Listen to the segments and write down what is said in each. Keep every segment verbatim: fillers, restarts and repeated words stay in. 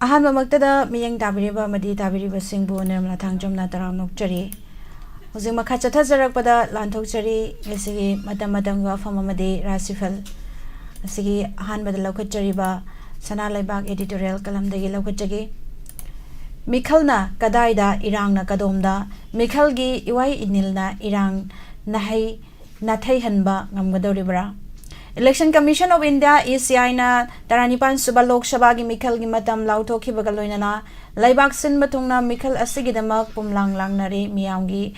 ꯑꯍꯥꯟꯕꯃꯛꯇꯗ ꯃꯤꯠꯌꯦꯡ ꯇꯥꯕꯤꯔꯤꯕ ꯑꯃꯗꯤ ꯇꯥꯕꯤꯔꯤꯕꯁꯤꯡꯕꯨ ꯅꯤꯔꯃꯂꯥ ꯊꯥꯡꯖꯝꯅ ꯇꯔꯥꯝꯅ ꯑꯣꯛꯆꯔꯤ꯫ ꯍꯧꯖꯤꯛ ꯃꯈꯥ ꯆꯠꯊꯖꯔꯛꯄꯗ ꯂꯥꯟꯊꯣꯛꯆꯔꯤ꯫ ꯉꯁꯤꯒꯤ ꯃꯇꯝ ꯃꯇꯝꯒꯤ ꯋꯥꯐꯝ ꯑꯃꯗꯤ ꯔꯥꯁꯤꯐꯜ꯫ ꯉꯁꯤꯒꯤ ꯑꯍꯥꯟꯕꯗ ꯂꯧꯈꯠꯆꯔꯤꯕ ꯁꯅꯥ ꯂꯩꯕꯥꯛ editorial ꯀꯂꯝꯗꯒꯤ ꯂꯧꯈꯠꯆꯒꯦ꯫ ꯃꯤꯈꯜꯅ ꯀꯗꯥꯏꯗ, ꯏꯔꯥꯡꯅ ꯀꯗꯣꯝꯗ? ꯃꯤꯈꯜꯒꯤ ꯏꯋꯥꯏ ꯏꯅꯤꯜꯅ ꯏꯔꯥꯡ ꯅꯍꯩ ꯅꯥꯊꯩꯍꯟꯕ ꯉꯝꯒꯗꯧꯔꯤꯕ꯭ꯔꯥ? Election Commission of India, E C I ꯅ ꯇꯔꯥꯅꯤꯄꯥꯟ ꯁꯨꯕ ꯂꯣꯛ ꯁꯚꯥꯒꯤ ꯃꯤꯈꯜꯒꯤ ꯃꯇꯝ ꯂꯥꯎꯊꯣꯛꯈꯤꯕꯒ ꯂꯣꯏꯅꯅ ꯂꯩꯕꯥꯛ ꯁꯤꯟꯕ ꯊꯨꯡꯅ ꯃꯤꯈꯜ ꯑꯁꯤꯒꯤꯗꯃꯛ ꯄꯨꯝꯂꯥꯡ ꯂꯥꯡꯅꯔꯤ꯫ ꯃꯤꯌꯥꯝꯒꯤ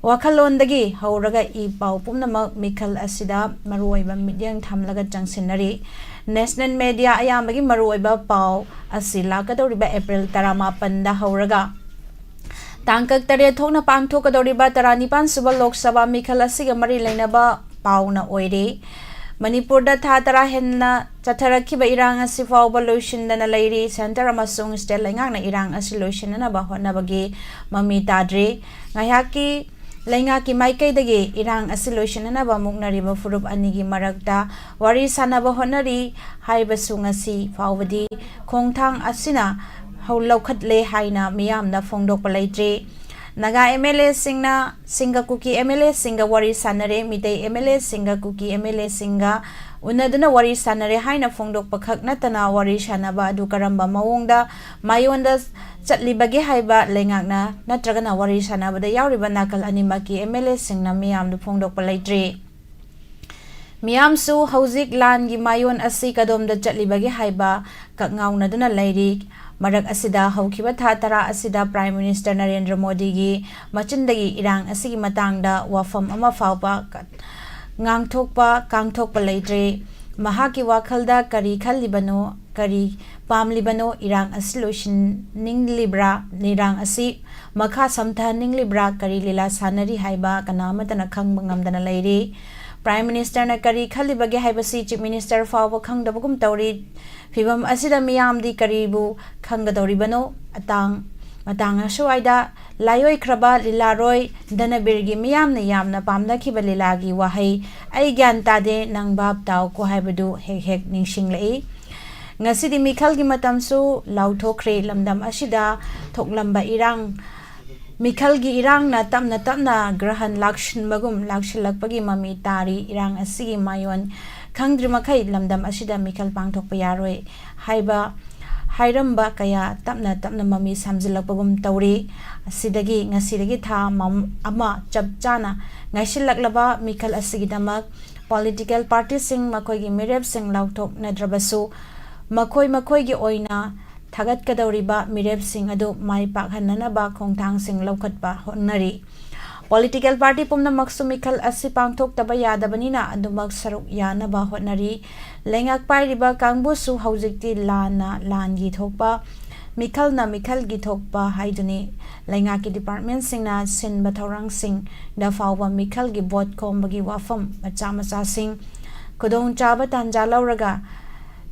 ꯋꯥꯈꯜꯂꯣꯟꯗꯒꯤ ꯍꯧꯔꯒ ꯏ ꯄꯥꯎ ꯄꯨꯝꯅꯃꯛ ꯃꯤꯈꯜ ꯑꯁꯤꯗ ꯃꯔꯨꯑꯣꯏꯕ ꯃꯤꯠꯌꯦꯡ ꯊꯝꯂꯒ ꯆꯪꯁꯤꯟꯅꯔꯤ꯫ National media ꯑꯌꯥꯝꯕꯒꯤ ꯃꯔꯨꯑꯣꯏꯕ ꯄꯥꯎ ꯑꯁꯤ ꯂꯥꯛꯀꯗꯧꯔꯤꯕ April ꯇꯔꯥꯃꯥꯄꯟꯗ ꯍꯧꯔꯒ ꯇꯥꯡꯀꯛ ꯇꯔꯦꯠ ꯊꯣꯛꯅ ꯄꯥꯡꯊꯣꯛꯀꯗꯧꯔꯤꯕ ꯇꯔꯥꯅꯤꯄꯥꯟ ꯁꯨꯕ ꯂꯣꯛ ꯁꯚꯥ ꯃꯤꯈꯜ ꯑꯁꯤꯒ ꯃꯔꯤ ꯂꯩꯅꯕ ꯄꯥꯎꯅ ꯑꯣꯏꯔꯤ꯫ ꯃꯅꯤꯄꯨꯔꯗ ꯊꯥ ꯇꯔꯥ ꯍꯦꯟꯅ ꯆꯠꯊꯔꯛꯈꯤꯕ ꯏꯔꯥꯡ ꯑꯁꯤ ꯐꯥꯎꯕ ꯂꯣꯏꯁꯤꯟꯗꯅ ꯂꯩꯔꯤ꯫ Centre ꯑꯃꯁꯨꯡ state ꯂꯩꯉꯥꯛꯅ ꯏꯔꯥꯡ ꯑꯁꯤ ꯂꯣꯏꯁꯤꯟꯅꯅꯕ ꯍꯣꯠꯅꯕꯒꯤ ꯃꯃꯤ ꯇꯥꯗ꯭ꯔꯤ꯫ ꯉꯥꯏꯍꯥꯛꯀꯤ ꯂꯩꯉꯥꯛꯀꯤ ꯃꯥꯏꯀꯩꯗꯒꯤ ꯏꯔꯥꯡ ꯑꯁꯤ ꯂꯣꯏꯁꯤꯟꯅꯅꯕ ꯃꯨꯛꯅꯔꯤꯕ ꯐꯨꯔꯨꯞ ꯑꯅꯤꯒꯤ ꯃꯔꯛꯇ ꯋꯥꯔꯤ ꯁꯥꯟꯅꯕ ꯍꯣꯠꯅꯔꯤ ꯍꯥꯏꯕꯁꯨ ꯉꯁꯤ ꯐꯥꯎꯕꯗꯤ ꯈꯣꯡꯊꯥꯡ ꯑꯁꯤꯅ ꯍꯧ-, ꯂꯧꯈꯠꯂꯦ ꯍꯥꯏꯅ ꯃꯤꯌꯥꯝꯅ ꯐꯣꯡꯗꯣꯛꯄ ꯂꯩꯇ꯭ꯔꯤ꯫ ꯅꯥꯒꯥ MLA ꯁꯤꯡꯅ, ꯁꯤꯡꯒ ꯀꯨꯀꯤ MLA ꯁꯤꯡꯒ ꯋꯥꯔꯤ ꯁꯥꯟꯅꯔꯦ, ꯃꯤꯇꯩ MLA ꯁꯤꯡꯒ ꯀꯨꯀꯤ MLA ꯁꯤꯡꯒ ꯎꯅꯗꯨꯅ ꯋꯥꯔꯤ ꯁꯥꯟꯅꯔꯦ ꯍꯥꯏꯅ ꯐꯣꯡꯗꯣꯛꯄ ꯈꯛ ꯅꯠꯇꯅ, ꯋꯥꯔꯤ ꯁꯥꯟꯅꯕ ꯑꯗꯨ ꯀꯔꯝꯕ ꯃꯑꯣꯡꯗ ꯃꯥꯏꯌꯣꯟꯗ ꯆꯠꯂꯤꯕꯒꯦ ꯍꯥꯏꯕ ꯂꯩꯉꯥꯛꯅ ꯅꯠꯇ꯭ꯔꯒꯅ ꯋꯥꯔꯤ ꯁꯥꯟꯅꯕꯗ ꯌꯥꯎꯔꯤꯕ ꯅꯥꯀꯜ ꯑꯅꯤꯃꯛꯀꯤ MLA ꯁꯤꯡꯅ ꯃꯤꯌꯥꯝꯗ ꯐꯣꯡꯗꯣꯛꯄ ꯂꯩꯇ꯭ꯔꯤ꯫ ꯃꯤꯌꯥꯝꯁꯨ ꯍꯧꯖꯤꯛ ꯂꯥꯟꯒꯤ ꯃꯥꯏꯌꯣꯟ ꯑꯁꯤ ꯀꯗꯣꯝꯗ ꯆꯠꯂꯤꯕꯒꯦ ꯍꯥꯏꯕ ꯀꯛꯉꯥꯎꯅꯗꯨꯅ ꯂꯩꯔꯤ꯫ ꯃꯔꯛ ꯑꯁꯤꯗ ꯍꯧꯈꯤꯕ ꯊꯥ ꯇꯔꯥ ꯑꯁꯤꯗ Prime Minister ꯅꯔꯦꯟꯗ꯭ꯔ ꯃꯣꯗꯤꯒꯤ ꯃꯆꯤꯟꯗꯒꯤ ꯏꯔꯥꯡ ꯑꯁꯤꯒꯤ ꯃꯇꯥꯡꯗ ꯋꯥꯐꯝ ꯑꯃ ꯐꯥꯎꯕ ꯀ-, ꯉꯥꯡꯊꯣꯛꯄ, ꯀꯥꯡꯊꯣꯛꯄ ꯂꯩꯇ꯭ꯔꯤ꯫ ꯃꯍꯥꯛꯀꯤ ꯋꯥꯈꯜꯗ ꯀꯔꯤ ꯈꯜꯂꯤꯕꯅꯣ, ꯀꯔꯤ ꯄꯥꯝꯂꯤꯕꯅꯣ, ꯏꯔꯥꯡ ꯑꯁꯤ ꯂꯣꯏꯁꯤꯟꯅꯤꯡꯂꯤꯕ꯭ꯔꯥ, ꯏꯔꯥꯡ ꯑꯁꯤ ꯃꯈꯥ ꯁꯝꯊꯍꯟꯅꯤꯡꯂꯤꯕ꯭ꯔꯥ, ꯀꯔꯤ ꯂꯤꯂꯥ ꯁꯥꯟꯅꯔꯤ ꯍꯥꯏꯕ ꯀꯅꯥ ꯑꯃꯠꯇꯅ ꯈꯪꯕ ꯉꯝꯗꯅ ꯂꯩꯔꯤ꯫ Prime Minister ꯅ ꯀꯔꯤ ꯈꯜꯂꯤꯕꯒꯦ ꯍꯥꯏꯕꯁꯤ Chief Minister ꯐꯥꯎꯕ ꯈꯪꯗꯕꯒꯨꯝ ꯇꯧꯔꯤ꯫ ꯐꯤꯚꯝ ꯑꯁꯤꯗ ꯃꯤꯌꯥꯝꯗꯤ ꯀꯔꯤꯕꯨ ꯈꯪꯒꯗꯧꯔꯤꯕꯅꯣ? ꯑꯇꯥꯡ ꯃꯇꯥꯡ ꯑꯁ꯭ꯋꯥꯏꯗ ꯂꯥꯏꯑꯣꯏꯈ꯭ꯔꯕ ꯂꯤꯂꯥꯔꯣꯏ ꯙꯅꯕꯤꯔꯒꯤ ꯃꯤꯌꯥꯝꯅ ꯌꯥꯝꯅ ꯄꯥꯝꯅꯈꯤꯕ ꯂꯤꯂꯥꯒꯤ ꯋꯥꯍꯩ "ꯑꯩ ꯒ꯭ꯌꯥꯟ ꯇꯥꯗꯦ, ꯅꯪ ꯚꯥꯞ ꯇꯥꯎꯀꯣ" ꯍꯥꯏꯕꯗꯨ ꯍꯦꯛ ꯍꯦꯛ ꯅꯤꯡꯁꯤꯡꯂꯛꯏ꯫ ꯉꯁꯤꯗꯤ ꯃꯤꯈꯜꯒꯤ ꯃꯇꯝꯁꯨ ꯂꯥꯎꯊꯣꯛꯈ꯭ꯔꯦ꯫ ꯂꯝꯗꯝ ꯑꯁꯤꯗ ꯊꯣꯛꯂꯝꯕ ꯏꯔꯥꯡ, ꯃꯤꯈꯜꯒꯤ ꯏꯔꯥꯡꯅ ꯇꯞꯅ ꯇꯞꯅ ꯒ꯭ꯔꯍꯟ ꯂꯥꯛꯁꯤꯟꯕꯒꯨꯝ ꯂꯥꯛꯁꯤꯜꯂꯛꯄꯒꯤ ꯃꯃꯤ ꯇꯥꯔꯤ꯫ ꯏꯔꯥꯡ ꯑꯁꯤꯒꯤ ꯃꯥꯌꯣꯟ ꯈꯪꯗ꯭ꯔꯤ ꯃꯈꯩ ꯂꯝꯗꯝ ꯑꯁꯤꯗ ꯃꯤꯈꯜ ꯄꯥꯡꯊꯣꯛꯄ ꯌꯥꯔꯣꯏ ꯍꯥꯏꯕ ꯍꯥꯏꯔꯝꯕ ꯀꯌꯥ ꯇꯞꯅ ꯇꯞꯅ ꯃꯃꯤ ꯁꯥꯝꯖꯤꯜꯂꯛꯄꯒꯨꯝ ꯇꯧꯔꯤ꯫ ꯑꯁꯤꯗꯒꯤ ꯉꯁꯤꯗꯒꯤ ꯊꯥ ꯃꯝ-, ꯑꯃ ꯆꯞ ꯆꯥꯅ ꯉꯥꯏꯁꯤꯜꯂꯛꯂꯕ ꯃꯤꯈꯜ ꯑꯁꯤꯒꯤꯗꯃꯛ ꯄꯣꯂꯤꯇꯤꯀꯦꯜ ꯄꯥꯔꯇꯤꯁꯤꯡ ꯃꯈꯣꯏꯒꯤ ꯃꯤꯔꯦꯞꯁꯤꯡ ꯂꯥꯎꯊꯣꯛꯅꯗ꯭ꯔꯕꯁꯨ, ꯃꯈꯣꯏ ꯃꯈꯣꯏꯒꯤ ꯑꯣꯏꯅ ꯊꯥꯒꯠꯀꯗꯧꯔꯤꯕ ꯃꯤꯔꯦꯞꯁꯤꯡ ꯑꯗꯨ ꯃꯥꯏ ꯄꯥꯛꯍꯟꯅꯅꯕ ꯈꯣꯡꯊꯥꯡꯁꯤꯡ ꯂꯧꯈꯠꯄ ꯍꯣꯠꯅꯔꯤ꯫ ꯄꯣꯂꯤꯇꯤꯀꯦꯜ ꯄꯥꯔꯇꯤ ꯄꯨꯝꯅꯃꯛꯁꯨ ꯃꯤꯈꯜ ꯑꯁꯤ ꯄꯥꯡꯊꯣꯛꯇꯕ ꯌꯥꯗꯕꯅꯤꯅ ꯑꯗꯨꯃꯛ ꯁꯔꯨꯛ ꯌꯥꯅꯕ ꯍꯣꯠꯅꯔꯤ꯫ ꯂꯩꯉꯥꯛ ꯄꯥꯏꯔꯤꯕ ꯀꯥꯡꯕꯨꯁꯨ ꯍꯧꯖꯤꯛꯇꯤ ꯂꯥꯟꯅ ꯂꯥꯟꯒꯤ ꯊꯣꯛꯄ, ꯃꯤꯈꯜꯅ ꯃꯤꯈꯜꯒꯤ ꯊꯣꯛꯄ ꯍꯥꯏꯗꯨꯅꯤ꯫ ꯂꯩꯉꯥꯛꯀꯤ ꯗꯤꯄꯥꯔꯠꯃꯦꯟꯁꯤꯡꯅ ꯁꯤꯟꯕ ꯊꯧꯔꯥꯡꯁꯤꯡꯗ ꯐꯥꯎꯕ ꯃꯤꯈꯜꯒꯤ ꯚꯣꯠ ꯈꯣꯝꯕꯒꯤ ꯋꯥꯐꯝ ꯃꯆꯥ ꯃꯆꯥꯁꯤꯡ ꯈꯨꯗꯣꯡꯆꯥꯕ ꯇꯥꯟꯖꯥ ꯂꯧꯔꯒ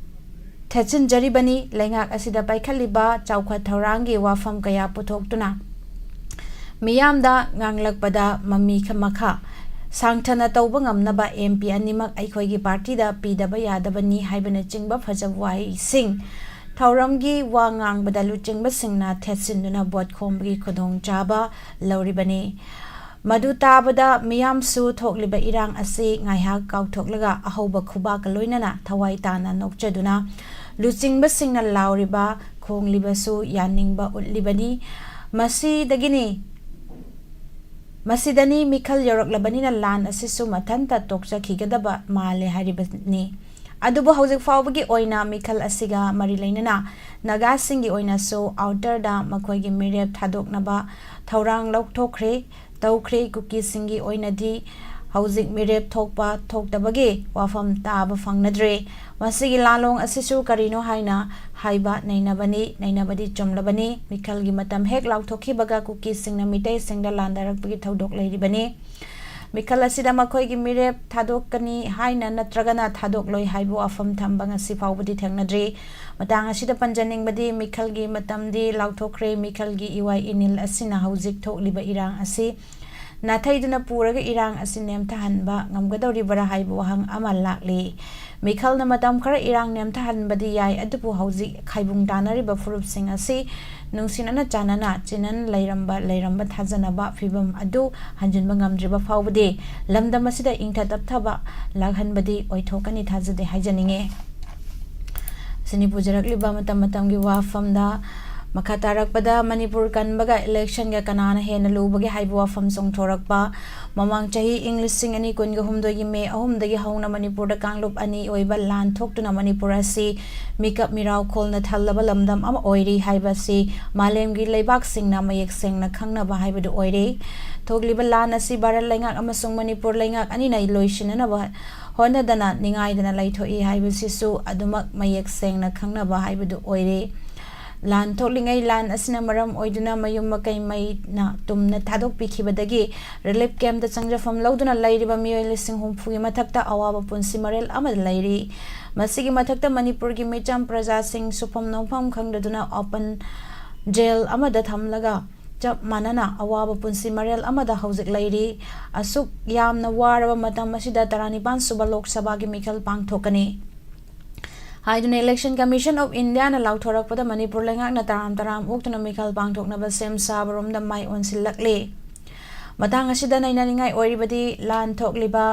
ꯊꯦꯠꯆꯤꯟꯖꯔꯤꯕꯅꯤ꯫ ꯂꯩꯉꯥꯛ ꯑꯁꯤꯗ ꯄꯥꯏꯈꯠꯂꯤꯕ ꯆꯥꯎꯈꯠ ꯊꯧꯔꯥꯡꯒꯤ ꯋꯥꯐꯝ ꯀꯌꯥ ꯄꯨꯊꯣꯛꯇꯨꯅ ꯃꯤꯌꯥꯝꯗ ꯉꯥꯡꯂꯛꯄꯗ ꯃꯃꯤ ꯈ-, ꯃꯈꯥ ꯁꯥꯡꯊꯅ ꯇꯧꯕ ꯉꯝꯅꯕ ꯑꯦꯝ ꯄꯤ ꯑꯅꯤꯃꯛ ꯑꯩꯈꯣꯏꯒꯤ ꯄꯥꯔꯇꯤꯗ ꯄꯤꯗꯕ ꯌꯥꯗꯕꯅꯤ ꯍꯥꯏꯕꯅꯆꯤꯡꯕ ꯐꯖꯕ ꯋꯥꯍꯩꯁꯤꯡ, ꯊꯧꯔꯝꯒꯤ ꯋꯥ ꯉꯥꯡꯕꯗ ꯂꯨꯆꯤꯡꯕꯁꯤꯡꯅ ꯊꯦꯠꯆꯤꯟꯗꯨꯅ ꯚꯣꯠ ꯈꯣꯝꯕꯒꯤ ꯈꯨꯗꯣꯡꯆꯥꯕ ꯂꯧꯔꯤꯕꯅꯤ꯫ ꯃꯗꯨ ꯇꯥꯕꯗ ꯃꯤꯌꯥꯝꯁꯨ ꯊꯣꯛꯂꯤꯕ ꯏꯔꯥꯡ ꯑꯁꯤ ꯉꯥꯏꯍꯥꯛ ꯀꯥꯎꯊꯣꯛꯂꯒ ꯑꯍꯧꯕ ꯈꯨꯕꯥꯛꯀ ꯂꯣꯏꯅꯅ ꯊꯋꯥꯏ ꯇꯥꯅ ꯅꯣꯛꯆꯗꯨꯅ ꯂꯨꯆꯤꯡꯕꯁꯤꯡꯅ ꯂꯥꯎꯔꯤꯕ, ꯈꯣꯡꯂꯤꯕꯁꯨ ꯌꯥꯅꯤꯡꯕ ꯎꯠꯂꯤꯕꯅꯤ꯫ ꯃꯁꯤꯗꯒꯤꯅꯤ, ꯃꯁꯤꯗꯅꯤ ꯃꯤꯈꯜ ꯌꯧꯔꯛꯂꯕꯅꯤꯅ ꯂꯥꯟ ꯑꯁꯤꯁꯨ ꯃꯊꯟꯇ ꯇꯣꯛꯆꯈꯤꯒꯗꯕ ꯃꯥꯜꯂꯦ ꯍꯥꯏꯔꯤꯕꯅꯤ꯫ ꯑꯗꯨꯕꯨ ꯍꯧꯖꯤꯛ ꯐꯥꯎꯕꯒꯤ ꯑꯣꯏꯅ ꯃꯤꯈꯜ ꯑꯁꯤꯒ ꯃꯔꯤ ꯂꯩꯅꯅ ꯅꯥꯒꯥꯁꯤꯡꯒꯤ ꯑꯣꯏꯅꯁꯨ ꯑꯥꯎꯇꯔꯗ ꯃꯈꯣꯏꯒꯤ ꯃꯤꯔꯦꯞ ꯊꯥꯗꯣꯛꯅꯕ ꯊꯧꯔꯥꯡ ꯂꯧꯊꯣꯛꯈ꯭ꯔꯦ, ꯇꯧꯈ꯭ꯔꯦ꯫ ꯀꯨꯀꯤꯁꯤꯡꯒꯤ ꯑꯣꯏꯅꯗꯤ ꯍꯧꯖꯤꯛ ꯃꯤꯔꯦꯞ ꯊꯣꯛꯄ ꯊꯣꯛꯇꯕꯒꯤ ꯋꯥꯐꯝ ꯇꯥꯕ ꯐꯪꯅꯗ꯭ꯔꯦ꯫ ꯃꯁꯤꯒꯤ ꯂꯥꯂꯣꯡ ꯑꯁꯤꯁꯨ ꯀꯔꯤꯅꯣ ꯍꯥꯏꯅ ꯍꯥꯏꯕ ꯅꯩꯅꯕꯅꯤ, ꯅꯩꯅꯕꯗꯤ ꯆꯨꯝꯂꯕꯅꯤ꯫ ꯃꯤꯈꯜꯒꯤ ꯃꯇꯝ ꯍꯦꯛ ꯂꯥꯎꯊꯣꯛꯈꯤꯕꯒ ꯀꯨꯀꯤꯁꯤꯡꯅ ꯃꯤꯇꯩꯁꯤꯡꯗ ꯂꯥꯟꯗꯥꯔꯛꯄꯒꯤ ꯊꯧꯗꯣꯛ ꯂꯩꯔꯤꯕꯅꯤ꯫ ꯃꯤꯈꯜ ꯑꯁꯤꯗ ꯃꯈꯣꯏꯒꯤ ꯃꯤꯔꯦꯞ ꯊꯥꯗꯣꯛꯀꯅꯤ ꯍꯥꯏꯅ ꯅꯠꯇ꯭ꯔꯒꯅ ꯊꯥꯗꯣꯛꯂꯣꯏ ꯍꯥꯏꯕ ꯋꯥꯐꯝ ꯊꯝꯕ ꯉꯁꯤ ꯐꯥꯎꯕꯗꯤ ꯊꯦꯡꯅꯗ꯭ꯔꯤ꯫ ꯃꯇꯥꯡ ꯑꯁꯤꯗ ꯄꯟꯖꯅꯤꯡꯕꯗꯤ ꯃꯤꯈꯜꯒꯤ ꯃꯇꯝꯗꯤ ꯂꯥꯎꯊꯣꯛꯈ꯭ꯔꯦ꯫ ꯃꯤꯈꯜꯒꯤ ꯏꯋꯥ ꯏꯅꯤꯜ ꯑꯁꯤꯅ ꯍꯧꯖꯤꯛ ꯊꯣꯛꯂꯤꯕ ꯏꯔꯥꯡ ꯑꯁꯤ ꯅꯥꯊꯩꯗꯨꯅ ꯄꯨꯔꯒ ꯏꯔꯥꯡ ꯑꯁꯤ ꯅꯦꯝꯊꯍꯟꯕ ꯉꯝꯒꯗꯧꯔꯤꯕꯔꯥ ꯍꯥꯏꯕ ꯋꯥꯍꯪ ꯑꯃ ꯂꯥꯛꯂꯤ꯫ ꯃꯤꯈꯜꯅ ꯃꯇꯝ ꯈꯔ ꯏꯔꯥꯡ ꯅꯦꯝꯊꯍꯟꯕꯗꯤ ꯌꯥꯏ, ꯑꯗꯨꯕꯨ ꯍꯧꯖꯤꯛ ꯈꯥꯏꯕꯨꯡ ꯇꯥꯅꯔꯤꯕ ꯐꯨꯔꯨꯞꯁꯤꯡ ꯑꯁꯤ ꯅꯨꯡꯁꯤꯅꯅ ꯆꯥꯟꯅꯅ ꯆꯤꯟꯅꯅ ꯂꯩꯔꯝꯕ, ꯂꯩꯔꯝꯕ ꯊꯥꯖꯅꯕ ꯐꯤꯕꯝ ꯑꯗꯨ ꯍꯟꯖꯤꯟꯕ ꯉꯝꯗ꯭ꯔꯤꯕ ꯐꯥꯎꯕꯗꯤ ꯂꯝꯗꯝ ꯑꯁꯤꯗ ꯏꯪꯊ ꯇꯞꯊꯕ ꯂꯥꯛꯍꯟꯕꯗꯤ ꯑꯣꯏꯊꯣꯛꯀꯅꯤ ꯊꯥꯖꯗꯦ ꯍꯥꯏꯖꯅꯤꯡꯉꯤ꯫ ꯁꯤꯅꯤ ꯄꯨꯖꯔꯛꯂꯤꯕ ꯃꯇꯝ ꯃꯇꯝꯒꯤ ꯋꯥꯐꯝꯗ ꯃꯈꯥ ꯇꯥꯔꯛꯄꯗ ꯃꯅꯤꯄꯨꯔ ꯀꯟꯕꯒ election ꯒ ꯀꯅꯥꯅ ꯍꯦꯟꯅ ꯂꯨꯕꯒꯦ ꯍꯥꯏꯕ ꯋꯥꯐꯝ ꯆꯣꯡꯊꯣꯔꯛꯄ꯫ ꯃꯃꯥꯡ ꯆꯍꯤ ꯏꯪ ꯂꯤꯁꯤꯡ ꯑꯅꯤ ꯀꯨꯟꯒ ꯍꯨꯝꯗꯣꯏꯒꯤ ꯃꯦ ꯑꯍꯨꯝꯗꯒꯤ ꯍꯧꯅ ꯃꯅꯤꯄꯨꯔꯗ ꯀꯥꯡꯂꯨꯞ ꯑꯅꯤ ꯑꯣꯏꯕ ꯂꯥꯟ ꯊꯣꯛꯇꯨꯅ ꯃꯅꯤꯄꯨꯔ ꯑꯁꯤ ꯃꯤꯀꯞ ꯃꯤꯔꯥꯎꯈꯣꯜꯅ ꯊꯜꯂꯕ ꯂꯝꯗꯝ ꯑꯃ ꯑꯣꯏꯔꯤ ꯍꯥꯏꯕꯁꯤ ꯃꯥꯂꯦꯝꯒꯤ ꯂꯩꯕꯥꯛꯁꯤꯡꯅ ꯃꯌꯦꯛ ꯁꯦꯡꯅ ꯈꯪꯅꯕ ꯍꯥꯏꯕꯗꯨ ꯑꯣꯏꯔꯦ꯫ ꯊꯣꯛꯂꯤꯕ ꯂꯥꯟ ꯑꯁꯤ ꯚꯥꯔꯠ ꯂꯩꯉꯥꯛ ꯑꯃꯁꯨꯡ ꯃꯅꯤꯄꯨꯔ ꯂꯩꯉꯥꯛ ꯑꯅꯤꯅ ꯂꯣꯏꯁꯤꯟꯅꯅꯕ ꯍꯣꯠꯅꯗꯅ ꯅꯤꯡꯉꯥꯏꯗꯅ ꯂꯩꯊꯣꯛꯏ ꯍꯥꯏꯕꯁꯤꯁꯨ ꯑꯗꯨꯃꯛ ꯃꯌꯦꯛ ꯁꯦꯡꯅ ꯈꯪꯅꯕ ꯍꯥꯏꯕꯗꯨ ꯑꯣꯏꯔꯦ꯫ ꯂꯥꯟ ꯊꯣꯛꯂꯤꯉꯩ ꯂꯥꯟ ꯑꯁꯤꯅ ꯃꯔꯝ ꯑꯣꯏꯗꯨꯅ ꯃꯌꯨꯝ ꯃꯀꯩ ꯃꯩꯅ ꯇꯨꯝꯅ ꯊꯥꯗꯣꯛꯄꯤꯈꯤꯕꯗꯒꯤ relief camp ꯇ ꯆꯪꯖꯐꯝ ꯂꯧꯗꯨꯅ ꯂꯩꯔꯤꯕ ꯃꯤꯑꯣꯏ ꯂꯤꯁꯤꯡ ꯍꯨꯝꯐꯨꯒꯤ ꯃꯊꯛꯇ ꯑꯋꯥꯕ ꯄꯨꯟꯁꯤ ꯃꯔꯦꯜ ꯑꯃꯗ ꯂꯩꯔꯤ꯫ ꯃꯁꯤꯒꯤ ꯃꯊꯛꯇ ꯃꯅꯤꯄꯨꯔꯒꯤ ꯃꯤꯆꯝ ꯄ꯭ꯔꯖꯥꯁꯤꯡ ꯁꯨꯐꯝ ꯅꯣꯝꯐꯝ ꯈꯪꯗꯗꯨꯅ open jail ꯑꯃꯗ ꯊꯝꯂꯒ ꯆꯞ ꯃꯥꯟꯅꯅ ꯑꯋꯥꯕ ꯄꯨꯟꯁꯤ ꯃꯔꯦꯜ ꯑꯃꯗ ꯍꯧꯖꯤꯛ ꯂꯩꯔꯤ꯫ ꯑꯁꯨꯛ ꯌꯥꯝꯅ ꯋꯥꯔꯕ ꯃꯇꯝ ꯑꯁꯤꯗ ꯇꯔꯥꯅꯤꯄꯥꯟ ꯁꯨꯕ ꯂꯣꯛ ꯁꯚꯥꯒꯤ ꯃꯤꯈꯜ ꯄꯥꯡꯊꯣꯛꯀꯅꯤ ꯍꯥꯏꯗꯨꯅ Election Commission of India ꯅ ꯂꯥꯎꯊꯣꯔꯛꯄꯗ ꯃꯅꯤꯄꯨꯔ ꯂꯩꯉꯥꯛꯅ ꯇꯔꯥꯝ ꯇꯔꯥꯝ ꯑꯣꯛꯇꯨꯅ ꯃꯤꯈꯜ ꯄꯥꯡꯊꯣꯛꯅꯕ ꯁꯦꯝ ꯁꯥꯕꯔꯣꯝꯗ ꯃꯥꯏ ꯑꯣꯟꯁꯤꯜꯂꯛꯂꯤ꯫ ꯃꯇꯥꯡ ꯑꯁꯤꯗ ꯅꯩꯅꯅꯤꯡꯉꯥꯏ ꯑꯣꯏꯔꯤꯕꯗꯤ ꯂꯥꯟ ꯊꯣꯛꯂꯤꯕ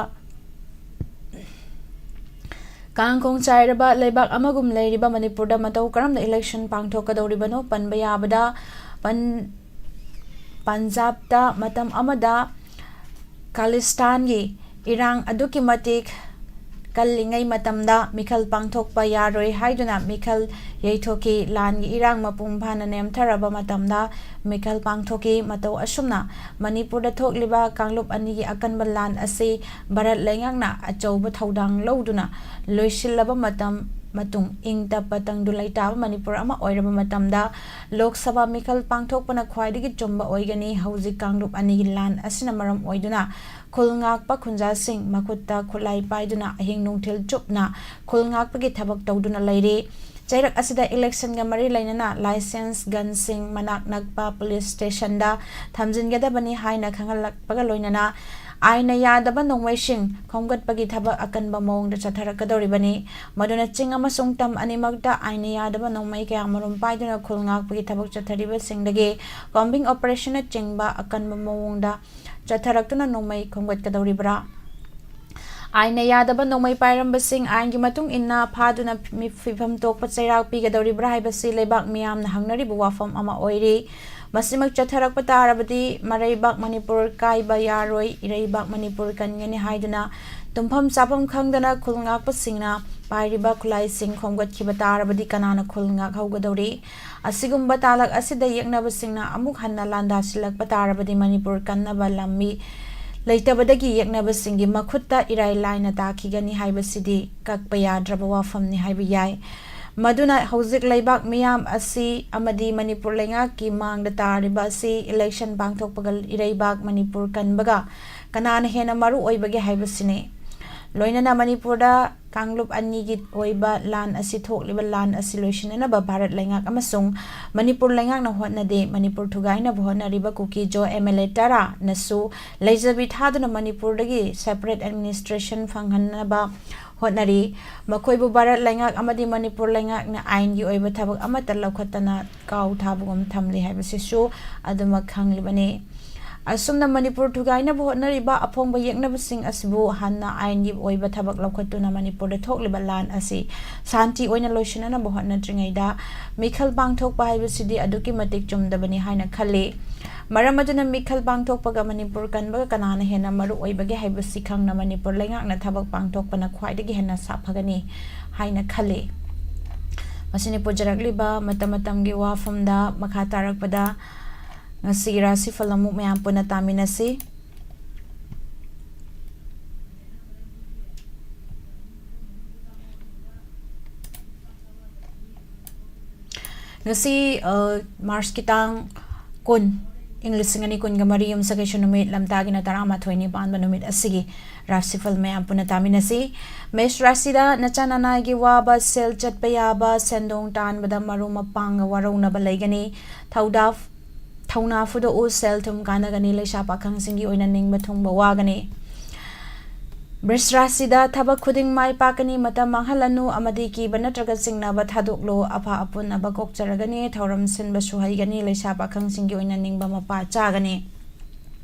ꯀꯥꯡꯈꯣꯡ ꯆꯥꯏꯔꯕ ꯂꯩꯕꯥꯛ ꯑꯃꯒꯨꯝ ꯂꯩꯔꯤꯕ ꯃꯅꯤꯄꯨꯔꯗ ꯃꯇꯧ ꯀꯔꯝꯅ election ꯄꯥꯡꯊꯣꯛꯀꯗꯧꯔꯤꯕꯅꯣ? ꯄꯟꯕ ꯌꯥꯕꯗ ꯄꯟ-, ꯄꯟꯖꯥꯕꯇ ꯃꯇꯝ ꯑꯃꯗ ꯈꯥꯂꯤꯁꯇꯥꯟꯒꯤ ꯏꯔꯥꯡ ꯑꯗꯨꯛꯀꯤ ꯃꯇꯤꯛ ꯀꯜꯂꯤꯉꯩ ꯃꯇꯝꯗ ꯃꯤꯈꯜ ꯄꯥꯡꯊꯣꯛꯄ ꯌꯥꯔꯣꯏ ꯍꯥꯏꯗꯨꯅ ꯃꯤꯈꯜ ꯌꯩꯊꯣꯛꯈꯤ꯫ ꯂꯥꯟꯒꯤ ꯏꯔꯥꯡ ꯃꯄꯨꯡ ꯐꯥꯅ ꯅꯦꯝꯊꯔꯕ ꯃꯇꯝꯗ ꯃꯤꯈꯜ ꯄꯥꯡꯊꯣꯛꯈꯤ꯫ ꯃꯇꯧ ꯑꯁꯨꯝꯅ ꯃꯅꯤꯄꯨꯔꯗ ꯊꯣꯛꯂꯤꯕ ꯀꯥꯡꯂꯨꯞ ꯑꯅꯤꯒꯤ ꯑꯀꯟꯕ ꯂꯥꯟ ꯑꯁꯤ ꯚꯥꯔꯠ ꯂꯩꯉꯥꯛꯅ ꯑꯆꯧꯕ ꯊꯧꯗꯥꯡ ꯂꯧꯗꯨꯅ ꯂꯣꯏꯁꯤꯜꯂꯕ ꯃꯇꯝ ꯃꯇꯨꯡ ꯏꯪ ꯇꯞꯄ ꯇꯪꯗꯨ ꯂꯩꯇꯥꯕ ꯃꯅꯤꯄꯨꯔ ꯑꯃ ꯑꯣꯏꯔꯕ ꯃꯇꯝꯗ ꯂꯣꯛ ꯁꯚꯥ ꯃꯤꯈꯜ ꯄꯥꯡꯊꯣꯛꯄꯅ ꯈ꯭ꯋꯥꯏꯗꯒꯤ ꯆꯨꯝꯕ ꯑꯣꯏꯒꯅꯤ꯫ ꯍꯧꯖꯤꯛ ꯀꯥꯡꯂꯨꯞ ꯑꯅꯤꯒꯤ ꯂꯥꯟ ꯑꯁꯤꯅ ꯃꯔꯝ ꯑꯣꯏꯗꯨꯅ ꯈꯨꯜ ꯉꯥꯛꯄ ꯈꯨꯟꯖꯥꯁꯤꯡ ꯃꯈꯨꯠꯇ ꯈꯨꯠꯂꯥꯏ ꯄꯥꯏꯗꯨꯅ ꯑꯍꯤꯡ ꯅꯨꯡꯊꯤꯜ ꯆꯨꯞꯅ ꯈꯨꯜ ꯉꯥꯛꯄꯒꯤ ꯊꯕꯛ ꯇꯧꯗꯨꯅ ꯂꯩꯔꯤ꯫ ꯆꯩꯔꯛ ꯑꯁꯤꯗ election ꯒ ꯃꯔꯤ ꯂꯩꯅꯅ licensed gun ꯁꯤꯡ ꯃꯅꯥꯛ ꯅꯛꯄ police station ꯗ ꯊꯝꯖꯤꯟꯒꯗꯕꯅꯤ ꯍꯥꯏꯅ ꯈꯪꯍꯜꯂꯛꯄꯒ ꯂꯣꯏꯅꯅ ꯑꯥꯏꯟꯅ ꯌꯥꯗꯕ ꯅꯣꯡꯃꯩꯁꯤꯡ ꯈꯣꯝꯒꯠꯄꯒꯤ ꯊꯕꯛ ꯑꯀꯟꯕ ꯃꯑꯣꯡꯗ ꯆꯠꯊꯔꯛꯀꯗꯧꯔꯤꯕꯅꯤ꯫ ꯃꯗꯨꯅ ꯆꯤꯡ ꯑꯃꯁꯨꯡ ꯇꯝ ꯑꯅꯤꯃꯛꯇ ꯑꯥꯏꯟꯅ ꯌꯥꯗꯕ ꯅꯣꯡꯃꯩ ꯀꯌꯥ ꯃꯔꯨꯝ ꯄꯥꯏꯗꯨꯅ ꯈꯨꯜ ꯉꯥꯛꯄꯒꯤ ꯊꯕꯛ ꯆꯠꯊꯔꯤꯕꯁꯤꯡꯗꯒꯤ combing operationꯅꯆꯤꯡꯕ ꯑꯀꯟꯕ ꯃꯑꯣꯡꯗ ꯆꯠꯊꯔꯛꯇꯨꯅ ꯅꯣꯡꯃꯩ ꯈꯣꯝꯒꯠꯀꯗꯧꯔꯤꯕ꯭ꯔꯥ? ꯑꯥꯏꯟꯅ ꯌꯥꯗꯕ ꯅꯣꯡꯃꯩ ꯄꯥꯏꯔꯝꯕꯁꯤꯡ ꯑꯥꯏꯟꯒꯤ ꯃꯇꯨꯡ ꯏꯟꯅ ꯐꯥꯗꯨꯅ ꯃꯤ-, ꯐꯤꯕꯝ ꯊꯣꯛꯄ ꯆꯩꯔꯥꯛ ꯄꯤꯒꯗꯧꯔꯤꯕ꯭ꯔꯥ ꯍꯥꯏꯕꯁꯤ ꯂꯩꯕꯥꯛ ꯃꯤꯌꯥꯝꯅ ꯍꯪꯅꯔꯤꯕ ꯋꯥꯐꯝ ꯑꯃ ꯑꯣꯏꯔꯤ꯫ ꯃꯁꯤꯃꯛ ꯆꯠꯊꯔꯛꯄ ꯇꯥꯔꯕꯗꯤ ꯃꯔꯩꯕꯥꯛ ꯃꯅꯤꯄꯨꯔ ꯀꯥꯏꯕ ꯌꯥꯔꯣꯏ, ꯏꯔꯩꯕꯥꯛ ꯃꯅꯤꯄꯨꯔ ꯀꯟꯒꯅꯤ ꯍꯥꯏꯗꯨꯅ ꯇꯨꯝꯐꯝ ꯆꯥꯐꯝ ꯈꯪꯗꯅ ꯈꯨꯜ ꯉꯥꯛꯄꯁꯤꯡꯅ ꯄꯥꯏꯔꯤꯕ ꯈꯨꯠꯂꯥꯏꯁꯤꯡ ꯈꯣꯝꯒꯠꯈꯤꯕ ꯇꯥꯔꯕꯗꯤ ꯀꯅꯥꯅ ꯈꯨꯜ ꯉꯥꯛꯍꯧꯒꯗꯧꯔꯤ? ꯑꯁꯤꯒꯨꯝꯕ ꯇꯥꯂꯛ ꯑꯁꯤꯗ ꯌꯦꯛꯅꯕꯁꯤꯡꯅ ꯑꯃꯨꯛ ꯍꯟꯅ ꯂꯥꯟꯗꯥꯁꯤꯜꯂꯛꯄ ꯇꯥꯔꯕꯗꯤ ꯃꯅꯤꯄꯨꯔ ꯀꯟꯅꯕ ꯂꯝꯕꯤ ꯂꯩꯇꯕꯗꯒꯤ ꯌꯦꯛꯅꯕꯁꯤꯡꯒꯤ ꯃꯈꯨꯠꯇ ꯏꯔꯥꯏ ꯂꯥꯏꯅ ꯇꯥꯈꯤꯒꯅꯤ ꯍꯥꯏꯕꯁꯤꯗꯤ ꯀꯛꯄ ꯌꯥꯗ꯭ꯔꯕ ꯋꯥꯐꯝꯅꯤ ꯍꯥꯏꯕ ꯌꯥꯏ꯫ ꯃꯗꯨꯅ ꯍꯧꯖꯤꯛ ꯂꯩꯕꯥꯛ ꯃꯤꯌꯥꯝ ꯑꯁꯤ ꯑꯃꯗꯤ ꯃꯅꯤꯄꯨꯔ ꯂꯩꯉꯥꯛꯀꯤ ꯃꯥꯡꯗ ꯇꯥꯔꯤꯕ ꯑꯁꯤ election ꯄꯥꯡꯊꯣꯛꯄꯒ ꯏꯔꯩꯕꯥꯛ ꯃꯅꯤꯄꯨꯔ ꯀꯟꯕꯒ ꯀꯅꯥꯅ ꯍꯦꯟꯅ ꯃꯔꯨ ꯑꯣꯏꯕꯒꯦ ꯍꯥꯏꯕꯁꯤꯅꯤ꯫ ꯂꯣꯏꯅꯅ ꯃꯅꯤꯄꯨꯔꯗ ꯀꯥꯡꯂꯨꯞ ꯑꯅꯤꯒꯤ ꯑꯣꯏꯕ ꯂꯥꯟ ꯑꯁꯤ ꯊꯣꯛꯂꯤꯕ ꯂꯥꯟ ꯑꯁꯤ ꯂꯣꯏꯁꯤꯟꯅꯅꯕ ꯚꯥꯔꯠ ꯂꯩꯉꯥꯛ ꯑꯃꯁꯨꯡ ꯃꯅꯤꯄꯨꯔ ꯂꯩꯉꯥꯛꯅ ꯍꯣꯠꯅꯗꯦ꯫ ꯃꯅꯤꯄꯨꯔ ꯊꯨꯒꯥꯏꯅꯕ ꯍꯣꯠꯅꯔꯤꯕ ꯀꯨꯀꯤ ꯖꯣ MLA ꯇꯔꯥꯅꯁꯨ ꯂꯩꯖꯕꯤ ꯊꯥꯗꯨꯅ ꯃꯅꯤꯄꯨꯔꯗꯒꯤ separate administration ꯐꯪꯍꯟꯅꯕ ꯍꯣꯠꯅꯔꯤ꯫ ꯃꯈꯣꯏꯕꯨ ꯚꯥꯔꯠ ꯂꯩꯉꯥꯛ ꯑꯃꯗꯤ ꯃꯅꯤꯄꯨꯔ ꯂꯩꯉꯥꯛꯅ ꯑꯥꯏꯟꯒꯤ ꯑꯣꯏꯕ ꯊꯕꯛ ꯑꯃꯠꯇ ꯂꯧꯈꯠꯇꯅ ꯀꯥꯎ ꯊꯥꯕꯒꯨꯝ ꯊꯝꯂꯤ ꯍꯥꯏꯕꯁꯤꯁꯨ ꯑꯗꯨꯃꯛ ꯈꯪꯂꯤꯕꯅꯤ꯫ ꯑꯁꯨꯝꯅ ꯃꯅꯤꯄꯨꯔ ꯊꯨꯒꯥꯏꯅꯕ ꯍꯣꯠꯅꯔꯤꯕ ꯑꯐꯣꯡꯕ ꯌꯦꯛꯅꯕꯁꯤꯡ ꯑꯁꯤꯕꯨ ꯍꯟꯅ ꯑꯥꯏꯟꯒꯤ ꯑꯣꯏꯕ ꯊꯕꯛ ꯂꯧꯈꯠꯇꯨꯅ ꯃꯅꯤꯄꯨꯔꯗ ꯊꯣꯛꯂꯤꯕ ꯂꯥꯟ ꯑꯁꯤ ꯁꯥꯟꯇꯤ ꯑꯣꯏꯅ ꯂꯣꯏꯁꯤꯟꯅꯅꯕ ꯍꯣꯠꯅꯗ꯭ꯔꯤꯉꯩꯗ ꯃꯤꯈꯜ ꯄꯥꯡꯊꯣꯛꯄ ꯍꯥꯏꯕꯁꯤꯗꯤ ꯑꯗꯨꯛꯀꯤ ꯃꯇꯤꯛ ꯆꯨꯝꯗꯕꯅꯤ ꯍꯥꯏꯅ ꯈꯜꯂꯤ꯫ ꯃꯔꯝ ꯑꯗꯨꯅ ꯃꯤꯈꯜ ꯄꯥꯡꯊꯣꯛꯄꯒ ꯃꯅꯤꯄꯨꯔ ꯀꯟꯕꯒ ꯀꯅꯥꯅ ꯍꯦꯟꯅ ꯃꯔꯨ ꯑꯣꯏꯕꯒꯦ ꯍꯥꯏꯕꯁꯤ ꯈꯪꯅ ꯃꯅꯤꯄꯨꯔ ꯂꯩꯉꯥꯛꯅ ꯊꯕꯛ ꯄꯥꯡꯊꯣꯛꯄꯅ ꯈ꯭ꯋꯥꯏꯗꯒꯤ ꯍꯦꯟꯅ ꯁꯥꯐꯒꯅꯤ ꯍꯥꯏꯅ ꯈꯜꯂꯤ꯫ ꯃꯁꯤꯅꯤ ꯄꯨꯖꯔꯛꯂꯤꯕ ꯃꯇꯝ ꯃꯇꯝꯒꯤ ꯋꯥꯐꯝꯗ ꯃꯈꯥ ꯇꯥꯔꯛꯄꯗ ꯉꯁꯤꯒꯤ ꯔꯥꯁꯤꯐꯜ ꯑꯃꯨꯛ ꯃꯌꯥꯝ ꯄꯨꯟꯅ ꯇꯥꯃꯤꯟꯅꯁꯤ꯫ ꯉꯁꯤ, ꯑ, ꯃꯥꯔꯆꯀꯤ ꯇꯥꯡ ꯀꯨꯟ, ꯏꯪ ꯂꯤꯁꯤꯡ ꯑꯅꯤ ꯀꯨꯟꯒ ꯃꯔꯤ, ꯌꯨꯝꯁꯀꯩꯁ ꯅꯨꯃꯤꯠ, ꯂꯝꯇꯥꯒꯤꯅ ꯇꯔꯥꯃꯥꯊꯣꯏꯅꯤ ꯄꯥꯟꯕ ꯅꯨꯃꯤꯠ ꯑꯁꯤꯒꯤ ꯔꯥꯁꯤꯐꯜ ꯃꯌꯥꯝ ꯄꯨꯟꯅ ꯇꯥꯃꯤꯟꯅꯁꯤ꯫ ꯃꯦꯁ ꯔꯥꯁꯤꯗ ꯅꯆꯥ ꯅꯅꯥꯏꯒꯤ ꯋꯥꯕ, ꯁꯦꯜ ꯆꯠꯄ ꯌꯥꯕ, ꯁꯦꯟꯗꯣꯡ ꯇꯥꯟꯕꯗ ꯃꯔꯨꯞ ꯃꯄꯥꯡꯒ ꯋꯥꯔꯧꯅꯕ ꯂꯩꯒꯅꯤ꯫ ꯊꯧꯗꯥ-, ꯊꯧꯅꯥ ꯐꯨꯗꯣꯛꯎ, ꯁꯦꯜ ꯊꯨꯝ ꯀꯥꯟꯅꯒꯅꯤ, ꯂꯩꯁꯥ ꯄꯥꯈꯪꯁꯤꯡꯒꯤ ꯑꯣꯏꯅ ꯅꯤꯡꯕ ꯊꯨꯡꯕ ꯋꯥꯒꯅꯤ꯫ ꯕ꯭ꯔꯤꯁ ꯔꯥꯁꯤꯗ ꯊꯕꯛ ꯈꯨꯗꯤꯡ ꯃꯥꯏ ꯄꯥꯛꯀꯅꯤ, ꯃꯇꯝ ꯃꯥꯡꯍꯜꯂꯅꯨ ꯑꯃꯗꯤ ꯀꯤꯕ ꯅꯠꯇ꯭ꯔꯒ ꯆꯤꯡꯅꯕ ꯊꯥꯗꯣꯛꯂꯨ, ꯑꯐ ꯑꯄꯨꯟꯅꯕ ꯀꯣꯛꯆꯔꯒꯅꯤ, ꯊꯧꯔꯝ ꯁꯤꯟꯕꯁꯨ ꯍꯩꯒꯅꯤ, ꯂꯩꯁꯥ ꯄꯥꯈꯪꯁꯤꯡꯒꯤ ꯑꯣꯏꯅ ꯅꯤꯡꯕ ꯃꯄꯥ ꯆꯥꯒꯅꯤ꯫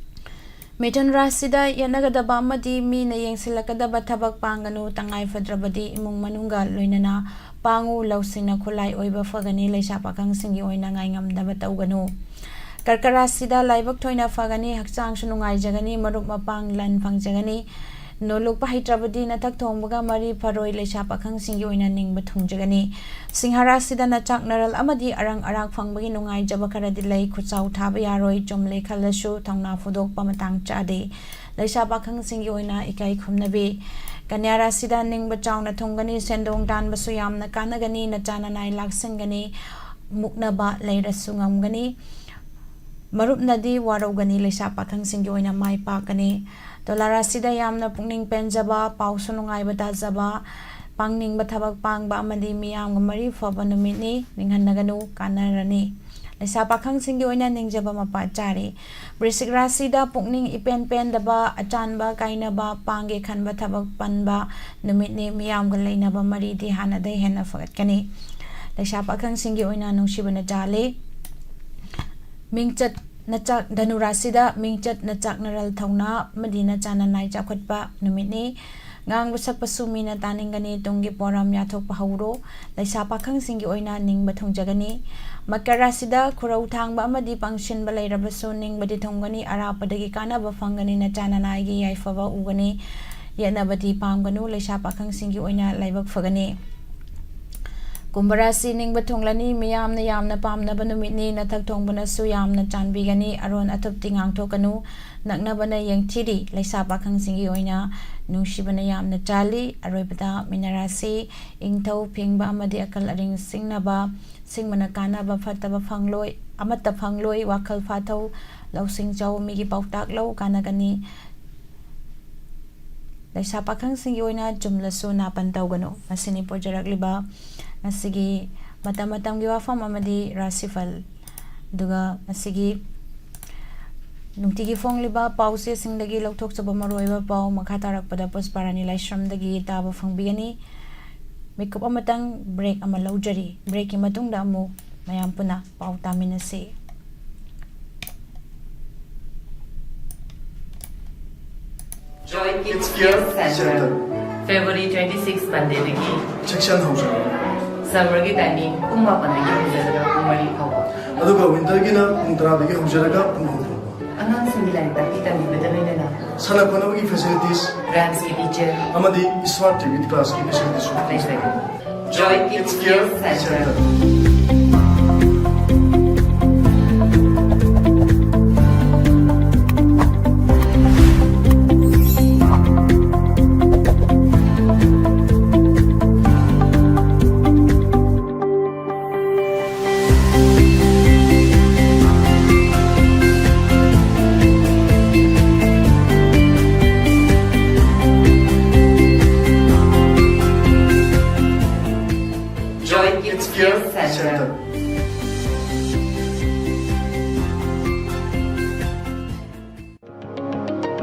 ꯃꯤꯊꯨꯟ ꯔꯥꯁꯤꯗ ꯌꯦꯠꯅꯒꯗꯕ ꯑꯃꯗꯤ ꯃꯤꯅ ꯌꯦꯡꯁꯤꯜꯂꯛꯀꯗꯕ ꯊꯕꯛ ꯄꯥꯡꯒꯅꯨ, ꯇꯉꯥꯏ ꯐꯗ꯭ꯔꯕꯗꯤ ꯏꯃꯨꯡ ꯃꯅꯨꯡꯒ ꯂꯣꯏꯅꯅ ꯄꯥꯡꯉꯨ, ꯂꯧꯁꯤꯡꯅ ꯈꯨꯠꯂꯥꯏ ꯑꯣꯏꯕ ꯐꯒꯅꯤ, ꯂꯩꯁꯥ ꯄꯥꯈꯪꯁꯤꯡꯒꯤ ꯑꯣꯏꯅ ꯉꯥꯏꯉꯝꯗꯕ ꯇꯧꯒꯅꯨ꯫ ꯀꯔꯀ ꯔꯥꯁꯤꯗ ꯂꯥꯏꯕꯛ ꯊꯣꯏꯅ ꯐꯒꯅꯤ, ꯍꯛꯆꯥꯡꯁꯨ ꯅꯨꯡꯉꯥꯏꯖꯒꯅꯤ, ꯃꯔꯨꯞ ꯃꯄꯥꯡ ꯂꯟ ꯐꯪꯖꯒꯅꯤ, ꯅꯣꯂꯨꯛꯄ ꯍꯩꯇ꯭ꯔꯕꯗꯤ ꯅꯊꯛ ꯊꯣꯡꯕꯒ ꯃꯔꯤ ꯐꯔꯣꯏ, ꯂꯩꯁꯥ ꯄꯥꯈꯪꯁꯤꯡꯒꯤ ꯑꯣꯏꯅ ꯅꯤꯡꯕ ꯊꯨꯡꯖꯒꯅꯤ꯫ ꯁꯤꯡꯍ ꯔꯥꯁꯤꯗ ꯅꯆꯥꯛ ꯅꯔꯜ ꯑꯃꯗꯤ ꯑꯔꯪ ꯑꯔꯥꯛ ꯐꯪꯕꯒꯤ ꯅꯨꯡꯉꯥꯏꯖꯕ ꯈꯔꯗꯤ ꯂꯩ, ꯈꯨꯠꯆꯥꯎ ꯊꯥꯕ ꯌꯥꯔꯣꯏ, ꯆꯨꯝꯂꯦ ꯈꯜꯂꯁꯨ ꯊꯧꯅꯥ ꯐꯨꯗꯣꯛꯄ ꯃꯇꯥꯡ ꯆꯥꯗꯦ, ꯂꯩꯁꯥ ꯄꯥꯈꯪꯁꯤꯡꯒꯤ ꯑꯣꯏꯅ ꯏꯀꯥꯏ ꯈꯨꯝꯅꯕꯤ꯫ ꯀꯟꯌꯥ ꯔꯥꯁꯤꯗ ꯅꯤꯡꯕ ꯆꯥꯎꯅ ꯊꯨꯡꯒꯅꯤ, ꯁꯦꯟꯗꯣꯡ ꯇꯥꯟꯕꯁꯨ ꯌꯥꯝꯅ ꯀꯥꯟꯅꯒꯅꯤ, ꯅꯆꯥ ꯅꯅꯥꯏ ꯂꯥꯛꯁꯤꯟꯒꯅꯤ, ꯃꯨꯛꯅꯕ ꯂꯩꯔꯁꯨ ꯉꯝꯒꯅꯤ꯫ ꯃꯔꯨꯞꯅꯗꯤ ꯋꯥꯔꯧꯒꯅꯤ, ꯂꯩꯁꯥ ꯄꯥꯈꯪꯁꯤꯡꯒꯤ ꯑꯣꯏꯅ ꯃꯥꯏ ꯄꯥꯛꯀꯅꯤ꯫ ꯇꯨꯂꯥ ꯔꯥꯁꯤꯗ ꯌꯥꯝꯅ ꯄꯨꯛꯅꯤꯡ ꯄꯦꯟꯖꯕ, ꯄꯥꯎꯁꯨ ꯅꯨꯡꯉꯥꯏꯕ ꯇꯥꯖꯕ, ꯄꯥꯡꯅꯤꯡꯕ ꯊꯕꯛ ꯄꯥꯡꯕ ꯑꯃꯗꯤ ꯃꯤꯌꯥꯝꯒ ꯃꯔꯤ ꯐꯕ ꯅꯨꯃꯤꯠꯅꯤ, ꯅꯤꯡꯍꯟꯅꯒꯅꯨ, ꯀꯥꯟꯅꯔꯅꯤ꯫ ꯂꯩꯁꯥ ꯄꯥꯈꯪꯁꯤꯡꯒꯤ ꯑꯣꯏꯅ ꯅꯤꯡꯖꯕ ꯃꯄꯥ ꯆꯥꯔꯤ꯫ ꯕ꯭ꯔꯤꯁꯤꯛ ꯔꯥꯁꯤꯗ ꯄꯨꯛꯅꯤꯡ ꯏꯄꯦꯟ ꯄꯦꯟꯗꯕ, ꯑꯆꯥꯟꯕ ꯀꯥꯏꯅꯕ, ꯄꯥꯡꯒꯦ ꯈꯟꯕ ꯊꯕꯛ ꯄꯟꯕ ꯅꯨꯃꯤꯠꯅꯤ, ꯃꯤꯌꯥꯝꯒ ꯂꯩꯅꯕ ꯃꯔꯤꯗꯤ ꯍꯥꯟꯅꯗꯩ ꯍꯦꯟꯅ ꯐꯒꯠꯀꯅꯤ꯫ ꯂꯩꯁꯥ ꯄꯥꯈꯪꯁꯤꯡꯒꯤ ꯑꯣꯏꯅ ꯅꯨꯡꯁꯤꯕꯅ ꯆꯥꯜꯂꯤ꯫ ꯃꯤꯡꯆꯠ ꯅꯆꯥꯛ ꯙꯅꯨ ꯔꯥꯁꯤꯗ ꯃꯤꯡꯆꯠ ꯅꯆꯥꯛ ꯅꯔꯜ ꯊꯧꯅꯥ ꯑꯃꯗꯤ ꯅꯆꯥ ꯅꯅꯥꯏ ꯆꯥꯎꯈꯠꯄ ꯅꯨꯃꯤꯠꯅꯤ꯫ ꯉꯥꯡꯕ ꯁꯛꯄꯁꯨ ꯃꯤꯅ ꯇꯥꯅꯤꯡꯒꯅꯤ, ꯇꯨꯡꯒꯤ ꯄꯣꯔꯝ ꯌꯥꯊꯣꯛꯄ ꯍꯧꯔꯣ꯫ ꯂꯩꯁꯥ ꯄꯥꯈꯪꯁꯤꯡꯒꯤ ꯑꯣꯏꯅ ꯅꯤꯡꯕ ꯊꯨꯡꯖꯒꯅꯤ꯫ ꯃꯀꯔ ꯔꯥꯁꯤꯗ ꯈꯨꯔꯧ ꯊꯥꯡꯕ ꯑꯃꯗꯤ ꯄꯪꯁꯤꯟꯕ ꯂꯩꯔꯕꯁꯨ ꯅꯤꯡꯕꯗꯤ ꯊꯨꯡꯒꯅꯤ, ꯑꯔꯥꯞꯄꯗꯒꯤ ꯀꯥꯟꯅꯕ ꯐꯪꯒꯅꯤ, ꯅꯆꯥ ꯅꯅꯥꯏꯒꯤ ꯌꯥꯏꯐꯕ ꯎꯒꯅꯤ꯫ ꯌꯦꯠꯅꯕꯗꯤ ꯄꯥꯝꯒꯅꯨ, ꯂꯩꯁꯥ ꯄꯥꯈꯪꯁꯤꯡꯒꯤ ꯑꯣꯏꯅ ꯂꯥꯏꯕꯛ ꯐꯒꯅꯤ꯫ ꯀꯨꯝꯚ ꯔꯥꯁꯤ ꯅꯤꯡꯕ ꯊꯨꯡꯂꯅꯤ, ꯃꯤꯌꯥꯝꯅ ꯌꯥꯝꯅ ꯄꯥꯝꯅꯕ ꯅꯨꯃꯤꯠꯅꯤ, ꯅꯊꯛ ꯊꯣꯡꯕꯅꯁꯨ ꯌꯥꯝꯅ ꯆꯥꯟꯕꯤꯒꯅꯤ, ꯑꯔꯣꯟ ꯑꯊꯨꯞꯇꯤ ꯉꯥꯡꯊꯣꯛꯀꯅꯨ, ꯅꯛꯅꯕꯅ ꯌꯦꯡꯊꯤꯔꯤ, ꯂꯩꯁꯥ ꯄꯥꯈꯪꯁꯤꯡꯒꯤ ꯑꯣꯏꯅ ꯅꯨꯡꯁꯤꯕꯅ ꯌꯥꯝꯅ ꯆꯥꯜꯂꯤ꯫ ꯑꯔꯣꯏꯕꯗ ꯃꯤꯅ ꯔꯥꯁꯤ, ꯏꯪꯊꯧ ꯐꯤꯡꯕ ꯑꯃꯗꯤ ꯑꯀꯜ ꯑꯔꯤꯡ ꯁꯤꯡꯅꯕ, ꯁꯤꯡꯕꯅ ꯀꯥꯟꯅꯕ ꯐꯠꯇꯕ ꯐꯪꯂꯣꯏ, ꯑꯃꯠꯇ ꯐꯪꯂꯣꯏ, ꯋꯥꯈꯜ ꯐꯥꯊꯧ, ꯂꯧꯁꯤꯡ ꯆꯥꯎ, ꯃꯤꯒꯤ ꯄꯥꯎꯇꯥꯛ ꯂꯧ, ꯀꯥꯟꯅꯒꯅꯤ꯫ ꯂꯩꯁꯥ ꯄꯥꯈꯪꯁꯤꯡꯒꯤ ꯑꯣꯏꯅ ꯆꯨꯝꯂꯁꯨ ꯅꯥꯄꯟ ꯇꯧꯒꯅꯨ꯫ ꯃꯁꯤꯅꯤ ꯄꯨꯖꯔꯛꯂꯤꯕ ꯉꯁꯤꯒꯤ ꯃꯇꯝ ꯃꯇꯝꯒꯤ ꯋꯥꯐꯝ ꯑꯃꯗꯤ ꯔꯥꯁꯤꯐꯜ꯫ ꯑꯗꯨꯒ ꯉꯁꯤꯒꯤ ꯅꯨꯡꯇꯤꯒꯤ ꯐꯣꯡꯂꯤꯕ ꯄꯥꯎꯆꯦꯁꯤꯡꯗꯒꯤ ꯂꯧꯊꯣꯛꯆꯕ ꯃꯔꯨꯑꯣꯏꯕ ꯄꯥꯎ ꯃꯈꯥ ꯇꯥꯔꯛꯄꯗ ꯄꯨꯁꯄꯥꯔꯥꯅꯤ ꯂꯥꯏꯁ꯭ꯔꯝꯗꯒꯤ ꯇꯥꯕ ꯐꯪꯕꯤꯒꯅꯤ꯫ ꯃꯤꯀꯨꯞ ꯑꯃꯇꯪ ꯕ꯭ꯔꯦꯛ ꯑꯃ ꯂꯧꯖꯔꯤ꯫ ꯕ꯭ꯔꯦꯛꯀꯤ ꯃꯇꯨꯡꯗ ꯑꯃꯨꯛ ꯃꯌꯥꯝ ꯄꯨꯟꯅ ꯄꯥꯎ ꯇꯥꯃꯤꯟꯅꯁꯤ꯫ Joy Kids Care Center. February twenty six Monday ꯗꯒꯤ ꯁꯦꯛꯁꯟ ꯍꯧꯖꯔꯛꯑꯣ꯫ Summer ꯒꯤ ꯇꯥꯏꯃꯤꯡ ꯄꯨꯡ ꯃꯥꯄꯟꯗꯒꯤ ꯍꯧꯖꯔꯒ ꯄꯨꯡ ꯃꯔꯤ ꯐꯥꯎꯕ꯫ ꯑꯗꯨꯒ winter ꯒꯤꯅ ꯄꯨꯡ ꯇꯔꯥꯗꯒꯤ ꯍꯧꯖꯔꯒ ꯄꯨꯡ ꯑꯍꯨꯝ ꯐꯥꯎꯕ꯫ ꯑꯉꯥꯡꯁꯤꯡꯒꯤ ꯂꯥꯏꯔꯤꯛ ꯇꯥꯛꯄꯤ ꯇꯝꯕꯤꯕꯗ ꯂꯣꯏꯅꯅ ꯁꯥꯟꯅ ꯈꯣꯠꯅꯕꯒꯤ facilities ꯔꯥꯏꯝꯁ ꯀꯤ ꯇꯤꯆꯔ ꯑꯃꯗꯤ smart ꯇꯤꯚꯤ ꯀ꯭ꯂꯥꯁꯀꯤ facilities ꯁꯨ ꯂꯩꯖꯩ꯫ Joy Kids Care Center. Joy Kids Care Center.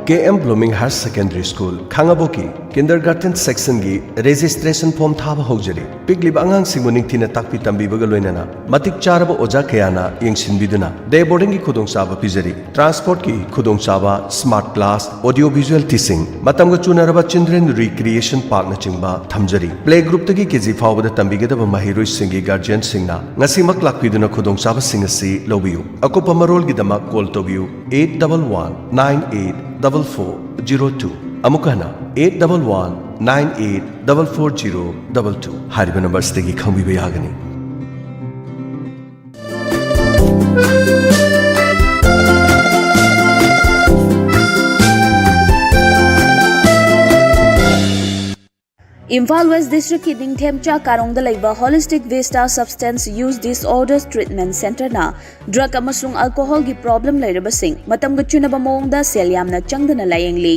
K M Blooming Higher Secondary School, ꯈꯥꯉꯕꯣꯛꯀꯤ ꯀꯤꯟꯗꯔꯒꯥꯔꯇꯦꯟ ꯁꯦꯛꯁꯟꯒꯤ ꯔꯦꯖꯤꯁꯇ꯭ꯔꯦꯁꯟ ꯐꯣꯔꯝ ꯊꯥꯕ ꯍꯧꯖꯔꯤ꯫ ꯄꯤꯛꯂꯤꯕ ꯑꯉꯥꯡꯁꯤꯡꯕꯨ ꯅꯤꯡꯊꯤꯅ ꯇꯥꯛꯄꯤ ꯇꯝꯕꯤꯕꯒ ꯂꯣꯏꯅꯅ ꯃꯇꯤꯛ ꯆꯥꯔꯕ ꯑꯣꯖꯥ ꯀꯌꯥꯅ ꯌꯦꯡꯁꯤꯟꯕꯤꯗꯨꯅ ꯗꯦ ꯕꯣꯔꯗꯤꯡꯒꯤ ꯈꯨꯗꯣꯡꯆꯥꯕ ꯄꯤꯖꯔꯤ꯫ ꯇ꯭ꯔꯥꯟꯁꯄꯣꯔꯠꯀꯤ ꯈꯨꯗꯣꯡꯆꯥꯕ, smart class, audio visual teaching, ꯃꯇꯝꯒ ꯆꯨꯅꯔꯕ ꯆꯤꯜꯗ꯭ꯔꯦꯟ ꯔꯤꯀ꯭ꯔꯤꯌꯦꯁꯟ ꯄꯥꯔꯛꯅꯆꯤꯡꯕ ꯊꯝꯖꯔꯤ꯫ ꯄ꯭ꯂꯦ ꯒ꯭ꯔꯨꯞꯇꯒꯤ ꯀꯦ ꯖꯤ ꯐꯥꯎꯕꯗ ꯇꯝꯕꯤꯒꯗꯕ ꯃꯍꯩꯔꯣꯏꯁꯤꯡꯒꯤ ꯒꯥꯔꯖꯤꯌꯟꯁꯤꯡꯅ ꯉꯁꯤꯃꯛ ꯂꯥꯛꯄꯤꯗꯨꯅ ꯈꯨꯗꯣꯡꯆꯥꯕꯁꯤꯡ ꯑꯁꯤ ꯂꯧꯕꯤꯌꯨ꯫ ꯑꯀꯨꯞꯄ ꯃꯔꯣꯜꯒꯤꯗꯃꯛ ꯀꯣꯜ ꯇꯧꯕꯤꯌꯨ, eight double one nine eight double four zero two꯫ ꯑꯃꯨꯛ ꯍꯟꯅ, eight double one nine eight double four zero double two꯫ ꯍꯥꯏꯔꯤꯕ ꯅꯝꯕꯔꯁꯤꯗꯒꯤ ꯈꯪꯕꯤꯕ ꯌꯥꯒꯅꯤ꯫ ꯏꯝꯐꯥꯜ ꯋꯦꯁ ꯗꯤꯁꯇ꯭ꯔꯤꯛꯀꯤ ꯅꯤꯡꯊꯦꯝꯆꯥ ꯀꯥꯔꯣꯡꯗ ꯂꯩꯕ Holistic Vista Substance Use Disorders Treatment Centreꯅ drug ꯑꯃꯁꯨꯡ alcoholꯒꯤ problem ꯂꯩꯔꯕꯁꯤꯡ ꯃꯇꯝꯒ ꯆꯨꯅꯕ ꯃꯑꯣꯡꯗ ꯁꯦꯜ ꯌꯥꯝꯅ ꯆꯪꯗꯅ ꯂꯥꯌꯦꯡꯂꯤ꯫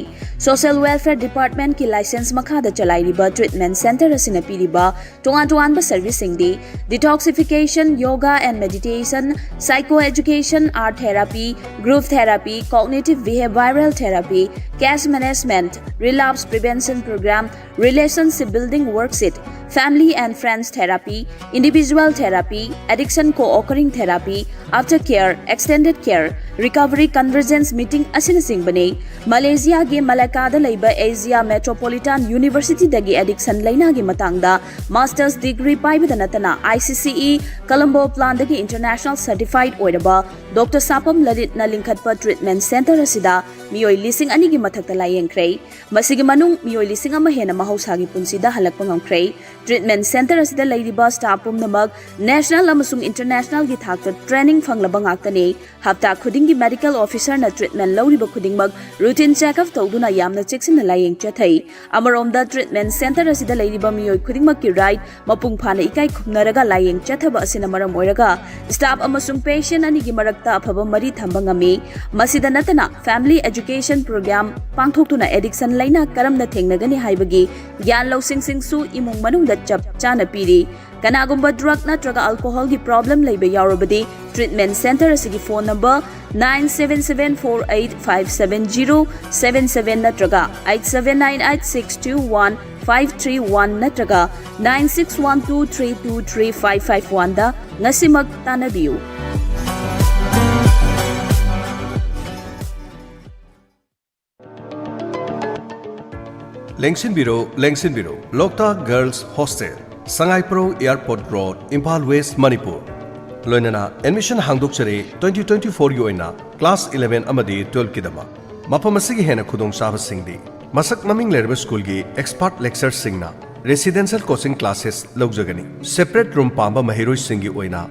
Social Welfare Departmentꯀꯤ license ꯃꯈꯥꯗ ꯆꯂꯥꯏꯔꯤꯕ treatment centre ꯑꯁꯤꯅ ꯄꯤꯔꯤꯕ ꯇꯣꯉꯥꯟ ꯇꯣꯉꯥꯟꯕ serviceꯁꯤꯡꯗꯤ detoxification, yoga and meditation, psycho education, art therapy, group therapy, cognitive behavioral therapy, case management, relapse prevention program, relationship building worksheet, family and friends therapy, individual therapy, addiction co-occurring therapy, after care, extended care, recovery convergence meeting ꯑꯁꯤꯅꯆꯤꯡꯕꯅꯤ꯫ ꯃꯂꯦꯁꯤꯌꯥꯒꯤ ꯃꯂꯥꯀꯥꯗ ꯂꯩꯕ Asia metropolitan ꯌꯨꯅꯤꯚꯔꯁꯤꯇꯤꯗꯒꯤ addiction ꯂꯩꯅꯥꯒꯤ ꯃꯇꯥꯡꯗ master's degree ꯄꯥꯏꯕꯗ ꯅꯠꯇꯅ I C C E Colombo Planꯗꯒꯤ international certified ꯑꯣꯏꯔꯕ Doctor ꯁꯥꯄꯝ ꯂꯂꯤꯠꯅ ꯂꯤꯡꯈꯠꯄ treatment centre ꯑꯁꯤꯗ ꯃꯤꯑꯣꯏ ꯂꯤꯁꯤꯡ ꯑꯅꯤꯒꯤ ꯃꯊꯛꯇ ꯂꯥꯌꯦꯡꯈ꯭ꯔꯦ꯫ ꯃꯁꯤꯒꯤ ꯃꯅꯨꯡ ꯃꯤꯑꯣꯏ ꯂꯤꯁꯤꯡ ꯑꯃ ꯍꯦꯟꯅ ꯃꯍꯧꯁꯥꯒꯤ ꯄꯨꯟꯁꯤꯗ ꯍꯜꯂꯛꯄ ꯉꯝꯈ꯭ꯔꯦ꯫ Treatment centre ꯑꯁꯤꯗ ꯂꯩꯔꯤꯕ staff ꯄꯨꯝꯅꯃꯛ national ꯑꯃꯁꯨꯡ internationalꯒꯤ ꯊꯥꯛꯇ training ꯐꯪꯂꯕ ꯉꯥꯛꯇꯅꯤ꯫ ꯍꯞꯇꯥ ꯈꯨꯗꯤꯡꯒꯤ medical officerꯅ treatment ꯂꯧꯔꯤꯕ ꯈꯨꯗꯤꯡꯃꯛ routine checkup ꯇꯧꯗꯨꯅ ꯌꯥꯝꯅ ꯆꯦꯛꯁꯤꯟꯅ ꯂꯥꯌꯦꯡ ꯆꯠꯊꯩ꯫ ꯑꯃꯔꯣꯝꯗ treatment centre ꯑꯁꯤꯗ ꯂꯩꯔꯤꯕ ꯃꯤꯑꯣꯏ ꯈꯨꯗꯤꯡꯃꯛꯀꯤ right ꯃꯄꯨꯡ ꯐꯥꯅ ꯏꯀꯥꯏ ꯈꯨꯝꯅꯔꯒ ꯂꯥꯌꯦꯡ ꯆꯠꯊꯕ ꯑꯁꯤꯅ ꯃꯔꯝ ꯑꯣꯏꯔꯒ staff ꯑꯃꯁꯨꯡ patient ꯑꯅꯤꯒꯤ ꯃꯔꯛꯇ ꯑꯐꯕ ꯃꯔꯤ ꯊꯝꯕ ꯉꯝꯃꯤ꯫ ꯃꯁꯤꯗ ꯅꯠꯇꯅ family education program ꯄꯥꯡꯊꯣꯛꯇꯨꯅ addiction ꯂꯩꯅꯥ ꯀꯔꯝꯅ ꯊꯦꯡꯅꯒꯅꯤ ꯍꯥꯏꯕꯒꯤ ꯒ꯭ꯌꯥꯟ ꯂꯧꯁꯤꯡꯁꯤꯡꯁꯨ ꯏꯃꯨꯡ ꯃꯅꯨꯡꯗ ꯆꯞ ꯆꯥꯅ ꯄꯤꯔꯤ꯫ ꯀꯅꯥꯒꯨꯝꯕ drug ꯅꯠꯇ꯭ꯔꯒ alcoholꯒꯤ problem ꯂꯩꯕ ꯌꯥꯎꯔꯕꯗꯤ treatment centre ꯑꯁꯤꯒꯤ phone number nine seven seven four eight five seven zero seven seven ꯅꯠꯇ꯭ꯔꯒ eight seven nine eight six two one five three one ꯅꯠꯇ꯭ꯔꯒ nine six one two three two three five five one ꯗ ꯉꯁꯤꯃꯛ ꯇꯥꯟꯅꯕꯤꯌꯨ꯫ ꯂꯦꯡꯁꯤꯟꯕꯤꯔꯣ, ꯂꯦꯡꯁꯤꯟꯕꯤꯔꯣ꯫ Loktak Girls Hostel, Sangaiprou Airport Road, Imphal west, Manipur. ꯂꯣꯏꯅꯅ admission ꯍꯥꯡꯗꯣꯛꯆꯔꯤ twenty twenty-fourꯒꯤ ꯑꯣꯏꯅ class eleven ꯑꯃꯗꯤ twelveꯀꯤꯗꯃꯛ꯫ ꯃꯐꯝ ꯑꯁꯤꯒꯤ ꯍꯦꯟꯅ ꯈꯨꯗꯣꯡꯆꯥꯕꯁꯤꯡꯗꯤ ꯃꯁꯛ ꯃꯃꯤꯡ ꯂꯩꯔꯕ ꯁ꯭ꯀꯨꯜꯒꯤ expert lecturerꯁꯤꯡꯅ residential coaching classes ꯂꯧꯖꯒꯅꯤ꯫ Separate room ꯄꯥꯝꯕ ꯃꯍꯩꯔꯣꯏꯁꯤꯡꯒꯤ ꯑꯣꯏꯅ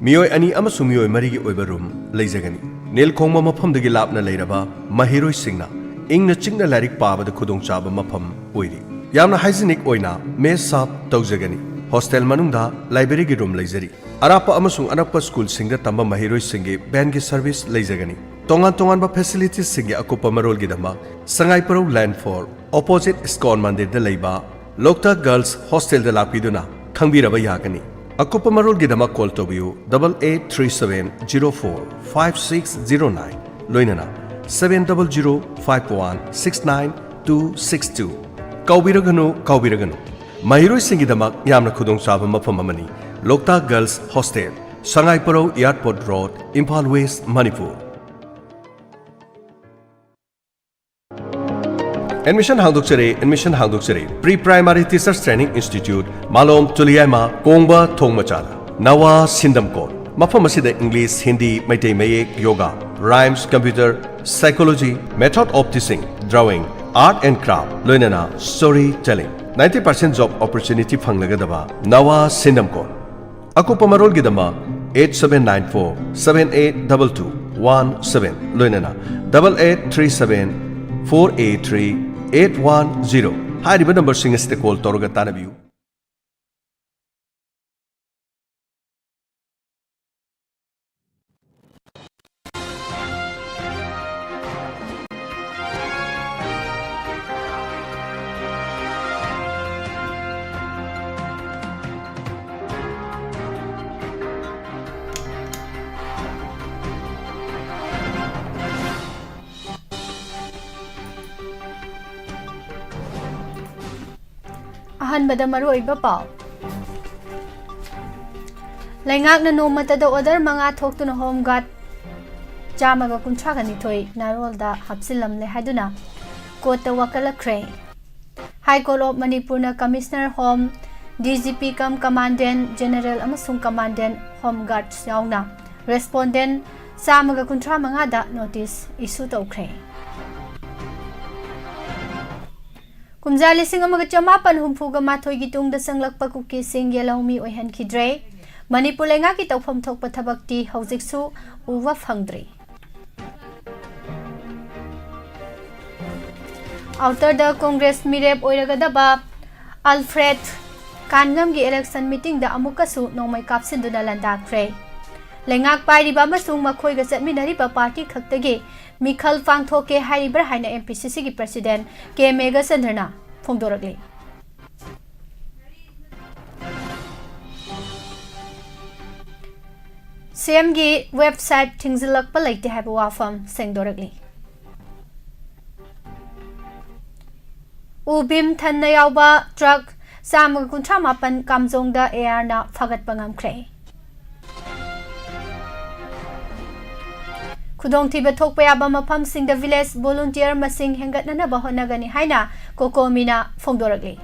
ꯃꯤꯑꯣꯏ ꯑꯅꯤ ꯑꯃꯁꯨꯡ ꯃꯤꯑꯣꯏ ꯃꯔꯤꯒꯤ ꯑꯣꯏꯕ room ꯂꯩꯖꯒꯅꯤ꯫ ꯅꯤꯜ ꯈꯣꯡꯕ ꯃꯐꯝꯗꯒꯤ ꯂꯥꯞꯅ ꯂꯩꯔꯕ ꯃꯍꯩꯔꯣꯏꯁꯤꯡꯅ ꯏꯪꯅ ꯆꯤꯛꯅ ꯂꯥꯏꯔꯤꯛ ꯄꯥꯕꯗ ꯈꯨꯗꯣꯡꯆꯥꯕ ꯃꯐꯝ ꯑꯣꯏꯔꯤ꯫ ꯌꯥꯝꯅ ꯍꯥꯏꯖꯤꯅꯤꯛ ꯑꯣꯏꯅ ꯃꯦꯁ ꯁꯥꯔꯚ ꯇꯧꯖꯒꯅꯤ꯫ ꯍꯣꯁꯇꯦꯜ ꯃꯅꯨꯡꯗ ꯂꯥꯏꯕ꯭ꯔꯦꯔꯤꯒꯤ ꯔꯨꯝ ꯂꯩꯖꯔꯤ꯫ ꯑꯔꯥꯞꯄ ꯑꯃꯁꯨꯡ ꯑꯅꯛꯄ ꯁ꯭ꯀꯨꯜꯁꯤꯡꯗ ꯇꯝꯕ ꯃꯍꯩꯔꯣꯏꯁꯤꯡꯒꯤ ꯚꯦꯟꯒꯤ ꯁꯔꯚꯤꯁ ꯂꯩꯖꯒꯅꯤ꯫ ꯇꯣꯉꯥꯟ ꯇꯣꯉꯥꯟꯕ ꯐꯦꯁꯤꯂꯤꯇꯤꯁꯁꯤꯡꯒꯤ ꯑꯀꯨꯞꯄ ꯃꯔꯣꯜꯒꯤꯗꯃꯛ ꯁꯉꯥꯏꯄ꯭ꯔꯧ ꯂꯥꯏꯟ ꯐꯣꯔ, ꯑꯣꯄꯣꯖꯤꯠ ꯏꯁꯀꯣꯟ ꯃꯟꯗꯤꯔꯗ ꯂꯩꯕ ꯂꯣꯛꯇꯥꯛ ꯒꯔꯜꯁ ꯍꯣꯁꯇꯦꯜꯗ ꯂꯥꯛꯄꯤꯗꯨꯅ ꯈꯪꯕꯤꯔꯕ ꯌꯥꯒꯅꯤ꯫ ꯑꯀꯨꯞꯄ ꯃꯔꯣꯜꯒꯤꯗꯃꯛ ꯀꯣꯜ ꯇꯧꯕꯤꯌꯨ, double eight three seven zero four five six zero nine, ꯂꯣꯏꯅꯅ seven double zero five one six nine two six two꯫ ꯀꯥꯎꯕꯤꯔꯒꯅꯨ, ꯀꯥꯎꯕꯤꯔꯒꯅꯨ꯫ ꯃꯍꯩꯔꯣꯏꯁꯤꯡꯒꯤꯗꯃꯛ ꯌꯥꯝꯅ ꯈꯨꯗꯣꯡꯆꯥꯕ ꯃꯐꯝ ꯑꯃꯅꯤ Loktak girls hostel, Sangaiprou airport road, Imphal west, Manipur. Admission ꯍꯥꯡꯗꯣꯛꯆꯔꯦ, ꯑꯦꯗꯃꯤꯁꯟ ꯍꯥꯡꯗꯣꯛꯆꯔꯦ꯫ Pre primary teachers training institute, Malom Tuliyaima, Kongba ꯊꯣꯡ ꯃꯆꯥꯗ꯫ ꯅꯋꯥ ꯁꯤꯟꯗꯝꯀꯣꯟ꯫ ꯃꯐꯝ ꯑꯁꯤꯗ ꯏꯪꯂꯤꯁ, ꯍꯤꯟꯗꯤ, ꯃꯩꯇꯩ ꯃꯌꯦꯛ, yoga, rhymes, computer, psychology, method of teaching, drawing, art and craft, ꯂꯣꯏꯅꯅ story telling꯫ Ninety percent job opportunity ꯐꯪꯂꯒꯗꯕ ꯅꯋꯥ ꯁꯤꯟꯗꯝꯀꯣꯟ꯫ ꯑꯀꯨꯞꯄ ꯃꯔꯣꯜꯒꯤꯗꯃꯛ eight seven nine four seven eight double two one seven, ꯂꯣꯏꯅꯅ double eight three seven four eight three eight one zero ꯍꯥꯏꯔꯤꯕ ꯅꯝꯕꯔꯁꯤꯡ ꯑꯁꯤꯗ call ꯇꯧꯔꯒ ꯇꯥꯟꯅꯕꯤꯌꯨ꯫ ꯑꯍꯥꯟꯕꯗ ꯃꯔꯨꯑꯣꯏꯕ ꯄꯥꯎ꯫ ꯂꯩꯉꯥꯛꯅ ꯅꯣꯡꯃꯇꯗ ꯑꯣꯔꯗꯔ ꯃꯉꯥ ꯊꯣꯛꯇꯨꯅ ꯍꯣꯝ ꯒꯥꯔꯗ ꯆꯥꯝꯃꯒ ꯀꯨꯟꯊ꯭ꯔꯥꯒ ꯅꯤꯊꯣꯏ ꯅꯥꯔꯣꯜꯗ ꯍꯥꯞꯆꯤꯜꯂꯝꯂꯦ ꯍꯥꯏꯗꯨꯅ ꯀꯣꯔꯠꯇ ꯋꯥꯀꯠꯂꯛꯈ꯭ꯔꯦ꯫ ꯍꯥꯏ ꯀꯣꯔꯠ ꯑꯣꯐ ꯃꯅꯤꯄꯨꯔꯅ commissioner home, D G P ꯀꯝ ꯀꯃꯥꯟꯗꯦꯟ ꯖꯦꯅꯔꯦꯜ ꯑꯃꯁꯨꯡ ꯀꯃꯥꯟꯗꯦꯟ ꯍꯣꯝ ꯒꯥꯔꯗꯁ ꯌꯥꯎꯅ ꯔꯦꯁꯄꯣꯟꯗꯦꯟ ꯆꯥꯝꯃꯒ ꯀꯨꯟꯊ꯭ꯔꯥ ꯃꯉꯥꯗ ꯅꯣꯇꯤꯁ ꯏꯁꯨ ꯇꯧꯈ꯭ꯔꯦ꯫ ꯀꯨꯝꯖꯥ ꯂꯤꯁꯤꯡ ꯑꯃꯒ ꯆꯃꯥꯄꯟ ꯍꯨꯝꯐꯨꯒ ꯃꯥꯊꯣꯏꯒꯤ ꯇꯨꯡꯗ ꯆꯪꯂꯛꯄ ꯀꯨꯀꯤꯁꯤꯡ ꯌꯦꯜꯍꯧꯃꯤ ꯑꯣꯏꯍꯟꯈꯤꯗ꯭ꯔꯦ꯫ ꯃꯅꯤꯄꯨꯔ ꯂꯩꯉꯥꯛꯀꯤ ꯇꯧꯐꯝ ꯊꯣꯛꯄ ꯊꯕꯛꯇꯤ ꯍꯧꯖꯤꯛꯁꯨ ꯎꯕ ꯐꯪꯗ꯭ꯔꯤ꯫ ꯑꯥꯎꯇꯔꯗ ꯀꯣꯡꯒ꯭ꯔꯦꯁ ꯃꯤꯔꯦꯞ ꯑꯣꯏꯔꯒꯗꯕ ꯑꯜꯐ꯭ꯔꯦꯗ ꯀꯥꯟꯉꯝꯒꯤ ꯏꯂꯦꯛꯁꯟ ꯃꯤꯇꯤꯡꯗ ꯑꯃꯨꯛꯀꯁꯨ ꯅꯣꯡꯃꯩ ꯀꯥꯞꯁꯤꯟꯗꯨꯅ ꯂꯥꯟꯗꯥꯈ꯭ꯔꯦ꯫ ꯂꯩꯉꯥꯛ ꯄꯥꯏꯔꯤꯕ ꯑꯃꯁꯨꯡ ꯃꯈꯣꯏꯒ ꯆꯠꯃꯤꯟꯅꯔꯤꯕ ꯄꯥꯔꯇꯤ ꯈꯛꯇꯒꯤ ꯃꯤꯈꯜ ꯄꯥꯡꯊꯣꯛꯀꯦ ꯍꯥꯏꯔꯤꯕ꯭ꯔꯥ ꯍꯥꯏꯅ MPCCꯒꯤ president K ꯃꯦꯘꯆꯟꯗ꯭ꯔꯅ ꯐꯣꯡꯗꯣꯔꯛꯂꯤ꯫ CMꯒꯤ website ꯊꯤꯡꯖꯤꯜꯂꯛꯄ ꯂꯩꯇꯦ ꯍꯥꯏꯕ ꯋꯥꯐꯝ ꯁꯦꯡꯗꯣꯔꯛꯂꯤ꯫ ꯎ ꯕꯤꯝ ꯊꯟꯅ ꯌꯥꯎꯕ truck ꯆꯥꯝꯃꯒ ꯀꯨꯟꯊ꯭ꯔꯥ ꯃꯥꯄꯟ ꯀꯥꯝꯖꯣꯡꯗ ARꯅ ꯐꯥꯒꯠꯄ ꯉꯝꯈ꯭ꯔꯦ꯫ ꯈꯨꯗꯣꯡꯊꯤꯕ ꯊꯣꯛꯄ ꯌꯥꯕ ꯃꯐꯝꯁꯤꯡꯗ village volunteer ꯃꯁꯤꯡ ꯍꯦꯟꯒꯠꯅꯅꯕ ꯍꯣꯠꯅꯒꯅꯤ ꯍꯥꯏꯅ COCOMIꯅ ꯐꯣꯡꯗꯣꯔꯛꯂꯤ꯫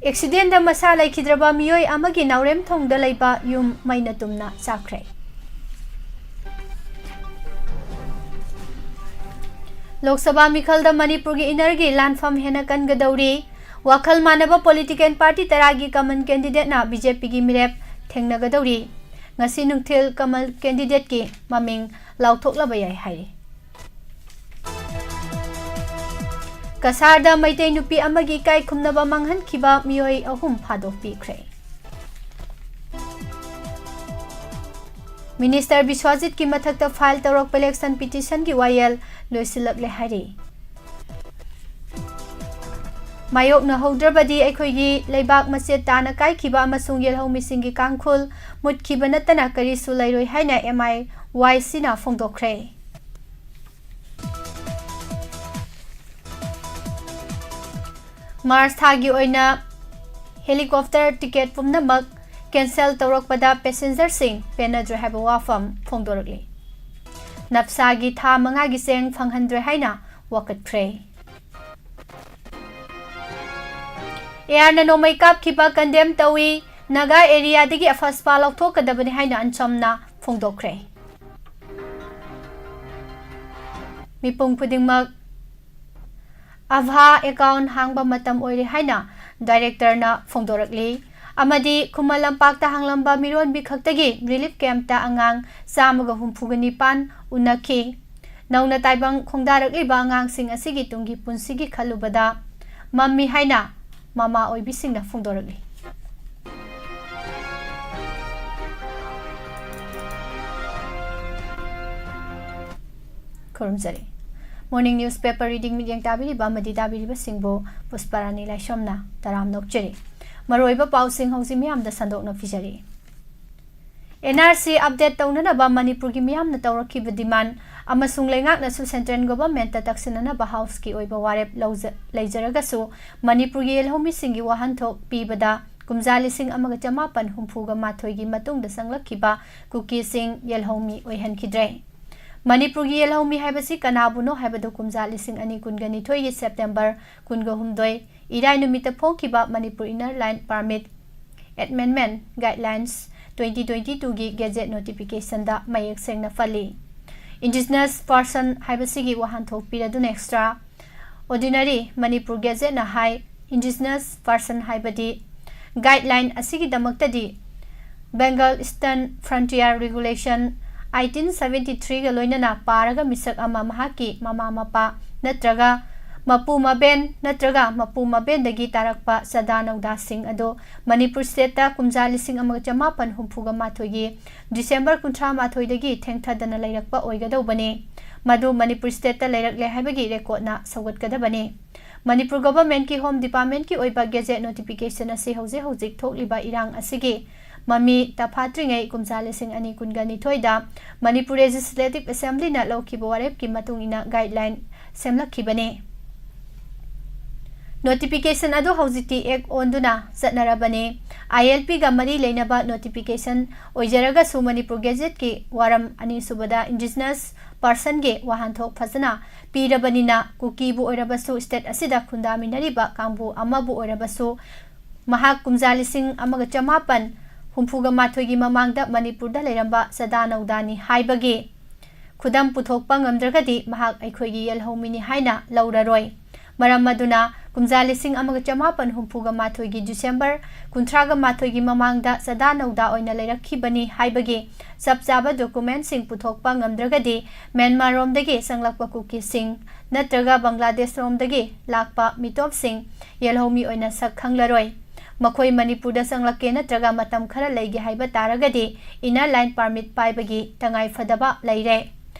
Accidentꯗ ꯃꯁꯥ ꯂꯩꯈꯤꯗ꯭ꯔꯕ ꯃꯤꯑꯣꯏ ꯑꯃꯒꯤ ꯅꯥꯎꯔꯦꯝꯊꯣꯡꯗ ꯂꯩꯕ ꯌꯨꯝ ꯃꯩꯅ ꯇꯨꯝꯅ ꯆꯥꯛꯈ꯭ꯔꯦ꯫ ꯂꯣꯛ ꯁꯚꯥ ꯃꯤꯈꯜꯗ ꯃꯅꯤꯄꯨꯔꯒꯤ innerꯒꯤ ꯂꯥꯟꯐꯝ ꯍꯦꯟꯅ ꯀꯟꯒꯗꯧꯔꯤ꯫ ꯋꯥꯈꯜ ꯃꯥꯟꯅꯕ political party ꯇꯔꯥꯒꯤ common candidateꯅ BJPꯒꯤ ꯃꯤꯔꯦꯞ ꯊꯦꯡꯅꯒꯗꯧꯔꯤ꯫ ꯉꯁꯤ ꯅꯨꯡꯊꯤꯜ common candidateꯀꯤ ꯃꯃꯤꯡ ꯂꯥꯎꯊꯣꯛꯂꯕ ꯌꯥꯏ ꯍꯥꯏꯔꯤ꯫ ꯀꯁꯥꯔꯗ ꯃꯩꯇꯩ ꯅꯨꯄꯤ ꯑꯃꯒꯤ ꯏꯀꯥꯏ ꯈꯨꯝꯅꯕ ꯃꯥꯡꯍꯟꯈꯤꯕ ꯃꯤꯑꯣꯏ ꯑꯍꯨꯝ ꯐꯥꯗꯣꯛꯄꯤꯈ꯭ꯔꯦ꯫ Minister ꯕꯤꯁ꯭ꯋꯥꯖꯤꯠꯀꯤ ꯃꯊꯛꯇ file ꯇꯧꯔꯛꯄ election petitionꯒꯤ ꯋꯥꯌꯦꯜ ꯂꯣꯏꯁꯤꯜꯂꯛꯂꯦ ꯍꯥꯏꯔꯤ꯫ ꯃꯥꯌꯣꯛꯅꯍꯧꯗ꯭ꯔꯕꯗꯤ ꯑꯩꯈꯣꯏꯒꯤ ꯂꯩꯕꯥꯛ ꯃꯆꯦꯠ ꯇꯥꯅ ꯀꯥꯏꯈꯤꯕ ꯑꯃꯁꯨꯡ ꯌꯦꯜꯍꯧꯃꯤꯁꯤꯡꯒꯤ ꯀꯥꯡꯈꯨꯜ ꯃꯨꯠꯈꯤꯕ ꯅꯠꯇꯅ ꯀꯔꯤꯁꯨ ꯂꯩꯔꯣꯏ ꯍꯥꯏꯅ MIYCꯅ ꯐꯣꯡꯗꯣꯛꯈ꯭ꯔꯦ꯫ March ꯊꯥꯒꯤ ꯑꯣꯏꯅ helicopter ticket ꯄꯨꯝꯅꯃꯛ cancel ꯇꯧꯔꯛꯄꯗ passengerꯁꯤꯡ ꯄꯦꯟꯅꯗ꯭ꯔꯦ ꯍꯥꯏꯕ ꯋꯥꯐꯝ ꯐꯣꯡꯗꯣꯔꯛꯂꯤ꯫ ꯅꯞꯁꯥꯒꯤ ꯊꯥ ꯃꯉꯥꯒꯤ ꯆꯦꯡ ꯐꯪꯍꯟꯗ꯭ꯔꯦ ꯍꯥꯏꯅ ꯋꯥꯀꯠꯈ꯭ꯔꯦ꯫ ARꯅ ꯅꯣꯡꯃꯩ ꯀꯥꯞꯈꯤꯕ condemn ꯇꯧꯏ꯫ ꯅꯥꯒꯥ areaꯗꯒꯤ ꯑꯐꯁꯄꯥ ꯂꯧꯊꯣꯛꯀꯗꯕꯅꯤ ꯍꯥꯏꯅ ꯑꯟꯆꯝꯅ ꯐꯣꯡꯗꯣꯛꯈ꯭ꯔꯦ꯫ ꯃꯤꯄꯨꯝ ꯈꯨꯗꯤꯡꯃꯛ ABHA account ꯍꯥꯡꯕ ꯃꯇꯝ ꯑꯣꯏꯔꯦ ꯍꯥꯏꯅ directorꯅ ꯐꯣꯡꯗꯣꯔꯛꯂꯤ꯫ ꯑꯃꯗꯤ ꯈꯨꯃꯟ ꯂꯝꯄꯥꯛꯇ ꯍꯥꯡꯂꯝꯕ ꯃꯤꯔꯣꯟꯕꯤ ꯈꯛꯇꯒꯤ relief campꯇ ꯑꯉꯥꯡ ꯆꯥꯝꯃꯒ ꯍꯨꯝꯐꯨꯒ ꯅꯤꯄꯥꯟ ꯎꯅꯈꯤ꯫ ꯅꯧꯅ ꯇꯥꯏꯕꯪ ꯈꯣꯡꯗꯥꯔꯛꯂꯤꯕ ꯑꯉꯥꯡꯁꯤꯡ ꯑꯁꯤꯒꯤ ꯇꯨꯡꯒꯤ ꯄꯨꯟꯁꯤꯒꯤ ꯈꯜꯂꯨꯕꯗ ꯃꯝꯃꯤ ꯍꯥꯏꯅ ꯃꯃꯥ ꯑꯣꯏꯕꯤꯁꯤꯡꯅ ꯐꯣꯡꯗꯣꯔꯛꯂꯤ꯫ ꯈꯨꯔꯨꯝꯖꯔꯤ꯫ Morning newspaper reading ꯃꯤꯠꯌꯦꯡ ꯇꯥꯕꯤꯔꯤꯕ ꯑꯃꯗꯤ ꯇꯥꯕꯤꯔꯤꯕꯁꯤꯡꯕꯨ ꯄꯨꯁꯄꯥꯔꯥꯅꯤ ꯂꯥꯏꯁ꯭ꯔꯝꯅ ꯇꯔꯥꯝꯅ ꯑꯣꯛꯆꯔꯤ꯫ ꯃꯔꯨꯑꯣꯏꯕ ꯄꯥꯎꯁꯤꯡ ꯍꯧꯖꯤꯛ ꯃꯤꯌꯥꯝꯗ ꯁꯟꯗꯣꯛꯅ ꯄꯤꯖꯔꯤ꯫ N R C update ꯇꯧꯅꯅꯕ ꯃꯅꯤꯄꯨꯔꯒꯤ ꯃꯤꯌꯥꯝꯅ ꯇꯧꯔꯛꯈꯤꯕ demand ꯑꯃꯁꯨꯡ ꯂꯩꯉꯥꯛꯅꯁꯨ central government ꯇ ꯇꯛꯁꯤꯟꯅꯅꯕ House ꯀꯤ ꯑꯣꯏꯕ ꯋꯥꯔꯦꯞ ꯂꯧꯖ-, ꯂꯩꯖꯔꯒꯁꯨ ꯃꯅꯤꯄꯨꯔꯒꯤ ꯌꯦꯜꯍꯧꯃꯤꯁꯤꯡꯒꯤ ꯋꯥꯍꯟꯊꯣꯛ ꯄꯤꯕꯗ ꯀꯨꯝꯖꯥ ꯂꯤꯁꯤꯡ ꯑꯃꯒ ꯆꯃꯥꯄꯟ ꯍꯨꯝꯐꯨꯒ ꯃꯥꯊꯣꯏꯒꯤ ꯃꯇꯨꯡꯗ ꯆꯪꯂꯛꯈꯤꯕ ꯀꯨꯀꯤꯁꯤꯡ ꯌꯦꯜꯍꯧꯃꯤ ꯑꯣꯏꯍꯟꯈꯤꯗ꯭ꯔꯦ꯫ ꯃꯅꯤꯄꯨꯔꯒꯤ ꯌꯦꯜꯍꯧꯃꯤ ꯍꯥꯏꯕꯁꯤ ꯀꯅꯥꯕꯨꯅꯣ ꯍꯥꯏꯕꯗꯨ ꯀꯨꯝꯖꯥ ꯂꯤꯁꯤꯡ ꯑꯅꯤ ꯀꯨꯟꯒ ꯅꯤꯊꯣꯏꯒꯤ September ꯀꯨꯟꯒ ꯍꯨꯝꯗꯣꯏ, ꯏꯔꯥꯏ ꯅꯨꯃꯤꯠꯇ ꯐꯣꯡꯈꯤꯕ Manipur Inner Line Permit Amendment Guidelines twenty twenty-two ꯒꯤ gazette notification ꯗ ꯃꯌꯦꯛ ꯁꯦꯡꯅ ꯄꯜꯂꯤ꯫ Indigenous person ꯍꯥꯏꯕꯁꯤꯒꯤ ꯋꯥꯍꯟꯊꯣꯛ ꯄꯤꯔꯗꯨꯅ extra ordinary Manipur gazette ꯅ ꯍꯥꯏ, indigenous person ꯍꯥꯏꯕꯗꯤ guideline ꯑꯁꯤꯒꯤꯗꯃꯛꯇꯗꯤ Bengal Eastern Frontier Regulation eighteen seventy three ꯒ ꯂꯣꯏꯅꯅ ꯄꯥꯔꯒ ꯃꯤꯁꯛ ꯑꯃ ꯃꯍꯥꯛꯀꯤ ꯃꯃꯥ ꯃꯄꯥ ꯅꯠꯇ꯭ꯔꯒ ꯃꯄꯨ ꯃꯕꯦꯟ ꯅꯠꯇ꯭ꯔꯒ ꯃꯄꯨ ꯃꯕꯦꯟꯗꯒꯤ ꯇꯥꯔꯛꯄ ꯆꯥꯗꯥ ꯅꯧꯗꯥꯁꯤꯡ ꯑꯗꯨ ꯃꯅꯤꯄꯨꯔ state ꯇ ꯀꯨꯝꯖꯥ ꯂꯤꯁꯤꯡ ꯑꯃꯒ ꯆꯃꯥꯄꯟ ꯍꯨꯝꯐꯨꯒ ꯃꯥꯊꯣꯏꯒꯤ December ꯀꯨꯟꯊ꯭ꯔꯥ ꯃꯥꯊꯣꯏꯗꯒꯤ ꯊꯦꯡꯊꯗꯅ ꯂꯩꯔꯛꯄ ꯑꯣꯏꯒꯗꯧꯕꯅꯤ꯫ ꯃꯗꯨ ꯃꯅꯤꯄꯨꯔ state ꯇ ꯂꯩꯔꯛꯂꯦ ꯍꯥꯏꯕꯒꯤ record ꯅ ꯁꯧꯒꯠꯀꯗꯕꯅꯤ꯫ ꯃꯅꯤꯄꯨꯔ government ꯀꯤ Home Department ꯀꯤ ꯑꯣꯏꯕ gazette notification ꯑꯁꯤ ꯍꯧꯖꯤꯛ ꯍꯧꯖꯤꯛ ꯊꯣꯛꯂꯤꯕ ꯏꯔꯥꯡ ꯑꯁꯤꯒꯤ ꯃꯃꯤ ꯇꯐꯥꯠꯇ꯭ꯔꯤꯉꯩ ꯀꯨꯝꯖꯥ ꯂꯤꯁꯤꯡ ꯑꯅꯤ ꯀꯨꯟꯒ ꯅꯤꯊꯣꯏꯗ ꯃꯅꯤꯄꯨꯔ Legislative Assembly ꯅ ꯂꯧꯈꯤꯕ ꯋꯥꯔꯦꯞꯀꯤ ꯃꯇꯨꯡ ꯏꯟꯅ guideline ꯁꯦꯝꯂꯛꯈꯤꯕꯅꯤ꯫ Notification ꯑꯗꯨ ꯍꯧꯖꯤꯛꯇꯤ act ꯑꯣꯟꯗꯨꯅ ꯆꯠꯅꯔꯕꯅꯤ꯫ I L P ꯒ ꯃꯔꯤ ꯂꯩꯅꯕ notification ꯑꯣꯏꯖꯔꯒꯁꯨ ꯃꯅꯤꯄꯨꯔ gazette ꯀꯤ ꯋꯥꯔꯝ ꯑꯅꯤꯁꯨꯕꯗ indigenous person ꯒꯤ ꯋꯥꯍꯟꯊꯣꯛ ꯐꯖꯅ ꯄꯤꯔꯕꯅꯤꯅ ꯀꯨꯀꯤꯕꯨ ꯑꯣꯏꯔꯕꯁꯨ state ꯑꯁꯤꯗ ꯈꯨꯟꯗꯥꯃꯤꯟꯅꯔꯤꯕ ꯀꯥꯡꯕꯨ ꯑꯃꯕꯨ ꯑꯣꯏꯔꯕꯁꯨ ꯃꯍꯥꯛ ꯀꯨꯝꯖꯥ ꯂꯤꯁꯤꯡ ꯑꯃꯒ ꯆꯃꯥꯄꯟ ꯍꯨꯝꯐꯨꯒ ꯃꯥꯊꯣꯏꯒꯤ ꯃꯃꯥꯡꯗ ꯃꯅꯤꯄꯨꯔꯗ ꯂꯩꯔꯝꯕ ꯆꯥꯗꯥ ꯅꯧꯗꯥꯅꯤ ꯍꯥꯏꯕꯒꯤ ꯈꯨꯗꯝ ꯄꯨꯊꯣꯛꯄ ꯉꯝꯗ꯭ꯔꯒꯗꯤ ꯃꯍꯥꯛ ꯑꯩꯈꯣꯏꯒꯤ ꯌꯦꯜꯍꯧꯃꯤꯅꯤ ꯍꯥꯏꯅ ꯂꯧꯔꯔꯣꯏ꯫ ꯃꯔꯝ ꯑꯗꯨꯅ ꯀꯨꯝꯖꯥ ꯂꯤꯁꯤꯡ ꯑꯃꯒ ꯆꯃꯥꯄꯟ ꯍꯨꯝꯐꯨꯒ ꯃꯥꯊꯣꯏꯒꯤ ꯗꯤꯁꯦꯝꯕꯔ ꯀꯨꯟꯊ꯭ꯔꯥꯒ ꯃꯥꯊꯣꯏꯒꯤ ꯃꯃꯥꯡꯗ ꯆꯗꯥ ꯅꯧꯗꯥ ꯑꯣꯏꯅ ꯂꯩꯔꯛꯈꯤꯕꯅꯤ ꯍꯥꯏꯕꯒꯤ ꯆꯞ ꯆꯥꯕ ꯗꯣꯀꯨꯃꯦꯟꯁꯤꯡ ꯄꯨꯊꯣꯛꯄ ꯉꯝꯗ꯭ꯔꯒꯗꯤ, ꯃ꯭ꯌꯥꯟꯃꯥꯔꯔꯣꯝꯗꯒꯤ ꯆꯪꯂꯛꯄ ꯀꯨꯀꯤꯁꯤꯡ ꯅꯠꯇ꯭ꯔꯒ ꯕꯪꯒ꯭ꯂꯥꯗꯦꯁꯔꯣꯝꯗꯒꯤ ꯂꯥꯛꯄ ꯃꯤꯇꯣꯞꯁꯤꯡ ꯌꯦꯜꯍꯧꯃꯤ ꯑꯣꯏꯅ ꯁꯛ ꯈꯪꯂꯔꯣꯏ꯫ ꯃꯈꯣꯏ ꯃꯅꯤꯄꯨꯔꯗ ꯆꯪꯂꯛꯀꯦ ꯅꯠꯇ꯭ꯔꯒ ꯃꯇꯝ ꯈꯔ ꯂꯩꯒꯦ ꯍꯥꯏꯕ ꯇꯥꯔꯒꯗꯤ, ꯏꯟꯅꯔ ꯂꯥꯏꯟ ꯄꯥꯔꯃꯤꯠ ꯄꯥꯏꯕꯒꯤ ꯇꯉꯥꯏ ꯐꯗꯕ ꯂꯩꯔꯦ꯫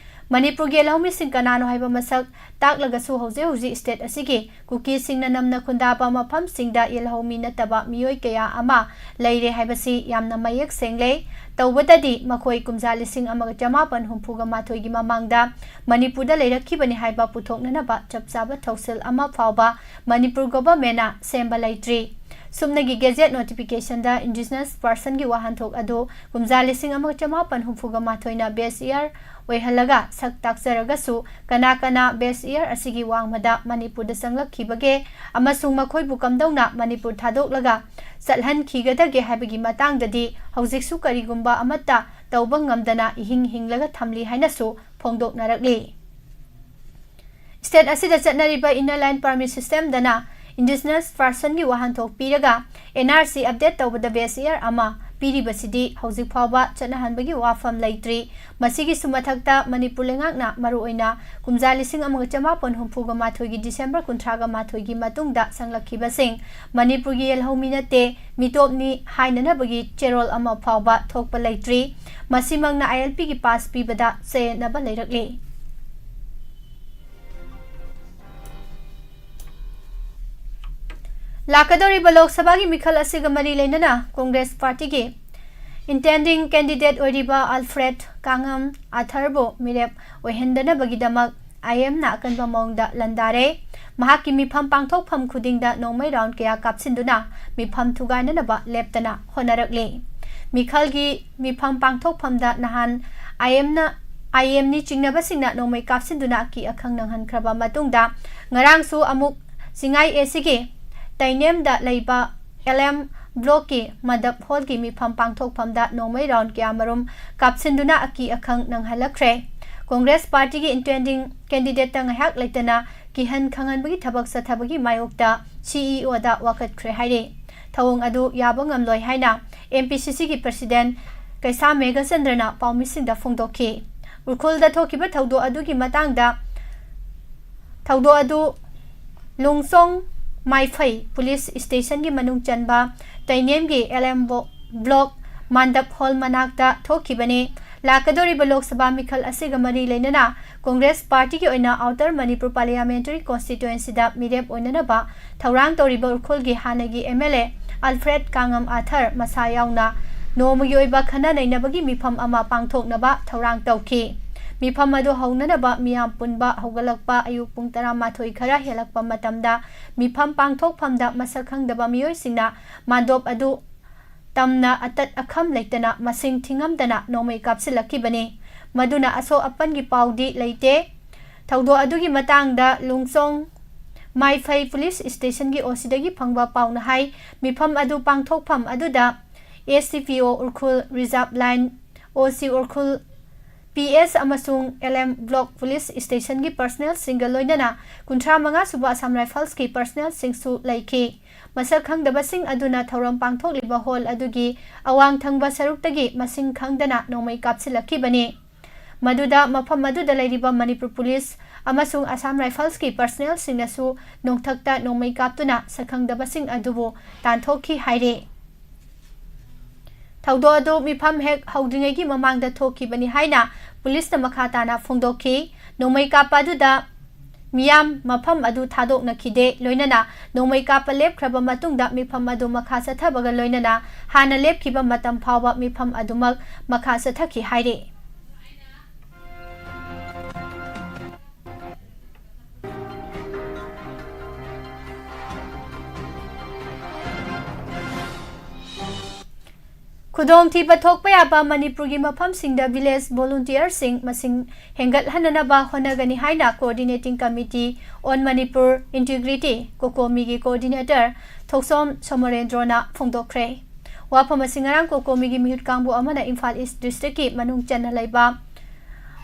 ꯃꯅꯤꯄꯨꯔꯒꯤ ꯌꯦꯜꯍꯧꯃꯤꯁꯤꯡ ꯀꯅꯥꯅꯣ ꯍꯥꯏꯕ ꯃꯁꯛ ꯇꯥꯛꯂꯒꯁꯨ, ꯍꯧꯖꯤꯛ ꯍꯧꯖꯤꯛ ꯁ꯭ꯇꯦꯠ ꯑꯁꯤꯒꯤ ꯀꯨꯀꯤꯁꯤꯡꯅ ꯅꯝꯅ ꯈꯨꯟꯗꯥꯕ ꯃꯐꯝꯁꯤꯡꯗ ꯌꯦꯜꯍꯧꯃꯤ ꯅꯠꯇꯕ ꯃꯤꯑꯣꯏ ꯀꯌꯥ ꯑꯃ ꯂꯩꯔꯦ ꯍꯥꯏꯕꯁꯤ ꯌꯥꯝꯅ ꯃꯌꯦꯛ ꯁꯦꯡꯂꯦ꯫ ꯇꯧꯕꯗꯗꯤ ꯃꯈꯣꯏ ꯀꯨꯝꯖꯥ ꯂꯤꯁꯤꯡ ꯑꯃꯒ ꯆꯃꯥꯄꯟ ꯍꯨꯝꯐꯨꯒ ꯃꯥꯊꯣꯏꯒꯤ ꯃꯃꯥꯡꯗ ꯃꯅꯤꯄꯨꯔꯗ ꯂꯩꯔꯛꯈꯤꯕꯅꯤ ꯍꯥꯏꯕ ꯄꯨꯊꯣꯛꯅꯅꯕ ꯆꯞ ꯆꯥꯕ ꯊꯧꯁꯤꯜ ꯑꯃ ꯐꯥꯎꯕ ꯃꯅꯤꯄꯨꯔ ꯒꯣꯚꯔꯟꯃꯦꯟꯠꯅ ꯁꯦꯝꯕ ꯂꯩꯇ꯭ꯔꯤ꯫ ꯁꯨꯞꯅꯒꯤ ꯒꯦꯖꯦꯠ ꯅꯣꯇꯤꯐꯤꯀꯦꯁꯟꯗ ꯏꯟꯗꯤꯖꯤꯅꯁ ꯄꯥꯔꯁꯟꯒꯤ ꯋꯥꯍꯟꯊꯣꯛ ꯑꯗꯨ ꯀꯨꯝꯖꯥ ꯂꯤꯁꯤꯡ ꯑꯃꯒ ꯆꯃꯥꯄꯟ ꯍꯨꯝꯐꯨꯒ ꯃꯥꯊꯣꯏꯅ ꯕꯦꯁ ꯏꯌꯥꯔ ꯑꯣꯏꯍꯜꯂꯒ ꯁꯛ ꯇꯥꯛꯆꯔꯒꯁꯨ, ꯀꯅꯥ ꯀꯅꯥ ꯕꯦꯁ ꯏꯌꯥꯔ ꯑꯁꯤꯒꯤ ꯋꯥꯡꯃꯗ ꯃꯅꯤꯄꯨꯔꯗ ꯆꯪꯂꯛꯈꯤꯕꯒꯦ ꯑꯃꯁꯨꯡ ꯃꯈꯣꯏꯕꯨ ꯀꯝꯗꯧꯅ ꯃꯅꯤꯄꯨꯔ ꯊꯥꯗꯣꯛꯂꯒ ꯆꯠꯍꯟꯈꯤꯒꯗꯒꯦ ꯍꯥꯏꯕꯒꯤ ꯃꯇꯥꯡꯗꯗꯤ ꯍꯧꯖꯤꯛꯁꯨ ꯀꯔꯤꯒꯨꯝꯕ ꯑꯃꯠꯇ ꯇꯧꯕ ꯉꯝꯗꯅ ꯏꯍꯤꯡ ꯍꯤꯡꯂꯒ ꯊꯝꯂꯤ ꯍꯥꯏꯅꯁꯨ ꯐꯣꯡꯗꯣꯛꯅꯔꯛꯂꯤ꯫ ꯁ꯭ꯇꯦꯠ ꯑꯁꯤꯗ ꯆꯠꯅꯔꯤꯕ ꯏꯟꯅꯔ ꯂꯥꯏꯟ ꯄꯥꯔꯃꯤꯠ ꯁꯤꯁꯇꯦꯝꯗꯅ ꯏꯟꯗꯤꯖꯤꯅꯁ ꯄꯥꯔꯁꯟꯒꯤ ꯋꯥꯍꯟꯊꯣꯛ ꯄꯤꯔꯒ ꯑꯦꯟ ꯑꯥꯔ ꯁꯤ ꯑꯞꯗꯦꯠ ꯇꯧꯕꯗ ꯕꯦꯁ ꯏꯌꯥꯔ ꯑꯃ ꯄꯤꯔꯤꯕꯁꯤꯗꯤ ꯍꯧꯖꯤꯛ ꯐꯥꯎꯕ ꯆꯠꯅꯍꯟꯕꯒꯤ ꯋꯥꯐꯝ ꯂꯩꯇ꯭ꯔꯤ꯫ ꯃꯁꯤꯒꯤꯁꯨ ꯃꯊꯛꯇ ꯃꯅꯤꯄꯨꯔ ꯂꯩꯉꯥꯛꯅ ꯃꯔꯨꯑꯣꯏꯅ ꯀꯨꯝꯖꯥ ꯂꯤꯁꯤꯡ ꯑꯃꯒ ꯆꯃꯥꯄꯟ ꯍꯨꯝꯐꯨꯒ ꯃꯥꯊꯣꯏꯒꯤ ꯗꯤꯁꯦꯝꯕꯔ ꯀꯨꯟꯊ꯭ꯔꯥꯒ ꯃꯥꯊꯣꯏꯒꯤ ꯃꯇꯨꯡꯗ ꯆꯪꯂꯛꯈꯤꯕꯁꯤꯡ ꯃꯅꯤꯄꯨꯔꯒꯤ ꯌꯦꯜꯍꯧꯃꯤ ꯅꯠꯇꯦ, ꯃꯤꯇꯣꯞꯅꯤ ꯍꯥꯏꯅꯅꯕꯒꯤ ꯆꯦꯔꯣꯜ ꯑꯃ ꯐꯥꯎꯕ ꯊꯣꯛꯄ ꯂꯩꯇ꯭ꯔꯤ꯫ ꯃꯁꯤꯃꯛꯅ ꯑꯥꯏ ꯑꯦꯜ ꯄꯤꯒꯤ ꯄꯥꯁ ꯄꯤꯕꯗ ꯆꯌꯦꯠꯅꯕ ꯂꯩꯔꯛꯂꯤ꯫ ꯂꯥꯛꯀꯗꯧꯔꯤꯕ ꯂꯣꯛ ꯁꯚꯥꯒꯤ ꯃꯤꯈꯜ ꯑꯁꯤꯒ ꯃꯔꯤ ꯂꯩꯅꯅ ꯀꯣꯡꯒ꯭ꯔꯦꯁ ꯄꯥꯔꯇꯤꯒꯤ ꯏꯟꯇꯦꯟꯗꯤꯡ ꯀꯦꯟꯗꯤꯗꯦꯠ ꯑꯣꯏꯔꯤꯕ ꯑꯜꯐ꯭ꯔꯦꯗ ꯀꯥꯡꯉꯝ ꯑꯥꯊꯔꯕꯨ ꯃꯤꯔꯦꯞ ꯑꯣꯏꯍꯟꯗꯅꯕꯒꯤꯗꯃꯛ ꯑꯥꯏ ꯑꯦꯝꯅ ꯑꯀꯟꯕ ꯃꯑꯣꯡꯗ ꯂꯥꯟꯗꯥꯔꯦ꯫ ꯃꯍꯥꯛꯀꯤ ꯃꯤꯐꯝ ꯄꯥꯡꯊꯣꯛꯐꯝ ꯈꯨꯗꯤꯡꯗ ꯅꯣꯡꯃꯩ ꯔꯥꯎꯟ ꯀꯌꯥ ꯀꯥꯞꯁꯤꯟꯗꯨꯅ ꯃꯤꯐꯝ ꯊꯨꯒꯥꯏꯅꯅꯕ ꯂꯦꯞꯇꯅ ꯍꯣꯠꯅꯔꯛꯂꯤ꯫ ꯃꯤꯈꯜꯒꯤ ꯃꯤꯐꯝ ꯄꯥꯡꯊꯣꯛꯐꯝꯗ ꯅꯍꯥꯟ ꯑꯥꯏ ꯑꯦꯝꯅ, ꯑꯥꯏ ꯑꯦꯝꯅꯤ ꯆꯤꯡꯅꯕꯁꯤꯡꯅ ꯅꯣꯡꯃꯩ ꯀꯥꯞꯁꯤꯟꯗꯨꯅ ꯑꯀꯤ ꯑꯈꯪ ꯅꯪꯍꯟꯈ꯭ꯔꯕ ꯃꯇꯨꯡꯗ, ꯉꯔꯥꯡꯁꯨ ꯑꯃꯨꯛ ꯆꯤꯡꯉꯥꯏ ꯑꯦ ꯁꯤꯒꯤ ꯇꯩꯅꯦꯝꯗ ꯂꯩꯕ ꯑꯦꯜ ꯑꯦꯝ ꯕ꯭ꯂꯣꯛꯀꯤ ꯃꯗꯞ ꯍꯣꯜꯒꯤ ꯃꯤꯐꯝ ꯄꯥꯡꯊꯣꯛꯐꯝꯗ ꯅꯣꯡꯃꯩ ꯔꯥꯎꯟ ꯀꯌꯥꯃꯔꯨꯝ ꯀꯥꯞꯁꯤꯟꯗꯨꯅ ꯑꯀꯤ ꯑꯈꯪ ꯅꯪꯍꯜꯂꯛꯈ꯭ꯔꯦ꯫ ꯀꯣꯡꯒ꯭ꯔꯦꯁ ꯄꯥꯔꯇꯤꯒꯤ ꯏꯟꯇꯦꯟꯗꯤꯡ ꯀꯦꯟꯗꯤꯗꯦꯠꯇ ꯉꯥꯏꯍꯥꯛ ꯂꯩꯇꯅ ꯀꯤꯍꯟ ꯈꯪꯍꯟꯕꯒꯤ ꯊꯕꯛ ꯆꯠꯊꯕꯒꯤ ꯃꯥꯌꯣꯛꯇ ꯁꯤ ꯏ ꯑꯣꯗ ꯋꯥꯀꯠꯈ꯭ꯔꯦ ꯍꯥꯏꯔꯤ꯫ ꯊꯧꯑꯣꯡ ꯑꯗꯨ ꯌꯥꯕ ꯉꯝꯂꯣꯏ ꯍꯥꯏꯅ ꯑꯦꯝ ꯄꯤ ꯁꯤ ꯁꯤꯒꯤ ꯄ꯭ꯔꯁꯤꯗꯦꯟ ꯀꯩꯁꯥ ꯃꯦꯘꯆꯟꯗ꯭ꯔꯅ ꯄꯥꯎꯃꯤꯁꯤꯡꯗ ꯐꯣꯡꯗꯣꯛꯈꯤ꯫ ꯎꯈ꯭ꯔꯨꯜꯗ ꯊꯣꯛꯈꯤꯕ ꯊꯧꯗꯣꯛ ꯑꯗꯨꯒꯤ ꯃꯇꯥꯡꯗ ꯊꯧꯗꯣꯛ ꯑꯗꯨ ꯂꯨꯡꯁꯣꯡ ꯃꯥꯏꯐꯩ ꯄꯨꯂꯤꯁ ꯁ꯭ꯇꯦꯁꯟꯒꯤ ꯃꯅꯨꯡ ꯆꯟꯕ ꯇꯩꯅꯦꯝꯒꯤ ꯑꯦꯜ ꯑꯦꯝ ꯕꯣ-, ꯕ꯭ꯂꯣꯛ ꯃꯥꯟꯗꯞ ꯍꯣꯜ ꯃꯅꯥꯛꯇ ꯊꯣꯛꯈꯤꯕꯅꯤ꯫ ꯂꯥꯛꯀꯗꯧꯔꯤꯕ ꯂꯣꯛ ꯁꯚꯥ ꯃꯤꯈꯜ ꯑꯁꯤꯒ ꯃꯔꯤ ꯂꯩꯅꯅ ꯀꯣꯡꯒ꯭ꯔꯦꯁ ꯄꯥꯔꯇꯤꯒꯤ ꯑꯣꯏꯅ ꯑꯥꯎꯇꯔ ꯃꯅꯤꯄꯨꯔ ꯄꯥꯔꯂꯤꯌꯥꯃꯦꯟꯇꯔꯤ ꯀꯣꯟꯁꯇꯤꯇ꯭ꯋꯦꯟꯁꯤꯗ ꯃꯤꯔꯦꯞ ꯑꯣꯏꯅꯅꯕ ꯊꯧꯔꯥꯡ ꯇꯧꯔꯤꯕ ꯎꯈ꯭ꯔꯨꯜꯒꯤ ꯍꯥꯟꯅꯒꯤ ꯑꯦꯝ ꯑꯦꯜ ꯑꯦ ꯑꯜꯐ꯭ꯔꯦꯗ ꯀꯥꯉꯝ ꯑꯥꯊꯔ ꯃꯁꯥ ꯌꯥꯎꯅ ꯅꯣꯡꯃꯒꯤ ꯑꯣꯏꯕ ꯈꯟꯅ ꯅꯩꯅꯕꯒꯤ ꯃꯤꯐꯝ ꯑꯃ ꯄꯥꯡꯊꯣꯛꯅꯕ ꯊꯧꯔꯥꯡ ꯇꯧꯈꯤ꯫ ꯃꯤꯐꯝ ꯑꯗꯨ ꯍꯧꯅꯅꯕ ꯃꯤꯌꯥꯝ ꯄꯨꯟꯕ ꯍꯧꯒꯠꯂꯛꯄ ꯑꯌꯨꯛ ꯄꯨꯡ ꯇꯔꯥꯃꯥꯊꯣꯏ ꯈꯔ ꯍꯦꯜꯂꯛꯄ ꯃꯇꯝꯗ ꯃꯤꯐꯝ ꯄꯥꯡꯊꯣꯛꯐꯝꯗ ꯃꯁꯛ ꯈꯪꯗꯕ ꯃꯤꯑꯣꯏꯁꯤꯡꯅ ꯃꯥꯟꯗꯣꯞ ꯑꯗꯨ ꯇꯝꯅ ꯑꯇꯠ ꯑꯈꯝ ꯂꯩꯇꯅ ꯃꯁꯤꯡ ꯊꯤꯉꯝꯗꯅ ꯅꯣꯡꯃꯩ ꯀꯥꯞꯁꯤꯜꯂꯛꯈꯤꯕꯅꯤ꯫ ꯃꯗꯨꯅ ꯑꯁꯣꯛ ꯑꯄꯟꯒꯤ ꯄꯥꯎꯗꯤ ꯂꯩꯇꯦ꯫ ꯊꯧꯗꯣꯛ ꯑꯗꯨꯒꯤ ꯃꯇꯥꯡꯗ ꯂꯨꯡꯁꯣꯡ ꯃꯥꯏꯐꯩ ꯄꯨꯂꯤꯁ ꯁ꯭ꯇꯦꯁꯟꯒꯤ ꯑꯣ ꯁꯤꯗꯒꯤ ꯐꯪꯕ ꯄꯥꯎꯅ ꯍꯥꯏ, ꯃꯤꯐꯝ ꯑꯗꯨ ꯄꯥꯡꯊꯣꯛꯐꯝ ꯑꯗꯨꯗ ꯑꯦꯁ ꯗꯤ ꯄꯤ ꯑꯣ ꯎꯈ꯭ꯔꯨꯜ, ꯔꯤꯖꯥꯔꯚ ꯂꯥꯏꯟ ꯑꯣ ꯁꯤ ꯎꯈ꯭ꯔꯨꯜ, ꯄꯤ ꯑꯦꯁ ꯑꯃꯁꯨꯡ ꯑꯦꯜ ꯑꯦꯝ ꯕ꯭ꯂꯣꯛ ꯄꯨꯂꯤꯁ ꯁ꯭ꯇꯦꯁꯟꯒꯤ ꯄꯔꯁꯅꯦꯜꯁꯤꯡꯒ ꯂꯣꯏꯅꯅ ꯀꯨꯟꯊ꯭ꯔꯥ ꯃꯉꯥ ꯁꯨꯕ ꯑꯁꯥꯝ ꯔꯥꯏꯐꯜꯁꯀꯤ ꯄꯔꯁꯅꯦꯜꯁꯤꯡꯁꯨ ꯂꯩꯈꯤ꯫ ꯃꯁꯛ ꯈꯪꯗꯕꯁꯤꯡ ꯑꯗꯨꯅ ꯊꯧꯔꯝ ꯄꯥꯡꯊꯣꯛꯂꯤꯕ ꯍꯣꯜ ꯑꯗꯨꯒꯤ ꯑꯋꯥꯡ ꯊꯪꯕ ꯁꯔꯨꯛꯇꯒꯤ ꯃꯁꯤꯡ ꯈꯪꯗꯅ ꯅꯣꯡꯃꯩ ꯀꯥꯞꯁꯤꯜꯂꯛꯈꯤꯕꯅꯤ꯫ ꯃꯗꯨꯗ ꯃꯐꯝ ꯑꯗꯨꯗ ꯂꯩꯔꯤꯕ ꯃꯅꯤꯄꯨꯔ ꯄꯨꯂꯤꯁ ꯑꯃꯁꯨꯡ ꯑꯁꯥꯝ ꯔꯥꯏꯐꯜꯁꯀꯤ ꯄꯔꯁꯅꯦꯜꯁꯤꯡꯅꯁꯨ ꯅꯣꯡꯊꯛꯇ ꯅꯣꯡꯃꯩ ꯀꯥꯞꯇꯨꯅ ꯁꯛꯈꯪꯗꯕꯁꯤꯡ ꯑꯗꯨꯕꯨ ꯇꯥꯟꯊꯣꯛꯈꯤ ꯍꯥꯏꯔꯤ꯫ ꯊꯧꯗꯣꯛ ꯑꯗꯨ ꯃꯤꯐꯝ ꯍꯦꯛ ꯍꯧꯗ꯭ꯔꯤꯉꯩꯒꯤ ꯃꯃꯥꯡꯗ ꯊꯣꯛꯈꯤꯕꯅꯤ ꯍꯥꯏꯅ ꯄꯨꯂꯤꯁꯅ ꯃꯈꯥ ꯇꯥꯅ ꯐꯣꯡꯗꯣꯛꯈꯤ꯫ ꯅꯣꯡꯃꯩ ꯀꯥꯞꯄ ꯑꯗꯨꯗ ꯃꯤꯌꯥꯝ ꯃꯐꯝ ꯑꯗꯨ ꯊꯥꯗꯣꯛꯅꯈꯤꯗꯦ꯫ ꯂꯣꯏꯅꯅ ꯅꯣꯡꯃꯩ ꯀꯥꯞꯄ ꯂꯦꯞꯈ꯭ꯔꯕ ꯃꯇꯨꯡꯗ ꯃꯤꯐꯝ ꯑꯗꯨ ꯃꯈꯥ ꯆꯠꯊꯕꯒ ꯂꯣꯏꯅꯅ ꯍꯥꯟꯅ ꯂꯦꯞꯈꯤꯕ ꯃꯇꯝ ꯐꯥꯎꯕ ꯃꯤꯐꯝ ꯑꯗꯨꯃꯛ ꯃꯈꯥ ꯆꯠꯊꯈꯤ ꯍꯥꯏꯔꯤ꯫ ꯈꯨꯗꯣꯡꯊꯤꯕ ꯊꯣꯛꯄ ꯌꯥꯕ ꯃꯅꯤꯄꯨꯔꯒꯤ ꯃꯐꯝꯁꯤꯡꯗ ꯚꯤꯂꯦꯖ ꯚꯣꯂꯨꯟꯇꯤꯌꯔꯁꯤꯡ ꯃꯁꯤꯡ ꯍꯦꯟꯒꯠꯍꯟꯅꯅꯕ ꯍꯣꯠꯅꯒꯅꯤ ꯍꯥꯏꯅ Coordinating Committee on Manipur Integrity, ꯀꯣꯀꯣꯃꯤꯒꯤ ꯀꯣꯑꯣꯔꯗꯤꯅꯦꯇꯔ ꯊꯣꯛꯁꯣꯝ ꯁꯣꯃꯣꯔꯦꯟꯗ꯭ꯔꯣꯅ ꯐꯣꯡꯗꯣꯛꯈ꯭ꯔꯦ꯫ ꯋꯥꯐꯝ ꯑꯁꯤ ꯉꯔꯥꯡ ꯀꯣꯀꯣꯃꯤꯒꯤ ꯃꯤꯍꯨꯠ ꯀꯥꯡꯕꯨ ꯑꯃꯅ ꯏꯝꯐꯥꯜ ꯏꯁ ꯗꯤꯁꯇ꯭ꯔꯤꯛꯀꯤ ꯃꯅꯨꯡ ꯆꯟꯅ ꯂꯩꯕ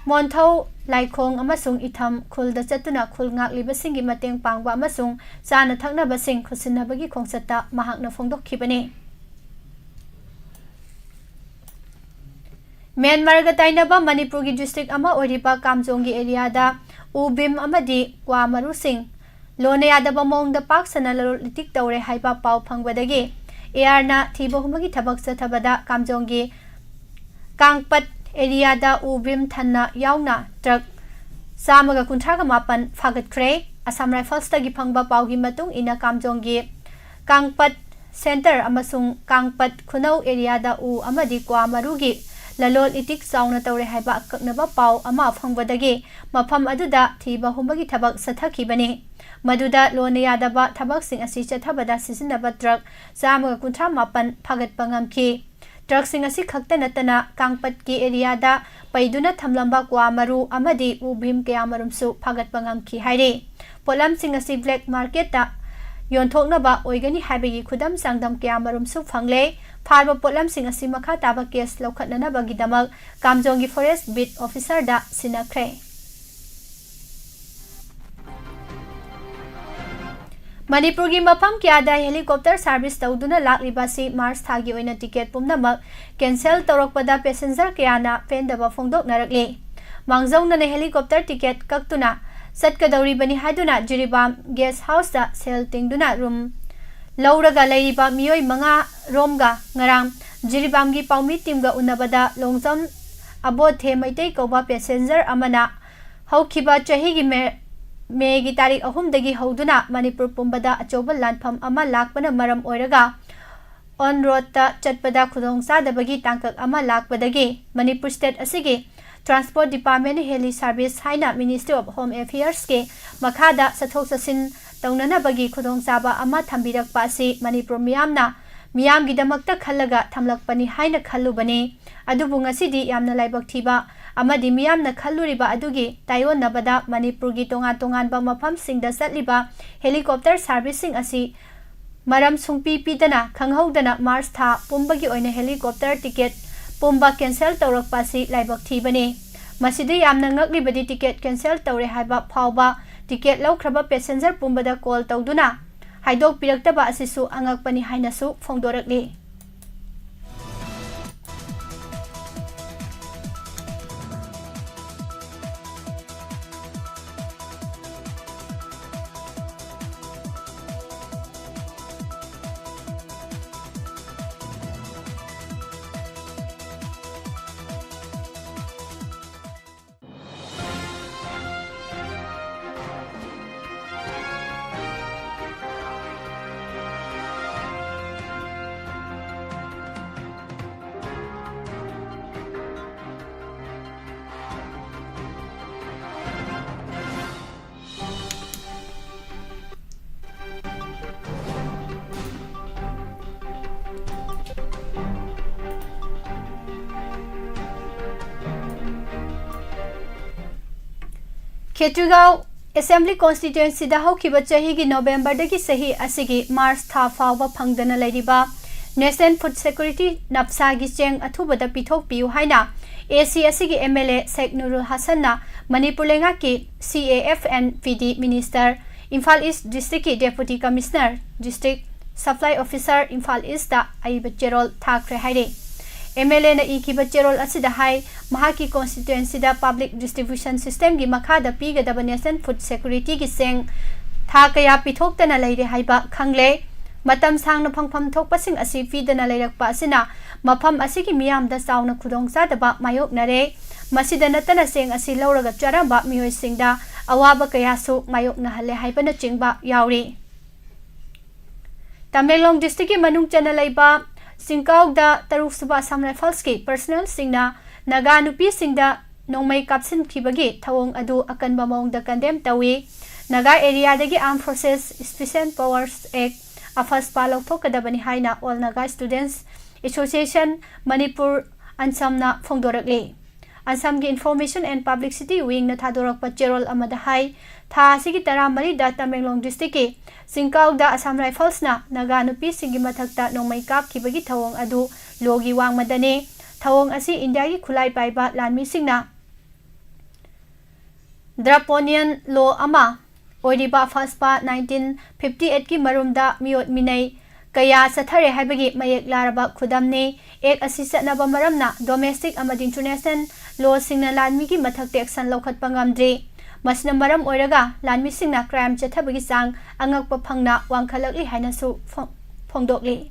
ꯃꯣꯟꯊꯧ, ꯂꯥꯏꯈꯣꯡ ꯑꯃꯁꯨꯡ ꯏꯊꯝ ꯈꯨꯜꯗ ꯆꯠꯇꯨꯅ ꯈꯨꯜ ꯉꯥꯛꯂꯤꯕꯁꯤꯡꯒꯤ ꯃꯇꯦꯡ ꯄꯥꯡꯕ ꯑꯃꯁꯨꯡ ꯆꯥꯅ ꯊꯛꯅꯕꯁꯤꯡ ꯈꯨꯠꯁꯤꯟꯅꯕꯒꯤ ꯈꯣꯡꯆꯠꯇ ꯃꯍꯥꯛꯅ ꯐꯣꯡꯗꯣꯛꯈꯤꯕꯅꯤ꯫ ꯃ꯭ꯌꯥꯟꯃꯥꯔꯒ ꯇꯥꯏꯅꯕ ꯃꯅꯤꯄꯨꯔꯒꯤ district ꯑꯃ ꯑꯣꯏꯔꯤꯕ ꯀꯥꯝꯖꯣꯡꯒꯤ areaꯗ ꯎ ꯚꯤꯝ ꯑꯃꯗꯤ ꯀ꯭ꯋꯥ ꯃꯔꯨꯁꯤꯡ ꯂꯣꯟꯅ ꯌꯥꯗꯕ ꯃꯑꯣꯡꯗ ꯄꯥꯛ ꯁꯟꯅ ꯂꯂꯣꯟ ꯏꯇꯤꯛ ꯇꯧꯔꯦ ꯍꯥꯏꯕ ꯄꯥꯎ ꯐꯪꯕꯗꯒꯤ ARꯅ ꯊꯤꯕ ꯍꯨꯝꯕꯒꯤ ꯊꯕꯛ ꯆꯠꯊꯕꯗ ꯀꯥꯝꯖꯣꯡꯒꯤ ꯀꯥꯡꯄꯠ areaꯗ ꯎ ꯚꯤꯝ ꯊꯟꯅ ꯌꯥꯎꯅ truck ꯆꯥꯝꯃꯒ ꯀꯨꯟꯊ꯭ꯔꯥꯒ ꯃꯥꯄꯟ ꯐꯥꯒꯠꯈ꯭ꯔꯦ꯫ Assam Riflesꯇꯒꯤ ꯐꯪꯕ ꯄꯥꯎꯒꯤ ꯃꯇꯨꯡ ꯏꯟꯅ ꯀꯥꯝꯖꯣꯡꯒꯤ ꯀꯥꯡꯄꯠ centre ꯑꯃꯁꯨꯡ ꯀꯥꯡꯄꯠ ꯈꯨꯅꯧ areaꯗ ꯎ ꯑꯃꯗꯤ ꯀ꯭ꯋꯥ ꯃꯔꯨꯒꯤ ꯂꯂꯣꯟ ꯏꯇꯤꯛ ꯆꯥꯎꯅ ꯇꯧꯔꯦ ꯍꯥꯏꯕ ꯑꯀꯛꯅꯕ ꯄꯥꯎ ꯑꯃ ꯐꯪꯕꯗꯒꯤ ꯃꯐꯝ ꯑꯗꯨꯗ ꯊꯤꯕ ꯍꯨꯝꯕꯒꯤ ꯊꯕꯛ ꯆꯠꯊꯈꯤꯕꯅꯤ꯫ ꯃꯗꯨꯗ ꯂꯣꯟꯅ ꯌꯥꯗꯕ ꯊꯕꯛꯁꯤꯡ ꯑꯁꯤ ꯆꯠꯊꯕꯗ ꯁꯤꯖꯤꯟꯅꯕ truck ꯆꯥꯝꯃꯒ ꯀꯨꯟꯊ꯭ꯔꯥ ꯃꯥꯄꯟ ꯐꯥꯒꯠꯄ ꯉꯝꯈꯤ꯫ Truckꯁꯤꯡ ꯑꯁꯤ ꯈꯛꯇ ꯅꯠꯇꯅ ꯀꯥꯡꯄꯠꯀꯤ areaꯗ ꯄꯩꯗꯨꯅ ꯊꯝꯂꯝꯕ ꯀ꯭ꯋꯥ ꯃꯔꯨ ꯑꯃꯗꯤ ꯎ ꯚꯤꯝ ꯀꯌꯥꯃꯔꯨꯝꯁꯨ ꯐꯥꯒꯠꯄ ꯉꯝꯈꯤ ꯍꯥꯏꯔꯤ꯫ ꯄꯣꯠꯂꯝꯁꯤꯡ ꯑꯁꯤ black marketꯇ ꯌꯣꯟꯊꯣꯛꯅꯕ ꯑꯣꯏꯒꯅꯤ ꯍꯥꯏꯕꯒꯤ ꯈꯨꯗꯝ ꯆꯥꯡꯗꯝ ꯀꯌꯥꯃꯔꯨꯝꯁꯨ ꯐꯪꯂꯦ꯫ ꯐꯥꯔꯕ ꯄꯣꯠꯂꯝꯁꯤꯡ ꯑꯁꯤ ꯃꯈꯥ ꯇꯥꯕ case ꯂꯧꯈꯠꯅꯅꯕꯒꯤꯗꯃꯛ ꯀꯥꯝꯖꯣꯡꯒꯤ forest beat officerꯗ ꯁꯤꯟꯅꯈ꯭ꯔꯦ꯫ ꯃꯅꯤꯄꯨꯔꯒꯤ ꯃꯐꯝ ꯀꯌꯥꯗ helicopter service ꯇꯧꯗꯨꯅ ꯂꯥꯛꯂꯤꯕ ꯑꯁꯤ March ꯊꯥꯒꯤ ꯑꯣꯏꯅ ticket ꯄꯨꯝꯅꯃꯛ cancel ꯇꯧꯔꯛꯄꯗ passenger ꯀꯌꯥꯅ ꯄꯦꯟꯗꯕ ꯐꯣꯡꯗꯣꯛꯅꯔꯛꯂꯤ꯫ ꯃꯥꯡꯖꯧꯅꯅ helicopter ticket ꯀꯛꯇꯨꯅ ꯆꯠꯀꯗꯧꯔꯤꯕꯅꯤ ꯍꯥꯏꯗꯨꯅ ꯖꯤꯔꯤꯕꯥꯝ guest houseꯇ ꯁꯦꯜ ꯇꯤꯡꯗꯨꯅ room ꯂꯧꯔꯒ ꯂꯩꯔꯤꯕ ꯃꯤꯑꯣꯏ ꯃꯉꯥ ꯔꯣꯝꯒ ꯉꯔꯥꯡ ꯖꯤꯔꯤꯕꯥꯝꯒꯤ ꯄꯥꯎꯃꯤ teamꯒ ꯎꯅꯕꯗ ꯂꯣꯡꯖꯝ ꯑꯕꯣꯊꯦ ꯃꯩꯇꯩ ꯀꯧꯕ passenger ꯑꯃꯅ ꯍꯧꯈꯤꯕ ꯆꯍꯤꯒꯤ ꯃꯦ, ꯃꯦꯒꯤ ꯇꯥꯔꯤꯛ ꯑꯍꯨꯝꯗꯒꯤ ꯍꯧꯗꯨꯅ ꯃꯅꯤꯄꯨꯔ ꯄꯨꯝꯕꯗ ꯑꯆꯧꯕ ꯂꯥꯟꯐꯝ ꯑꯃ ꯂꯥꯛꯄꯅ ꯃꯔꯝ ꯑꯣꯏꯔꯒ on roadꯇ ꯆꯠꯄꯗ ꯈꯨꯗꯣꯡꯆꯥꯗꯕꯒꯤ ꯇꯥꯡꯀꯛ ꯑꯃ ꯂꯥꯛꯄꯗꯒꯤ ꯃꯅꯤꯄꯨꯔ state ꯑꯁꯤꯒꯤ Transport Department heli service ꯍꯥꯏꯅ Ministry of Home Affairsꯀꯤ ꯃꯈꯥꯗ ꯆꯠꯊꯣꯛ ꯆꯠꯁꯤꯟ ꯇꯧꯅꯅꯕꯒꯤ ꯈꯨꯗꯣꯡꯆꯥꯕ ꯑꯃ ꯊꯝꯕꯤꯔꯛꯄ ꯑꯁꯤ ꯃꯅꯤꯄꯨꯔ ꯃꯤꯌꯥꯝꯅ ꯃꯤꯌꯥꯝꯒꯤꯗꯃꯛꯇ ꯈꯜꯂꯒ ꯊꯝꯂꯛꯄꯅꯤ ꯍꯥꯏꯅ ꯈꯜꯂꯨꯕꯅꯤ꯫ ꯑꯗꯨꯕꯨ ꯉꯁꯤꯗꯤ ꯌꯥꯝꯅ ꯂꯥꯏꯕꯛ ꯊꯤꯕ ꯑꯃꯗꯤ ꯃꯤꯌꯥꯝꯅ ꯈꯜꯂꯨꯔꯤꯕ ꯑꯗꯨꯒꯤ ꯇꯥꯏꯑꯣꯟꯅꯕꯗ ꯃꯅꯤꯄꯨꯔꯒꯤ ꯇꯣꯉꯥꯟ ꯇꯣꯉꯥꯟꯕ ꯃꯐꯝꯁꯤꯡꯗ ꯆꯠꯂꯤꯕ helicopter serviceꯁꯤꯡ ꯑꯁꯤ ꯃꯔꯝ ꯁꯨꯡꯄꯤ ꯄꯤꯗꯅ ꯈꯪꯍꯧꯗꯅ March ꯊꯥ ꯄꯨꯝꯕꯒꯤ ꯑꯣꯏꯅ helicopter ticket ꯄꯨꯝꯕ cancel ꯇꯧꯔꯛꯄ ꯑꯁꯤ ꯂꯥꯏꯕꯛ ꯊꯤꯕꯅꯤ꯫ ꯃꯁꯤꯗ ꯌꯥꯝꯅ ꯉꯛꯂꯤꯕꯗꯤ ticket cancel ꯇꯧꯔꯦ ꯍꯥꯏꯕ ꯐꯥꯎꯕ ticket ꯂꯧꯈ꯭ꯔꯕ passenger ꯄꯨꯝꯕꯗ call ꯇꯧꯗꯨꯅ ꯍꯥꯏꯗꯣꯛꯄꯤꯔꯛꯇꯕ ꯑꯁꯤꯁꯨ ꯑꯉꯛꯄꯅꯤ ꯍꯥꯏꯅꯁꯨ ꯐꯣꯡꯗꯣꯔꯛꯂꯤ꯫ ꯈꯦꯇ꯭ꯔꯤꯒꯥꯎ Assembly Constituency ꯗ ꯍꯧꯈꯤꯕ ꯆꯍꯤꯒꯤ November ꯗꯒꯤ ꯆꯍꯤ ꯑꯁꯤꯒꯤ March ꯊꯥ ꯐꯥꯎꯕ ꯐꯪꯗꯅ ꯂꯩꯔꯤꯕ National Food Security, NAFSA ꯒꯤ ꯆꯦꯡ ꯑꯊꯨꯕꯗ ꯄꯤꯊꯣꯛꯄꯤꯌꯨ ꯍꯥꯏꯅ A C ꯑꯁꯤꯒꯤ M L A ꯁꯦꯈ ꯅꯨꯔꯨꯜ ꯍꯁꯟꯅ ꯃꯅꯤꯄꯨꯔ ꯂꯩꯉꯥꯛꯀꯤ C A F and P D Minister, Imphal East District ꯀꯤ Deputy Commissioner, District Supply Officer, Imphal East ꯇ ꯑꯏꯕ ꯆꯦꯔꯣꯜ ꯊꯥꯈ꯭ꯔꯦ ꯍꯥꯏꯔꯤ꯫ M L A ꯅ ꯏꯈꯤꯕ ꯆꯦꯔꯣꯜ ꯑꯁꯤꯗ ꯍꯥꯏ, ꯃꯍꯥꯛꯀꯤ constituency ꯗ public distribution system ꯒꯤ ꯃꯈꯥꯗ ꯄꯤꯒꯗꯕ National Food Security ꯒꯤ ꯆꯦꯡ ꯊꯥ ꯀꯌꯥ ꯄꯤꯊꯣꯛꯇꯅ ꯂꯩꯔꯦ ꯍꯥꯏꯕ ꯈꯪꯂꯦ꯫ ꯃꯇꯝ ꯁꯥꯡꯅ ꯐꯪꯐꯝ ꯊꯣꯛꯄꯁꯤꯡ ꯑꯁꯤ ꯄꯤꯗꯅ ꯂꯩꯔꯛꯄ ꯑꯁꯤꯅ ꯃꯐꯝ ꯑꯁꯤꯒꯤ ꯃꯤꯌꯥꯝꯗ ꯆꯥꯎꯅ ꯈꯨꯗꯣꯡꯆꯥꯗꯕ ꯃꯥꯌꯣꯛꯅꯔꯦ꯫ ꯃꯁꯤꯗ ꯅꯠꯇꯅ ꯆꯦꯡ ꯑꯁꯤ ꯂꯧꯔꯒ ꯆꯥꯔꯝꯕ ꯃꯤꯑꯣꯏꯁꯤꯡꯗ ꯑꯋꯥꯕ ꯀꯌꯥꯁꯨ ꯃꯥꯌꯣꯛꯅꯍꯜꯂꯦ ꯍꯥꯏꯕꯅꯆꯤꯡꯕ ꯌꯥꯎꯔꯤ꯫ ꯇꯃꯦꯡꯂꯣꯡ district ꯀꯤ ꯃꯅꯨꯡ ꯆꯟꯅ ꯂꯩꯕ ꯆꯤꯡꯀꯥꯎꯗ ꯇꯔꯨꯛ ꯁꯨꯕ Assam Rifles ꯀꯤ personnel ꯁꯤꯡꯅ ꯅꯥꯒꯥ ꯅꯨꯄꯤꯁꯤꯡꯗ ꯅꯣꯡꯃꯩ ꯀꯥꯞꯁꯤꯟꯈꯤꯕꯒꯤ ꯊꯧꯑꯣꯡ ꯑꯗꯨ ꯑꯀꯟꯕ ꯃꯑꯣꯡꯗ condemn ꯇꯧꯏ꯫ ꯅꯥꯒꯥ area ꯗꯒꯤ Armed Forces Special Powers Act, ꯑꯐꯁꯄꯥ, ꯂꯧꯊꯣꯛꯀꯗꯕꯅꯤ ꯍꯥꯏꯅ All Naga Students Association Manipur, ANSAM ꯅ ꯐꯣꯡꯗꯣꯔꯛꯂꯤ꯫ ANSAM ꯒꯤ Information and Publicity Wing ꯅ ꯊꯥꯗꯣꯔꯛꯄ ꯆꯦꯔꯣꯜ ꯑꯃꯗ ꯍꯥꯏ, ꯊꯥ ꯑꯁꯤꯒꯤ ꯇꯔꯥꯃꯔꯤꯗ ꯇꯃꯦꯡꯂꯣꯡ district ꯀꯤ ꯆꯤꯡꯀꯥꯎꯗ Assam Rifles ꯅ ꯅꯥꯒꯥ ꯅꯨꯄꯤꯁꯤꯡꯒꯤ ꯃꯊꯛꯇ ꯅꯣꯡꯃꯩ ꯀꯥꯞꯈꯤꯕꯒꯤ ꯊꯧꯑꯣꯡ ꯑꯗꯨ law ꯒꯤ ꯋꯥꯡꯃꯗꯅꯤ꯫ ꯊꯧꯑꯣꯡ ꯑꯁꯤ ꯏꯟꯗꯤꯌꯥꯒꯤ ꯈꯨꯠꯂꯥꯏ ꯄꯥꯏꯕ ꯂꯥꯟꯃꯤꯁꯤꯡꯅ Draconian law ꯑꯃ ꯑꯣꯏꯔꯤꯕ ꯐꯥꯁꯄꯥ nineteen fifty eight ꯀꯤ ꯃꯔꯨꯝꯗ ꯃꯤꯑꯣꯠ ꯃꯤꯅꯩ ꯀꯌꯥ ꯆꯠꯊꯔꯦ ꯍꯥꯏꯕꯒꯤ ꯃꯌꯦꯛ ꯂꯥꯔꯕ ꯈꯨꯗꯝꯅꯤ꯫ ꯑꯦꯛ ꯑꯁꯤ ꯆꯠꯅꯕ ꯃꯔꯝꯅ domestic ꯑꯃꯗꯤ international law ꯁꯤꯡꯅ ꯂꯥꯟꯃꯤꯒꯤ ꯃꯊꯛꯇ action ꯂꯧꯈꯠꯄ ꯉꯝꯗ꯭ꯔꯤ꯫ ꯃꯁꯤꯅ ꯃꯔꯝ ꯑꯣꯏꯔꯒ ꯂꯥꯟꯃꯤꯁꯤꯡꯅ crime ꯆꯠꯊꯕꯒꯤ ꯆꯥꯡ ꯑꯉꯛꯄ ꯐꯪꯅ ꯋꯥꯡꯈꯠꯂꯛꯂꯤ ꯍꯥꯏꯅꯁꯨ ꯐꯣꯡ-, ꯐꯣꯡꯗꯣꯛꯂꯤ꯫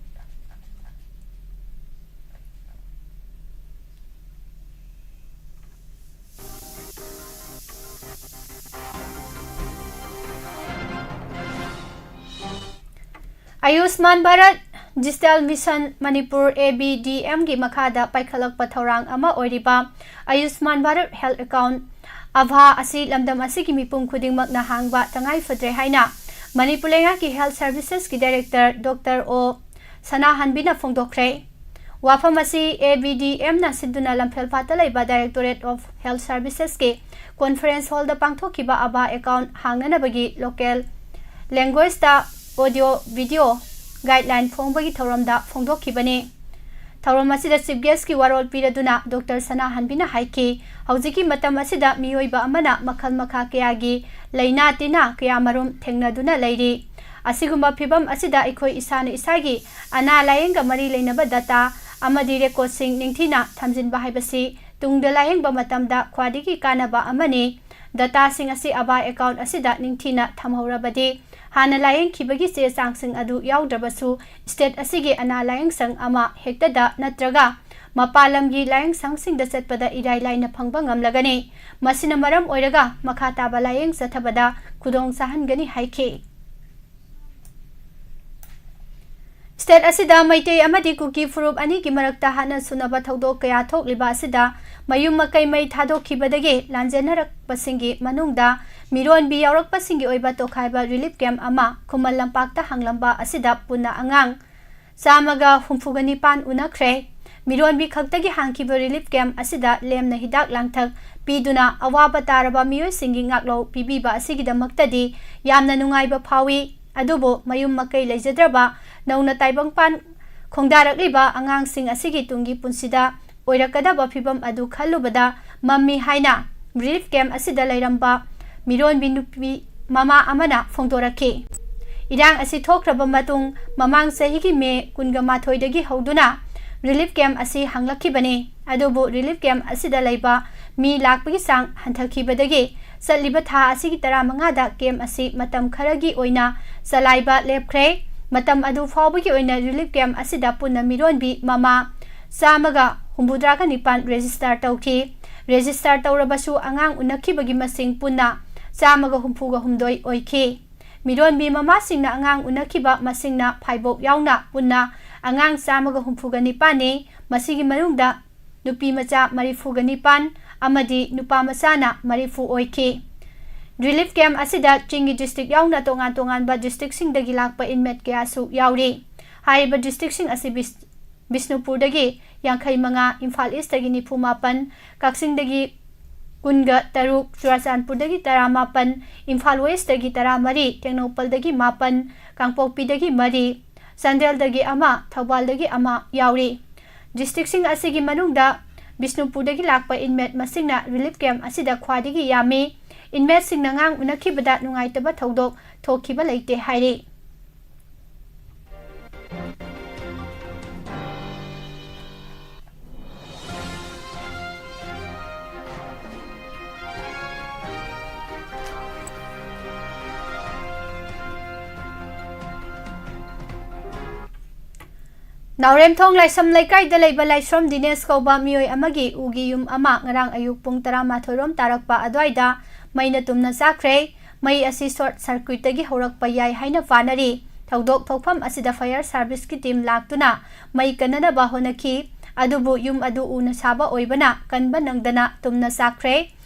Ayushman Bharat digital mission Manipur, A B D M ꯒꯤ ꯃꯈꯥꯗ ꯄꯥꯏꯈꯠꯂꯛꯄ ꯊꯧꯔꯥꯡ ꯑꯃ ꯑꯣꯏꯔꯤꯕ ꯑꯌꯨꯁꯃꯥꯟ ꯚꯥꯔꯠ ꯍꯦꯜꯊ ꯑꯦꯀꯥꯎꯟ, ꯑꯚꯥ, ꯑꯁꯤ ꯂꯝꯗꯝ ꯑꯁꯤꯒꯤ ꯃꯤꯄꯨꯝ ꯈꯨꯗꯤꯡꯃꯛꯅ ꯍꯥꯡꯕ ꯇꯉꯥꯏ ꯐꯗ꯭ꯔꯦ ꯍꯥꯏꯅ ꯃꯅꯤꯄꯨꯔ ꯂꯩꯉꯥꯛꯀꯤ ꯍꯦꯜꯊ ꯁꯔꯚꯤꯁꯦꯁꯀꯤ ꯗꯥꯏꯔꯦꯛꯇꯔ ꯗꯣꯛꯇꯔ ꯑꯣ ꯁꯅꯥꯍꯟꯕꯤꯅ ꯐꯣꯡꯗꯣꯛꯈ꯭ꯔꯦ꯫ ꯋꯥꯐꯝ ꯑꯁꯤ A B D M ꯅ ꯁꯤꯟꯗꯨꯅ ꯂꯝꯐꯦꯜꯄꯥꯠꯇ ꯂꯩꯕ Directorate of Health Services ꯀꯤ conference hall ꯗ ꯄꯥꯡꯊꯣꯛꯈꯤꯕ ꯑꯚꯥ ꯑꯦꯀꯥꯎꯟ ꯍꯥꯡꯅꯅꯕꯒꯤ local language ꯇ audio video guideline ꯐꯣꯡꯕꯒꯤ ꯊꯧꯔꯝꯗ ꯐꯣꯡꯗꯣꯛꯈꯤꯕꯅꯤ꯫ ꯊꯧꯔꯝ ꯑꯁꯤꯗ chief guest ꯀꯤ ꯋꯥꯔꯣꯜ ꯄꯤꯔꯗꯨꯅ ꯗꯣꯛꯇꯔ ꯁꯅꯥꯍꯟꯕꯤꯅ ꯍꯥꯏꯈꯤ, ꯍꯧꯖꯤꯛꯀꯤ ꯃꯇꯝ ꯑꯁꯤꯗ ꯃꯤꯑꯣꯏꯕ ꯑꯃꯅ ꯃꯈꯜ ꯃꯈꯥ ꯀꯌꯥꯒꯤ ꯂꯥꯏꯅꯥ ꯇꯤꯟꯅꯥ ꯀꯌꯥ ꯃꯔꯨꯝ ꯊꯦꯡꯅꯗꯨꯅ ꯂꯩꯔꯤ꯫ ꯑꯁꯤꯒꯨꯝꯕ ꯐꯤꯚꯝ ꯑꯁꯤꯗ ꯑꯩꯈꯣꯏ ꯏꯁꯥꯅ ꯏꯁꯥꯒꯤ ꯑꯅꯥ ꯂꯥꯌꯦꯡꯒ ꯃꯔꯤ ꯂꯩꯅꯕ data ꯑꯃꯗꯤ record ꯁꯤꯡ ꯅꯤꯡꯊꯤꯅ ꯊꯝꯖꯤꯟꯕ ꯍꯥꯏꯕꯁꯤ ꯇꯨꯡꯗ ꯂꯥꯌꯦꯡꯕ ꯃꯇꯝꯗ ꯈ꯭ꯋꯥꯏꯗꯒꯤ ꯀꯥꯟꯅꯕ ꯑꯃꯅꯤ꯫ Data ꯁꯤꯡ ꯑꯁꯤ ꯑꯚꯥ ꯑꯦꯀꯥꯎꯟ ꯑꯁꯤꯗ ꯅꯤꯡꯊꯤꯅ ꯊꯝꯍꯧꯔꯕꯗꯤ, ꯍꯥꯟꯅ ꯂꯥꯌꯦꯡꯈꯤꯕꯒꯤ ꯆꯦ ꯆꯥꯡꯁꯤꯡ ꯑꯗꯨ ꯌꯥꯎꯗ꯭ꯔꯕꯁꯨ, state ꯑꯁꯤꯒꯤ ꯑꯅꯥ ꯂꯥꯌꯦꯡ ꯁꯪ ꯑꯃ ꯍꯦꯛꯇꯗ ꯅꯠꯇ꯭ꯔꯒ ꯃꯄꯥꯟ ꯂꯝꯒꯤ ꯂꯥꯌꯦꯡ ꯁꯪꯁꯤꯡꯗ ꯆꯠꯄꯗ ꯏꯔꯥꯏ ꯂꯥꯏꯅ ꯐꯪꯕ ꯉꯝꯂꯒꯅꯤ꯫ ꯃꯁꯤꯅ ꯃꯔꯝ ꯑꯣꯏꯔꯒ ꯃꯈꯥ ꯇꯥꯕ ꯂꯥꯌꯦꯡ ꯆꯠꯊꯕꯗ ꯈꯨꯗꯣꯡ ꯆꯥꯍꯟꯒꯅꯤ ꯍꯥꯏꯈꯤ꯫ State ꯑꯁꯤꯗ ꯃꯩꯇꯩ ꯑꯃꯗꯤ ꯀꯨꯀꯤ ꯐꯨꯔꯨꯞ ꯑꯅꯤꯒꯤ ꯃꯔꯛꯇ ꯍꯥꯠꯅ ꯁꯨꯅꯕ ꯊꯧꯗꯣꯛ ꯀꯌꯥ ꯊꯣꯛꯂꯤꯕ ꯑꯁꯤꯗ ꯃꯌꯨꯝ ꯃꯀꯩ ꯃꯩ ꯊꯥꯗꯣꯛꯈꯤꯕꯗꯒꯤ ꯂꯥꯟꯖꯦꯟꯅꯔꯛꯄꯁꯤꯡꯒꯤ ꯃꯅꯨꯡꯗ ꯃꯤꯔꯣꯟꯕꯤ ꯌꯥꯎꯔꯛꯄꯁꯤꯡꯒꯤ ꯑꯣꯏꯕ ꯇꯣꯈꯥꯏꯕ relief camp ꯑꯃ ꯈꯨꯃꯟ ꯂꯝꯄꯥꯛꯇ ꯍꯥꯡꯂꯝꯕ ꯑꯁꯤꯗ ꯄꯨꯟꯅ ꯑꯉꯥꯡ ꯆꯥꯝꯃꯒ ꯍꯨꯝꯐꯨꯒ ꯅꯤꯄꯥꯟ ꯎꯅꯈ꯭ꯔꯦ꯫ ꯃꯤꯔꯣꯟꯕꯤ ꯈꯛꯇꯒꯤ ꯍꯥꯡꯈꯤꯕ relief camp ꯑꯁꯤꯗ ꯂꯦꯝꯅ ꯍꯤꯗꯥꯛ ꯂꯥꯡꯊꯛ ꯄꯤꯗꯨꯅ ꯑꯋꯥꯕ ꯇꯥꯔꯕ ꯃꯤꯑꯣꯏꯁꯤꯡꯒꯤ ꯉꯥꯛꯂꯧ ꯄꯤꯕꯤꯕ ꯑꯁꯤꯒꯤꯗꯃꯛꯇꯗꯤ ꯌꯥꯝꯅ ꯅꯨꯡꯉꯥꯏꯕ ꯐꯥꯎꯏ꯫ ꯑꯗꯨꯕꯨ ꯃꯌꯨꯝ ꯃꯀꯩ ꯂꯩꯖꯗ꯭ꯔꯕ ꯅꯧꯅ ꯇꯥꯏꯕꯪꯄꯥꯟ ꯈꯣꯡꯗꯥꯔꯛꯂꯤꯕ ꯑꯉꯥꯡꯁꯤꯡ ꯑꯁꯤꯒꯤ ꯇꯨꯡꯒꯤ ꯄꯨꯟꯁꯤꯗ ꯑꯣꯏꯔꯛꯀꯗꯕ ꯐꯤꯚꯝ ꯑꯗꯨ ꯈꯜꯂꯨꯕꯗ ꯃꯝꯃꯤ ꯍꯥꯏꯅ ꯔꯤꯂꯤꯐ ꯀꯦꯝꯞ ꯑꯁꯤꯗ ꯂꯩꯔꯝꯕ ꯃꯤꯔꯣꯟꯕꯤ ꯅꯨꯄꯤ ꯃꯃꯥ ꯑꯃꯅ ꯐꯣꯡꯗꯣꯔꯛꯈꯤ꯫ ꯏꯔꯥꯡ ꯑꯁꯤ ꯊꯣꯛꯈ꯭ꯔꯕ ꯃꯇꯨꯡ, ꯃꯃꯥꯡ ꯆꯍꯤꯒꯤ ꯃꯦ ꯀꯨꯟꯒ ꯃꯥꯊꯣꯏꯗꯒꯤ ꯍꯧꯗꯨꯅ ꯔꯤꯂꯤꯐ ꯀꯦꯝꯞ ꯑꯁꯤ ꯍꯥꯡꯂꯛꯈꯤꯕꯅꯤ꯫ ꯑꯗꯨꯕꯨ ꯔꯤꯂꯤꯐ ꯀꯦꯝꯞ ꯑꯁꯤꯗ ꯂꯩꯕ ꯃꯤ ꯂꯥꯛꯄꯒꯤ ꯆꯥꯡ ꯍꯟꯊꯈꯤꯕꯗꯒꯤ ꯆꯠꯂꯤꯕ ꯊꯥ ꯑꯁꯤꯒꯤ ꯇꯔꯥꯃꯉꯥꯗ ꯀꯦꯝꯞ ꯑꯁꯤ ꯃꯇꯝ ꯈꯔꯒꯤ ꯑꯣꯏꯅ ꯆꯂꯥꯏꯕ ꯂꯦꯞꯈ꯭ꯔꯦ꯫ ꯃꯇꯝ ꯑꯗꯨ ꯐꯥꯎꯕꯒꯤ ꯑꯣꯏꯅ ꯔꯤꯂꯤꯐ ꯀꯦꯝꯞ ꯑꯁꯤꯗ ꯄꯨꯟꯅ ꯃꯤꯔꯣꯟꯕꯤ ꯃꯃꯥ ꯆꯥꯝꯃꯒ ꯍꯨꯝꯐꯨꯇꯔꯥꯒ ꯅꯤꯄꯥꯟ ꯔꯦꯖꯤꯁꯇꯔ ꯇꯧꯈꯤ꯫ ꯔꯦꯖꯤꯁꯇꯔ ꯇꯧꯔꯕꯁꯨ ꯑꯉꯥꯡ ꯎꯅꯈꯤꯕꯒꯤ ꯃꯁꯤꯡ ꯄꯨꯟꯅ ꯆꯥꯝꯃꯒ ꯍꯨꯝꯐꯨꯒ ꯍꯨꯝꯗꯣꯏ ꯑꯣꯏꯈꯤ꯫ ꯃꯤꯔꯣꯟꯕꯤ ꯃꯃꯥꯁꯤꯡꯅ ꯑꯉꯥꯡ ꯎꯅꯈꯤꯕ ꯃꯁꯤꯡꯅ ꯐꯥꯏꯕꯣꯛ ꯌꯥꯎꯅ ꯄꯨꯟꯅ ꯑꯉꯥꯡ ꯆꯥꯝꯃꯒ ꯍꯨꯝꯐꯨꯒ ꯅꯤꯄꯥꯟꯅꯤ꯫ ꯃꯁꯤꯒꯤ ꯃꯅꯨꯡꯗ ꯅꯨꯄꯤ ꯃꯆꯥ ꯃꯔꯤꯐꯨꯒ ꯅꯤꯄꯥꯟ ꯑꯃꯗꯤ ꯅꯨꯄꯥ ꯃꯆꯥꯅ ꯃꯔꯤꯐꯨ ꯑꯣꯏꯈꯤ꯫ ꯔꯤꯂꯤꯐ ꯀꯦꯝꯞ ꯑꯁꯤꯗ ꯆꯤꯡꯒꯤ ꯗꯤꯁꯇ꯭ꯔꯤꯛ ꯌꯥꯎꯅ ꯇꯣꯉꯥꯟ ꯇꯣꯉꯥꯟꯕ ꯗꯤꯁꯇ꯭ꯔꯤꯛꯁꯤꯡꯗꯒꯤ ꯂꯥꯛꯄ ꯏꯟꯃꯦꯠ ꯀꯌꯥꯁꯨ ꯌꯥꯎꯔꯤ꯫ ꯍꯥꯏꯔꯤꯕ ꯗꯤꯁꯇ꯭ꯔꯤꯛꯁꯤꯡ ꯑꯁꯤ ꯕꯤꯁ-, ꯕꯤꯁꯅꯨꯄꯨꯔꯗꯒꯤ ꯌꯥꯡꯈꯩ ꯃꯉꯥ, ꯏꯝꯐꯥꯜ ꯏꯁꯇꯒꯤ ꯅꯤꯐꯨ ꯃꯥꯄꯟ, ꯀꯛꯆꯤꯡꯗꯒꯤ ꯀꯨꯟꯒ ꯇꯔꯨꯛ, ꯆꯨꯔꯥꯆꯥꯟꯄꯨꯔꯗꯒꯤ ꯇꯔꯥꯃꯥꯄꯟ, ꯏꯝꯐꯥꯜ ꯋꯦꯁꯇꯒꯤ ꯇꯔꯥꯃꯔꯤ, ꯇꯦꯡꯅꯧꯄꯜꯗꯒꯤ ꯃꯥꯄꯟ, ꯀꯥꯡꯄꯣꯛꯄꯤꯗꯒꯤ ꯃꯔꯤ, ꯆꯥꯟꯗꯦꯜꯗꯒꯤ ꯑꯃ, ꯊꯧꯕꯥꯜꯗꯒꯤ ꯑꯃ ꯌꯥꯎꯔꯤ꯫ ꯗꯤꯁꯇ꯭ꯔꯤꯛꯁꯤꯡ ꯑꯁꯤꯒꯤ ꯃꯅꯨꯡꯗ ꯕꯤꯁꯅꯨꯄꯨꯔꯗꯒꯤ ꯂꯥꯛꯄ ꯏꯟꯃꯦꯠ ꯃꯁꯤꯡꯅ ꯔꯤꯂꯤꯐ ꯀꯦꯝꯞ ꯑꯁꯤꯗ ꯈ꯭ꯋꯥꯏꯗꯒꯤ ꯌꯥꯝꯃꯤ꯫ ꯏꯟꯃꯦꯠꯁꯤꯡꯅ ꯑꯉꯥꯡ ꯎꯅꯈꯤꯕꯗ ꯅꯨꯡꯉꯥꯏꯇꯕ ꯊꯧꯗꯣꯛ ꯊꯣꯛꯈꯤꯕ ꯂꯩꯇꯦ ꯍꯥꯏꯔꯤ꯫ ꯅꯥꯎꯔꯦꯝꯊꯣꯡ ꯂꯥꯏꯁ꯭ꯔꯝ ꯂꯩꯀꯥꯏꯗ ꯂꯩꯕ ꯂꯥꯏꯁ꯭ꯔꯝ ꯗꯤꯅꯦꯁ ꯀꯧꯕ ꯃꯤꯑꯣꯏ ꯑꯃꯒꯤ ꯎꯒꯤ ꯌꯨꯝ ꯑꯃ ꯉꯔꯥꯡ ꯑꯌꯨꯛ ꯄꯨꯡ ꯇꯔꯥꯃꯥꯊꯣꯏ ꯔꯣꯝ ꯇꯥꯔꯛꯄ ꯑꯗꯨꯋꯥꯏꯗ ꯃꯩꯅ ꯇꯨꯝꯅ ꯆꯥꯛꯈ꯭ꯔꯦ꯫ ꯃꯩ ꯑꯁꯤ ꯁꯣꯔꯠ ꯁꯔꯀ꯭ꯌꯨꯠꯇꯒꯤ ꯍꯧꯔꯛꯄ ꯌꯥꯏ ꯍꯥꯏꯅ ꯄꯥꯅꯔꯤ꯫ ꯊꯧꯗꯣꯛ ꯊꯣꯛꯐꯝ ꯑꯁꯤꯗ ꯐꯥꯌꯔ ꯁꯥꯔꯚꯤꯁꯀꯤ ꯇꯤꯝ ꯂꯥꯛꯇꯨꯅ ꯃꯩ ꯀꯟꯅꯅꯕ ꯍꯣꯠꯅꯈꯤ꯫ ꯑꯗꯨꯕꯨ ꯌꯨꯝ ꯑꯗꯨ ꯎꯅ ꯁꯥꯕ ꯑꯣꯏꯕꯅ ꯀꯟꯕ ꯅꯪꯗꯅ ꯇꯨꯝꯅ ꯆꯥꯛꯈ꯭ꯔꯦ꯫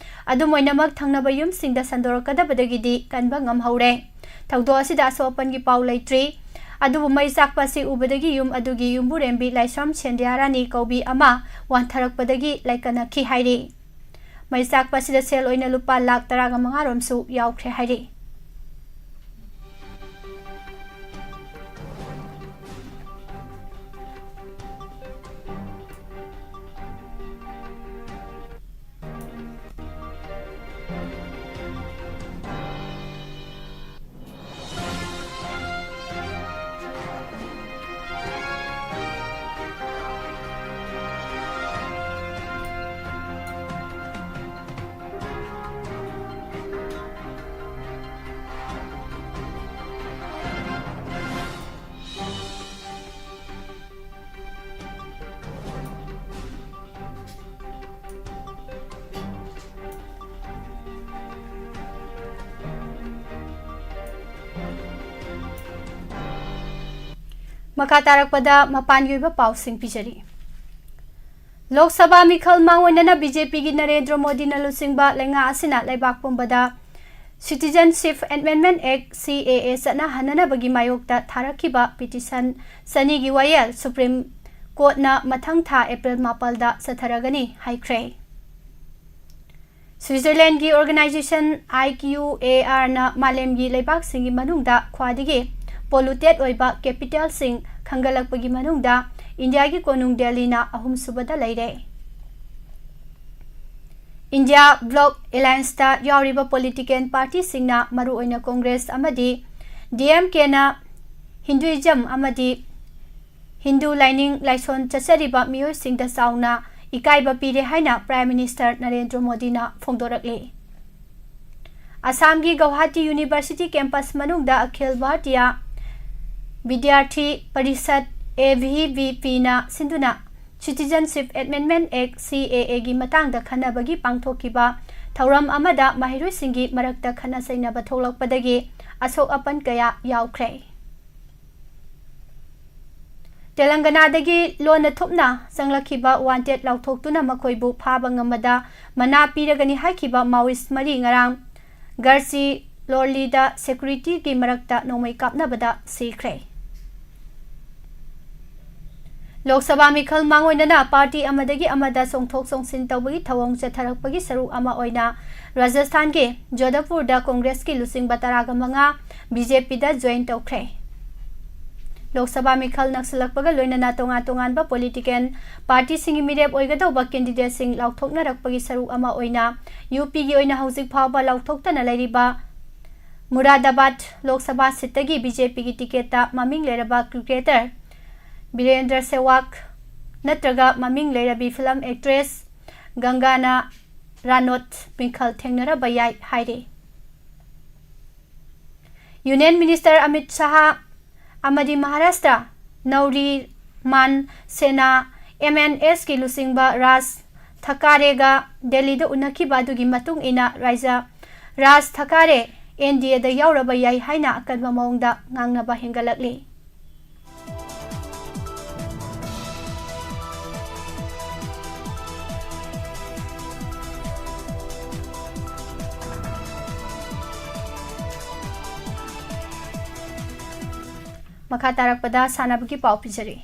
ꯑꯗꯨꯝ ꯑꯣꯏꯅꯃꯛ, ꯊꯪꯅꯕ ꯌꯨꯝꯁꯤꯡꯗ ꯁꯟꯗꯣꯔꯛꯀꯗꯕꯗꯒꯤꯗꯤ ꯀꯟꯕ ꯉꯝꯍꯧꯔꯦ꯫ ꯊꯧꯗꯣꯛ ꯑꯁꯤꯗ ꯑꯁꯣꯛ ꯑꯄꯟꯒꯤ ꯄꯥꯎ ꯂꯩꯇ꯭ꯔꯤ꯫ ꯑꯗꯨꯕꯨ ꯃꯩ ꯆꯥꯛꯄ ꯑꯁꯤ ꯎꯕꯗꯒꯤ ꯌꯨꯝ ꯑꯗꯨꯒꯤ ꯌꯨꯝꯕꯨꯔꯦꯝꯕꯤ ꯂꯥꯏꯁ꯭ꯔꯝ ꯁꯦꯟꯗ꯭ꯌꯥꯔꯥꯅꯤ ꯀꯧꯕꯤ ꯑꯃ ꯋꯥꯟꯊꯔꯛꯄꯗꯒꯤ ꯂꯥꯏꯀꯠꯅꯈꯤ ꯍꯥꯏꯔꯤ꯫ ꯃꯩ ꯆꯥꯛꯄ ꯑꯁꯤꯗ ꯁꯦꯜ ꯑꯣꯏꯅ ꯂꯨꯄꯥ ꯂꯥꯈ ꯇꯔꯥꯒ ꯃꯉꯥ ꯔꯣꯝꯁꯨ ꯌꯥꯎꯈ꯭ꯔꯦ ꯍꯥꯏꯔꯤ꯫ ꯃꯈꯥ ꯇꯥꯔꯛꯄꯗ ꯃꯄꯥꯟꯒꯤ ꯑꯣꯏꯕ ꯄꯥꯎꯁꯤꯡ ꯄꯤꯖꯔꯤ꯫ ꯂꯣꯛ ꯁꯚꯥ ꯃꯤꯈꯜ ꯃꯥꯡꯑꯣꯏꯅꯅ ꯕꯤ ꯖꯦ ꯄꯤꯒꯤ ꯅꯔꯦꯟꯗ꯭ꯔ ꯃꯣꯗꯤꯅ ꯂꯨꯆꯤꯡꯕ ꯂꯩꯉꯥꯛ ꯑꯁꯤꯅ ꯂꯩꯕꯥꯛ ꯄꯨꯝꯕꯗ Citizenship Amendment Act, C A A, ꯆꯠꯅꯍꯟꯅꯅꯕꯒꯤ ꯃꯥꯌꯣꯛꯇ ꯊꯥꯔꯛꯈꯤꯕ ꯄꯤꯇꯤꯁꯟ ꯆꯅꯤꯒꯤ ꯋꯥꯌꯦꯜ ꯁꯨꯄ꯭ꯔꯤꯝ ꯀꯣꯔꯠꯅ ꯃꯊꯪ ꯊꯥ ꯑꯦꯄ꯭ꯔꯤꯜ ꯃꯥꯄꯜꯗ ꯆꯠꯊꯔꯒꯅꯤ ꯍꯥꯏꯈ꯭ꯔꯦ꯫ ꯁ꯭ꯋꯤꯖꯔꯂꯦꯟꯒꯤ organization I Q A R ꯅ ꯃꯥꯂꯦꯝꯒꯤ ꯂꯩꯕꯥꯛꯁꯤꯡꯒꯤ ꯃꯅꯨꯡꯗ ꯈ꯭ꯋꯥꯏꯗꯒꯤ polluted ꯑꯣꯏꯕ capital ꯁꯤꯡ ꯈꯟꯒꯠꯂꯛꯄꯒꯤ ꯃꯅꯨꯡꯗ ꯏꯟꯗꯤꯌꯥꯒꯤ ꯀꯣꯅꯨꯡ ꯗꯦꯜꯂꯤꯅ ꯑꯍꯨꯝꯁꯨꯕꯗ ꯂꯩꯔꯦ꯫ ꯏꯟꯗꯤꯌꯥ ꯕ꯭ꯂꯣꯛ ꯑꯦꯂꯥꯌꯟꯁꯇ ꯌꯥꯎꯔꯤꯕ political party ꯁꯤꯡꯅ, ꯃꯔꯨꯑꯣꯏꯅ ꯀꯣꯡꯒ꯭ꯔꯦꯁ ꯑꯃꯗꯤ D M K ꯅ, Hinduism ꯑꯃꯗꯤ ꯍꯤꯟꯗꯨ ꯂꯥꯏꯅꯤꯡ ꯂꯥꯏꯁꯣꯟ ꯆꯠꯆꯔꯤꯕ ꯃꯤꯑꯣꯏꯁꯤꯡꯗ ꯆꯥꯎꯅ ꯏꯀꯥꯏꯕ ꯄꯤꯔꯦ ꯍꯥꯏꯅ Prime Minister ꯅꯔꯦꯟꯗ꯭ꯔ ꯃꯣꯗꯤꯅ ꯐꯣꯡꯗꯣꯔꯛꯂꯤ꯫ ꯑꯁꯥꯝꯒꯤ ꯒꯧꯍꯥꯇꯤ University campus ꯃꯅꯨꯡꯗ ꯑꯈꯤꯜ Bharatiya ꯕꯤꯗ꯭ꯌꯥꯔꯊꯤ parishad, A V V P ꯅ ꯁꯤꯟꯗꯨꯅ Citizenship Amendment Act, C A A ꯒꯤ ꯃꯇꯥꯡꯗ ꯈꯟꯅꯕꯒꯤ ꯄꯥꯡꯊꯣꯛꯈꯤꯕ ꯊꯧꯔꯝ ꯑꯃꯗ ꯃꯍꯩꯔꯣꯏꯁꯤꯡꯒꯤ ꯃꯔꯛꯇ ꯈꯠꯅ ꯆꯩꯅꯕ ꯊꯣꯛꯂꯛꯄꯗꯒꯤ ꯑꯁꯣꯛ ꯑꯄꯟ ꯀꯌꯥ ꯌꯥꯎꯈ꯭ꯔꯦ꯫ ꯇꯦꯂꯪꯒꯅꯥꯗꯒꯤ ꯂꯣꯟꯅ ꯊꯨꯞꯅ ꯆꯪꯂꯛꯈꯤꯕ wanted ꯂꯥꯎꯊꯣꯛꯇꯨꯅ ꯃꯈꯣꯏꯕꯨ ꯐꯥꯕ ꯉꯝꯕꯗ ꯃꯅꯥ ꯄꯤꯔꯒꯅꯤ ꯍꯥꯏꯈꯤꯕ Maoist ꯃꯔꯤ ꯉꯔꯥꯡ ꯒꯔꯆꯤ ꯂꯣꯔꯂꯤꯗ security ꯒꯤ ꯃꯔꯛꯇ ꯅꯣꯡꯃꯩ ꯀꯥꯞꯅꯕꯗ ꯁꯤꯈ꯭ꯔꯦ꯫ ꯂꯣꯛ ꯁꯚꯥ ꯃꯤꯈꯜ ꯃꯥꯡꯑꯣꯏꯅꯅ party ꯑꯃꯗꯒꯤ ꯑꯃꯗ ꯆꯣꯡꯊꯣꯛ ꯆꯣꯡꯁꯤꯟ ꯇꯧꯕꯒꯤ ꯊꯧꯑꯣꯡ ꯆꯠꯊꯔꯛꯄꯒꯤ ꯁꯔꯨꯛ ꯑꯃ ꯑꯣꯏꯅ ꯔꯥꯖꯁꯊꯥꯟꯒꯤ ꯖꯣꯙꯄꯨꯔꯗ ꯀꯣꯡꯒ꯭ꯔꯦꯁꯀꯤ ꯂꯨꯆꯤꯡꯕ ꯇꯔꯥꯒ ꯃꯉꯥ B J P ꯗ join ꯇꯧꯈ꯭ꯔꯦ꯫ ꯂꯣꯛ ꯁꯚꯥ ꯃꯤꯈꯜ ꯅꯛꯁꯤꯜꯂꯛꯄꯒ ꯂꯣꯏꯅꯅ ꯇꯣꯉꯥꯟ ꯇꯣꯉꯥꯟꯕ political party ꯁꯤꯡꯒꯤ ꯃꯤꯔꯦꯞ ꯑꯣꯏꯒꯗꯧꯕ candidate ꯁꯤꯡ ꯂꯥꯎꯊꯣꯛꯅꯔꯛꯄꯒꯤ ꯁꯔꯨꯛ ꯑꯃ ꯑꯣꯏꯅ U P ꯒꯤ ꯑꯣꯏꯅ ꯍꯧꯖꯤꯛ ꯐꯥꯎꯕ ꯂꯥꯎꯊꯣꯛꯇꯅ ꯂꯩꯔꯤꯕ ꯃꯨꯔꯥꯗꯥꯕꯥꯗ ꯂꯣꯛ ꯁꯚꯥ seat ꯇꯒꯤ B J P ꯒꯤ ticket ꯇ ꯃꯃꯤꯡ ꯂꯩꯔꯕ cricketer ꯕꯤꯔꯦꯟꯗ꯭ꯔ ꯁꯦꯋꯥꯒ ꯅꯠꯇ꯭ꯔꯒ ꯃꯃꯤꯡ ꯂꯩꯔꯕꯤ film actress ꯒꯪꯒꯥꯅꯥ ꯔꯥꯅꯣꯠ ꯃꯤꯡꯈꯜ ꯊꯦꯡꯅꯔꯕ ꯌꯥꯏ ꯍꯥꯏꯔꯤ꯫ Union Minister ꯑꯃꯤꯠ ꯁꯥꯍ ꯑꯃꯗꯤ ꯃꯍꯥꯔꯥꯁꯇ꯭ꯔ ꯅꯧꯔꯤꯃꯥꯟ ꯁꯦꯅꯥ, M N S ꯀꯤ ꯂꯨꯆꯤꯡꯕ ꯔꯥꯖ ꯊꯥꯀꯥꯔꯦꯒ ꯗꯦꯜꯂꯤꯗ ꯎꯅꯈꯤꯕ ꯑꯗꯨꯒꯤ ꯃꯇꯨꯡ ꯏꯟꯅ ꯔꯥꯖ, ꯔꯥꯖ ꯊꯥꯀꯥꯔꯦ N D A ꯗ ꯌꯥꯎꯔꯕ ꯌꯥꯏ ꯍꯥꯏꯅ ꯑꯀꯟꯕ ꯃꯑꯣꯡꯗ ꯉꯥꯡꯅꯕ ꯍꯦꯟꯒꯠꯂꯛꯂꯤ꯫ ꯃꯈꯥ ꯇꯥꯔꯛꯄꯗ ꯁꯥꯟꯅꯕꯒꯤ ꯄꯥꯎ ꯄꯤꯖꯔꯤ꯫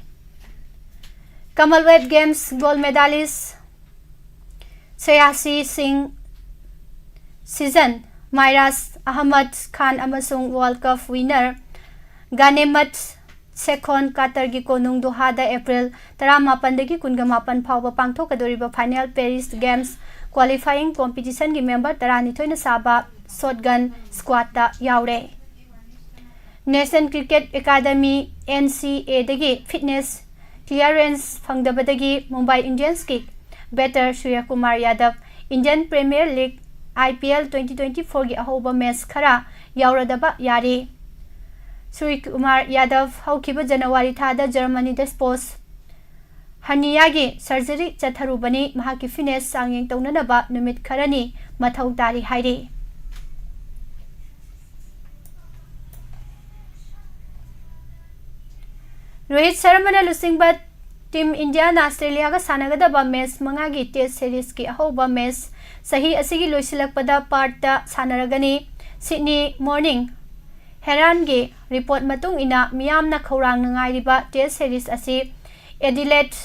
Commonwealth Games gold medalist ꯁꯌꯥꯁꯤ ꯁꯤꯡ ꯁꯤꯖꯟ, ꯃꯥꯏꯔꯥꯖ ꯑꯍꯃꯗ ꯈꯥꯟ ꯑꯃꯁꯨꯡ World Cup winner ꯒꯥꯅꯦꯃꯠ ꯁꯦꯈꯣꯟ ꯀꯥꯇꯔꯒꯤ ꯀꯣꯅꯨꯡ ꯗꯣꯍꯥꯗ ꯑꯦꯄ꯭ꯔꯤꯜ ꯇꯔꯥꯃꯥꯄꯟꯗꯒꯤ ꯀꯨꯟꯒ ꯃꯥꯄꯟ ꯐꯥꯎꯕ ꯄꯥꯡꯊꯣꯛꯀꯗꯧꯔꯤꯕ final Paris Games qualifying competitionꯒꯤ member ꯇꯔꯥꯅꯤꯊꯣꯏꯅ ꯁꯥꯕ shotgun squadꯇ ꯌꯥꯎꯔꯦ꯫ National Cricket Academy, NCAꯗꯒꯤ fitness clearance ꯐꯪꯗꯕꯗꯒꯤ Mumbai ꯏꯟꯗꯤꯌꯟꯁꯀꯤ batter Suryakumar ꯌꯥꯗꯕ Indian Premier League, IPL twenty twenty-fourꯒꯤ ꯑꯍꯧꯕ match ꯈꯔ ꯌꯥꯎꯔꯗꯕ ꯌꯥꯔꯦ꯫ ꯁꯨꯔ꯭ꯌꯀꯨꯃꯥꯔ ꯌꯥꯗꯕ ꯍꯧꯈꯤꯕ ꯖꯅꯋꯥꯔꯤ ꯊꯥꯗ ꯖꯔꯃꯅꯤꯗ sports herniaꯒꯤ surgery ꯆꯠꯊꯔꯨꯕꯅꯤ꯫ ꯃꯍꯥꯛꯀꯤ fitness ꯆꯥꯡꯌꯦꯡ ꯇꯧꯅꯅꯕ ꯅꯨꯃꯤꯠ ꯈꯔꯅꯤ ꯃꯊꯧ ꯇꯥꯔꯤ ꯍꯥꯏꯔꯤ꯫ ꯔꯣꯍꯤꯠ ꯁꯔꯃꯅ ꯂꯨꯆꯤꯡꯕ Team Indiaꯅ ꯑꯁꯇ꯭ꯔꯦꯂꯤꯌꯥꯒ ꯁꯥꯟꯅꯒꯗꯕ match ꯃꯉꯥꯒꯤ Test Seriesꯀꯤ ꯑꯍꯧꯕ match ꯆꯍꯤ ꯑꯁꯤꯒꯤ ꯂꯣꯏꯁꯤꯜꯂꯛꯄꯗ Perthꯇ ꯁꯥꯟꯅꯔꯒꯅꯤ꯫ Sydney Morning Heraldꯒꯤ report ꯃꯇꯨꯡ ꯏꯟꯅ, ꯃꯤꯌꯥꯝꯅ ꯈꯧꯔꯥꯡꯅ ꯉꯥꯏꯔꯤꯕ Test Series ꯑꯁꯤ Adelaide,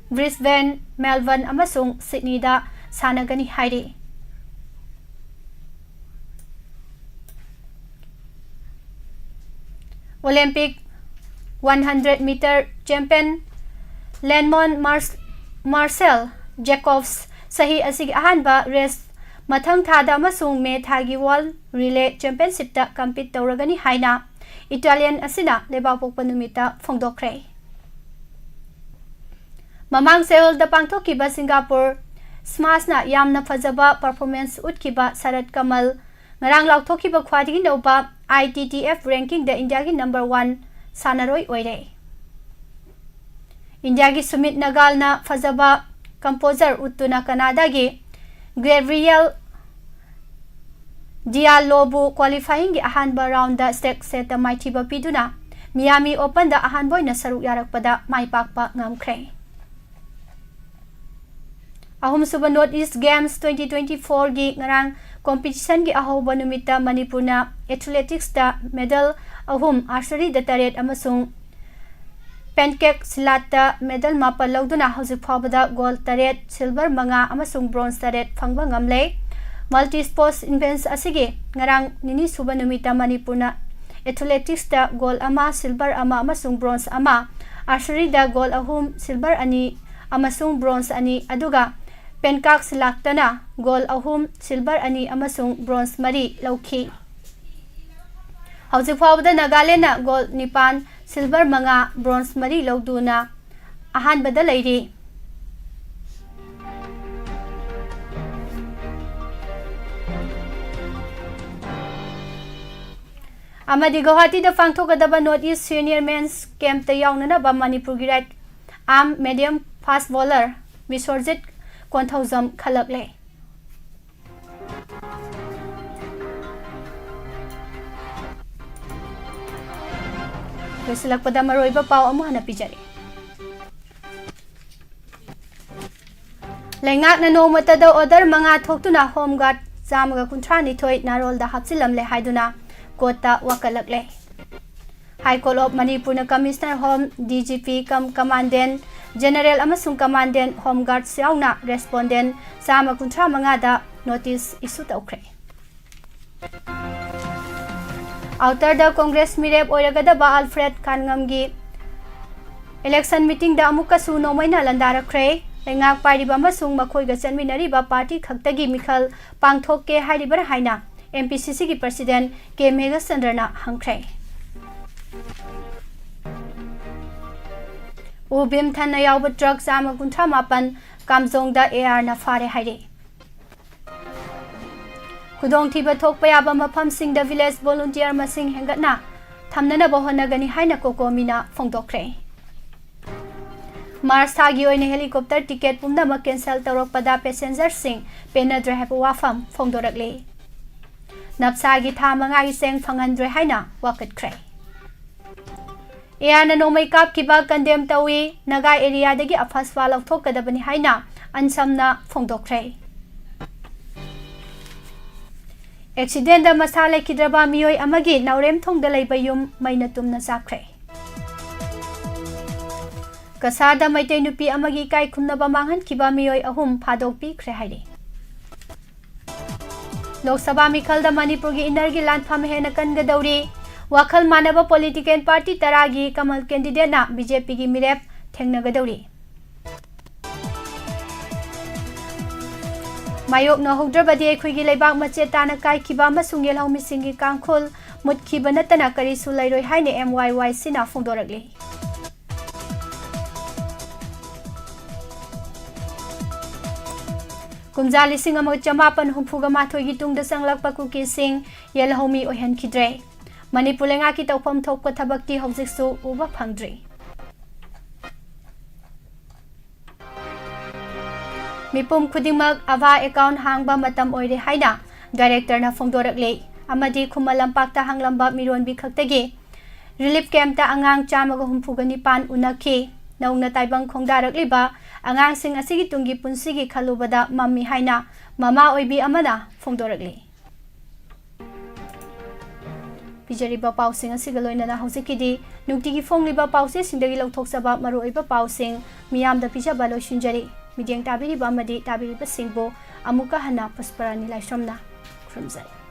Brisbane, Melbourne ꯑꯃꯁꯨꯡ Sydneyꯗ ꯁꯥꯟꯅꯒꯅꯤ ꯍꯥꯏꯔꯤ꯫ Olympic one hundred meter champion Lengmont Mars-, Marcel Jacobs ꯆꯍꯤ ꯑꯁꯤꯒꯤ ꯑꯍꯥꯟꯕ race ꯃꯊꯪ ꯊꯥꯗ ꯑꯃꯁꯨꯡ ꯃꯦ ꯊꯥꯒꯤ World Relay Championshipꯇ compete ꯇꯧꯔꯒꯅꯤ ꯍꯥꯏꯅ Italian ꯑꯁꯤꯅ ꯂꯩꯕꯥꯛꯄꯣꯛꯄ ꯅꯨꯃꯤꯠꯇ ꯐꯣꯡꯗꯣꯛꯈ꯭ꯔꯦ꯫ ꯃꯃꯥꯡ ꯆꯌꯣꯜꯗ ꯄꯥꯡꯊꯣꯛꯈꯤꯕ Singapore Smashꯅ ꯌꯥꯝꯅ ꯐꯖꯕ performance ꯎꯠꯈꯤꯕ ꯁꯔꯠ ꯀꯃꯜ ꯉꯔꯥꯡ ꯂꯥꯎꯊꯣꯛꯈꯤꯕ ꯈ꯭ꯋꯥꯏꯗꯒꯤ ꯅꯧꯕ ITTF rankingꯗ ꯏꯟꯗꯤꯌꯥꯒꯤ number one ꯁꯥꯟꯅꯔꯣꯏ ꯑꯣꯏꯔꯦ꯫ ꯏꯟꯗꯤꯌꯥꯒꯤ ꯁꯨꯃꯤꯠ ꯅꯒꯥꯜꯅ ꯐꯖꯕ composure ꯎꯠꯇꯨꯅ ꯀꯅꯥꯗꯥꯒꯤ Gabriel Dialloꯕꯨ qualifyingꯒꯤ ꯑꯍꯥꯟꯕ roundꯗ straight setꯇ ꯃꯥꯏꯊꯤꯕ ꯄꯤꯗꯨꯅ Miami Openꯗ ꯑꯍꯥꯟꯕ ꯑꯣꯏꯅ ꯁꯔꯨꯛ ꯌꯥꯔꯛꯄꯗ ꯃꯥꯏ ꯄꯥꯛꯄ ꯉꯝꯈ꯭ꯔꯦ꯫ ꯑꯍꯨꯝꯁꯨꯕ North East Games twenty twenty-fourꯒꯤ ꯉꯔꯥꯡ competitionꯒꯤ ꯑꯍꯧꯕ ꯅꯨꯃꯤꯠꯇ ꯃꯅꯤꯄꯨꯔꯅ athleticsꯇ medal ꯑꯍꯨꯝ, archeryꯗ ꯇꯔꯦꯠ ꯑꯃꯁꯨꯡ pancake ꯁꯤꯂꯥꯠꯇ medal ꯃꯥꯄꯜ ꯂꯧꯗꯨꯅ ꯍꯧꯖꯤꯛ ꯐꯥꯎꯕꯗ gold ꯇꯔꯦꯠ, silver ꯃꯉꯥ ꯑꯃꯁꯨꯡ bronze ꯇꯔꯦꯠ ꯐꯪꯕ ꯉꯝꯂꯦ꯫ Multi sports events ꯑꯁꯤꯒꯤ ꯉꯔꯥꯡ ꯅꯤꯅꯤ ꯁꯨꯕ ꯅꯨꯃꯤꯠꯇ ꯃꯅꯤꯄꯨꯔꯅ athleticsꯇ gold ꯑꯃ, silver ꯑꯃ ꯑꯃꯁꯨꯡ bronze ꯑꯃ, archeryꯗ gold ꯑꯍꯨꯝ, silver ꯑꯅꯤ ꯑꯃꯁꯨꯡ bronze ꯑꯅꯤ, ꯑꯗꯨꯒ pancake ꯁꯤꯂꯥꯠꯇꯅ gold ꯑꯍꯨꯝ, silver ꯑꯅꯤ ꯑꯃꯁꯨꯡ bronze ꯃꯔꯤ ꯂꯧꯈꯤ꯫ ꯍꯧꯖꯤꯛ ꯐꯥꯎꯕꯗ ꯅꯥꯒꯥꯂꯦꯟꯗꯅ gold ꯅꯤꯄꯥꯟ, silver ꯃꯉꯥ, bronze ꯃꯔꯤ ꯂꯧꯗꯨꯅ ꯑꯍꯥꯟꯕꯗ ꯂꯩꯔꯤ꯫ ꯑꯃꯗꯤ ꯒꯧꯍꯥꯇꯤꯗ ꯄꯥꯡꯊꯣꯛꯀꯗꯕ North East Senior Men's Campꯇ ꯌꯥꯎꯅꯅꯕ ꯃꯅꯤꯄꯨꯔꯒꯤ right arm medium fast bowler ꯕꯤꯁ꯭ꯋꯔꯖꯤꯠ Konthoujam ꯈꯜꯂꯛꯂꯦ꯫ ꯂꯣꯏꯁꯤꯜꯂꯛꯄꯗ ꯃꯔꯨꯑꯣꯏꯕ ꯄꯥꯎ ꯑꯃꯨꯛ ꯍꯟꯅ ꯄꯤꯖꯔꯤ꯫ ꯂꯩꯉꯥꯛꯅ ꯅꯣꯡꯃꯇꯗ order ꯃꯉꯥ ꯊꯣꯛꯇꯨꯅ Home Guard ꯆꯥꯝꯃꯒ ꯀꯨꯟꯊ꯭ꯔꯥ ꯅꯤꯊꯣꯏ ꯅꯥꯔꯣꯜꯗ ꯍꯥꯞꯆꯤꯜꯂꯝꯂꯦ ꯍꯥꯏꯗꯨꯅ courtꯇ ꯋꯥꯀꯠꯂꯛꯂꯦ꯫ High Court of ꯃꯅꯤꯄꯨꯔꯅ Commissioner Home, DGP cum Commandant General ꯑꯃꯁꯨꯡ Commandant Home Guards ꯌꯥꯎꯅ respondent ꯆꯥꯝꯃ ꯀꯨꯟꯊ꯭ꯔꯥ ꯃꯉꯥꯗ notice issue ꯇꯧꯈ꯭ꯔꯦ꯫ Outerꯗ Congress ꯃꯤꯔꯦꯞ ꯑꯣꯏꯔꯒꯗꯕ Alfred ꯀꯥꯟꯉꯝꯒꯤ election meetingꯗ ꯑꯃꯨꯛꯀꯁꯨ ꯅꯣꯡꯃꯩꯅ ꯂꯥꯟꯗꯥꯔꯛꯈ꯭ꯔꯦ꯫ ꯂꯩꯉꯥꯛ ꯄꯥꯏꯔꯤꯕ ꯑꯃꯁꯨꯡ ꯃꯈꯣꯏꯒ ꯆꯠꯃꯤꯟꯅꯔꯤꯕ party ꯈꯛꯇꯒꯤ ꯃꯤꯈꯜ ꯄꯥꯡꯊꯣꯛꯀꯦ ꯍꯥꯏꯔꯤꯕ꯭ꯔꯥ ꯍꯥꯏꯅ MPCCꯒꯤ President ꯀꯦ ꯃꯦꯘꯆꯟꯗ꯭ꯔꯅ ꯍꯪꯈ꯭ꯔꯦ꯫ ꯎ ꯕꯤꯝ ꯊꯟꯅ ꯌꯥꯎꯕ truck ꯆꯥꯝꯃ ꯀꯨꯟꯊ꯭ꯔꯥ ꯃꯥꯄꯟ ꯀꯥꯝꯖꯣꯡꯗ ARꯅ ꯐꯥꯔꯦ ꯍꯥꯏꯔꯤ꯫ ꯈꯨꯗꯣꯡꯊꯤꯕ ꯊꯣꯛꯄ ꯌꯥꯕ ꯃꯐꯝꯁꯤꯡꯗ village volunteer ꯃꯁꯤꯡ ꯍꯦꯟꯒꯠꯅ ꯊꯝꯅꯅꯕ ꯍꯣꯠꯅꯒꯅꯤ ꯍꯥꯏꯅ COCOMIꯅ ꯐꯣꯡꯗꯣꯛꯈ꯭ꯔꯦ꯫ March ꯊꯥꯒꯤ ꯑꯣꯏꯅ helicopter ticket ꯄꯨꯝꯅꯃꯛ cancel ꯇꯧꯔꯛꯄꯗ passengerꯁꯤꯡ ꯄꯦꯟꯅꯗ꯭ꯔꯦ ꯍꯥꯏꯕ ꯋꯥꯐꯝ ꯐꯣꯡꯗꯣꯔꯛꯂꯤ꯫ ꯅꯞꯁꯥꯒꯤ ꯊꯥ ꯃꯉꯥꯒꯤ ꯆꯦꯡ ꯐꯪꯍꯟꯗ꯭ꯔꯦ ꯍꯥꯏꯅ ꯋꯥꯀꯠꯈ꯭ꯔꯦ꯫ ARꯅ ꯅꯣꯡꯃꯩ ꯀꯥꯞꯈꯤꯕ condemn ꯇꯧꯏ꯫ ꯅꯥꯒꯥ areaꯗꯒꯤ AFSPA ꯂꯧꯊꯣꯛꯀꯗꯕꯅꯤ ꯍꯥꯏꯅ ꯑꯟꯁꯝꯅ ꯐꯣꯡꯗꯣꯛꯈ꯭ꯔꯦ꯫ ꯑꯦꯛꯁꯤꯗꯦꯟꯗ ꯃꯁꯥ ꯂꯩꯈꯤꯗ꯭ꯔꯕ ꯃꯤꯑꯣꯏ ꯑꯃꯒꯤ ꯅꯥꯎꯔꯦꯝꯊꯣꯡꯗ ꯂꯩꯕ ꯌꯨꯝ ꯃꯩꯅ ꯇꯨꯝꯅ ꯆꯥꯛꯈ꯭ꯔꯦ꯫ ꯀꯁꯥꯔꯗ ꯃꯩꯇꯩ ꯅꯨꯄꯤ ꯑꯃꯒꯤ ꯏꯀꯥꯏ ꯈꯨꯝꯅꯕ ꯃꯥꯡꯍꯟꯈꯤꯕ ꯃꯤꯑꯣꯏ ꯑꯍꯨꯝ ꯐꯥꯗꯣꯛꯄꯤꯈ꯭ꯔꯦ ꯍꯥꯏꯔꯤ꯫ ꯂꯣꯛ ꯁꯚꯥ ꯃꯤꯈꯜꯗ ꯃꯅꯤꯄꯨꯔꯒꯤ ꯏꯟꯅꯔꯒꯤ ꯂꯥꯟꯐꯝ ꯍꯦꯟꯅ ꯀꯟꯒꯗꯧꯔꯤ꯫ ꯋꯥꯈꯜ ꯃꯥꯟꯅꯕ ꯄꯣꯂꯤꯇꯤꯀꯦꯜ ꯄꯥꯔꯇꯤ ꯇꯔꯥꯒꯤ ꯀꯃꯜ ꯀꯦꯟꯗꯤꯗꯦꯠꯅ ꯕꯤ ꯖꯦ ꯄꯤꯒꯤ ꯃꯤꯔꯦꯞ ꯊꯦꯡꯅꯒꯗꯧꯔꯤ꯫ ꯃꯥꯌꯣꯛꯅꯍꯧꯗ꯭ꯔꯕꯗꯤ ꯑꯩꯈꯣꯏꯒꯤ ꯂꯩꯕꯥꯛ ꯃꯆꯦꯠ ꯇꯥꯅ ꯀꯥꯏꯈꯤꯕ ꯑꯃꯁꯨꯡ ꯌꯦꯜꯍꯧꯃꯤꯁꯤꯡꯒꯤ ꯀꯥꯡꯈꯨꯜ ꯃꯨꯠꯈꯤꯕ ꯅꯠꯇꯅ ꯀꯔꯤꯁꯨ ꯂꯩꯔꯣꯏ ꯍꯥꯏꯅ ꯑꯦꯝ ꯋꯥꯏ ꯋꯥꯏ ꯁꯤꯅ ꯐꯣꯡꯗꯣꯔꯛꯂꯤ꯫ ꯀꯨꯝꯖꯥ ꯂꯤꯁꯤꯡ ꯑꯃꯒ ꯆꯃꯥꯄꯟ ꯍꯨꯝꯐꯨꯒ ꯃꯥꯊꯣꯏꯒꯤ ꯇꯨꯡꯗ ꯆꯪꯂꯛꯄ ꯀꯨꯀꯤꯁꯤꯡ ꯌꯦꯜꯍꯧꯃꯤ ꯑꯣꯏꯍꯟꯈꯤꯗ꯭ꯔꯦ꯫ ꯃꯅꯤꯄꯨꯔ ꯂꯩꯉꯥꯛꯀꯤ ꯇꯧꯐꯝ ꯊꯣꯛꯄ ꯊꯕꯛꯇꯤ ꯍꯧꯖꯤꯛꯁꯨ ꯎꯕ ꯐꯪꯗ꯭ꯔꯤ꯫ ꯃꯤꯄꯨꯝ ꯈꯨꯗꯤꯡꯃꯛ ꯑꯥꯚꯥ ꯑꯦꯀꯥꯎꯟ ꯍꯥꯡꯕ ꯃꯇꯝ ꯑꯣꯏꯔꯦ ꯍꯥꯏꯅ ꯗꯥꯏꯔꯦꯛꯇꯔꯅ ꯐꯣꯡꯗꯣꯔꯛꯂꯤ ꯑꯃꯗꯤ ꯈꯨꯃꯟ ꯂꯝꯄꯥꯛꯇ ꯍꯥꯡꯂꯝꯕ ꯃꯤꯔꯣꯟꯕꯤ ꯈꯛꯇꯒꯤ ꯔꯤꯂꯤꯐ ꯀꯦꯝꯞꯇ ꯑꯉꯥꯡ ꯆꯥꯝꯃꯒ ꯍꯨꯝꯐꯨꯒ ꯅꯤꯄꯥꯟ ꯎꯅꯈꯤ꯫ ꯅꯧꯅ ꯇꯥꯏꯕꯪ ꯈꯣꯡꯗꯥꯔꯛꯂꯤꯕ ꯑꯉꯥꯡꯁꯤꯡ ꯑꯁꯤꯒꯤ ꯇꯨꯡꯒꯤ ꯄꯨꯟꯁꯤꯒꯤ ꯈꯜꯂꯨꯕꯗ ꯃꯝꯃꯤ ꯍꯥꯏꯅ ꯃꯃꯥ ꯑꯣꯏꯕꯤ ꯑꯃꯅ ꯐꯣꯡꯗꯣꯔꯛꯂꯤ꯫ ꯄꯤꯖꯔꯤꯕ ꯄꯥꯎꯁꯤꯡ ꯑꯁꯤꯒ ꯂꯣꯏꯅꯅ ꯍꯧꯖꯤꯛꯀꯤꯗꯤ ꯅꯨꯡꯇꯤꯒꯤ ꯐꯣꯡꯂꯤꯕ ꯄꯥꯎꯆꯦꯁꯤꯡꯗꯒꯤ ꯂꯧꯊꯣꯛꯆꯕ ꯃꯔꯨꯑꯣꯏꯕ ꯄꯥꯎꯁꯤꯡ ꯃꯤꯌꯥꯝꯗ ꯄꯤꯖꯕ ꯂꯣꯏꯁꯤꯟꯖꯔꯤ꯫ ꯃꯤꯠꯌꯦꯡ ꯇꯥꯕꯤꯔꯤꯕ ꯑꯃꯗꯤ ꯇꯥꯕꯤꯔꯤꯕꯁꯤꯡꯕꯨ ꯑꯃꯨꯛꯀ ꯍꯟꯅ ꯄꯨꯁꯄꯔꯥꯅꯤ ꯂꯥꯏꯁ꯭ꯔꯝꯅ ꯈꯨꯔꯨꯝꯖꯔꯤ꯫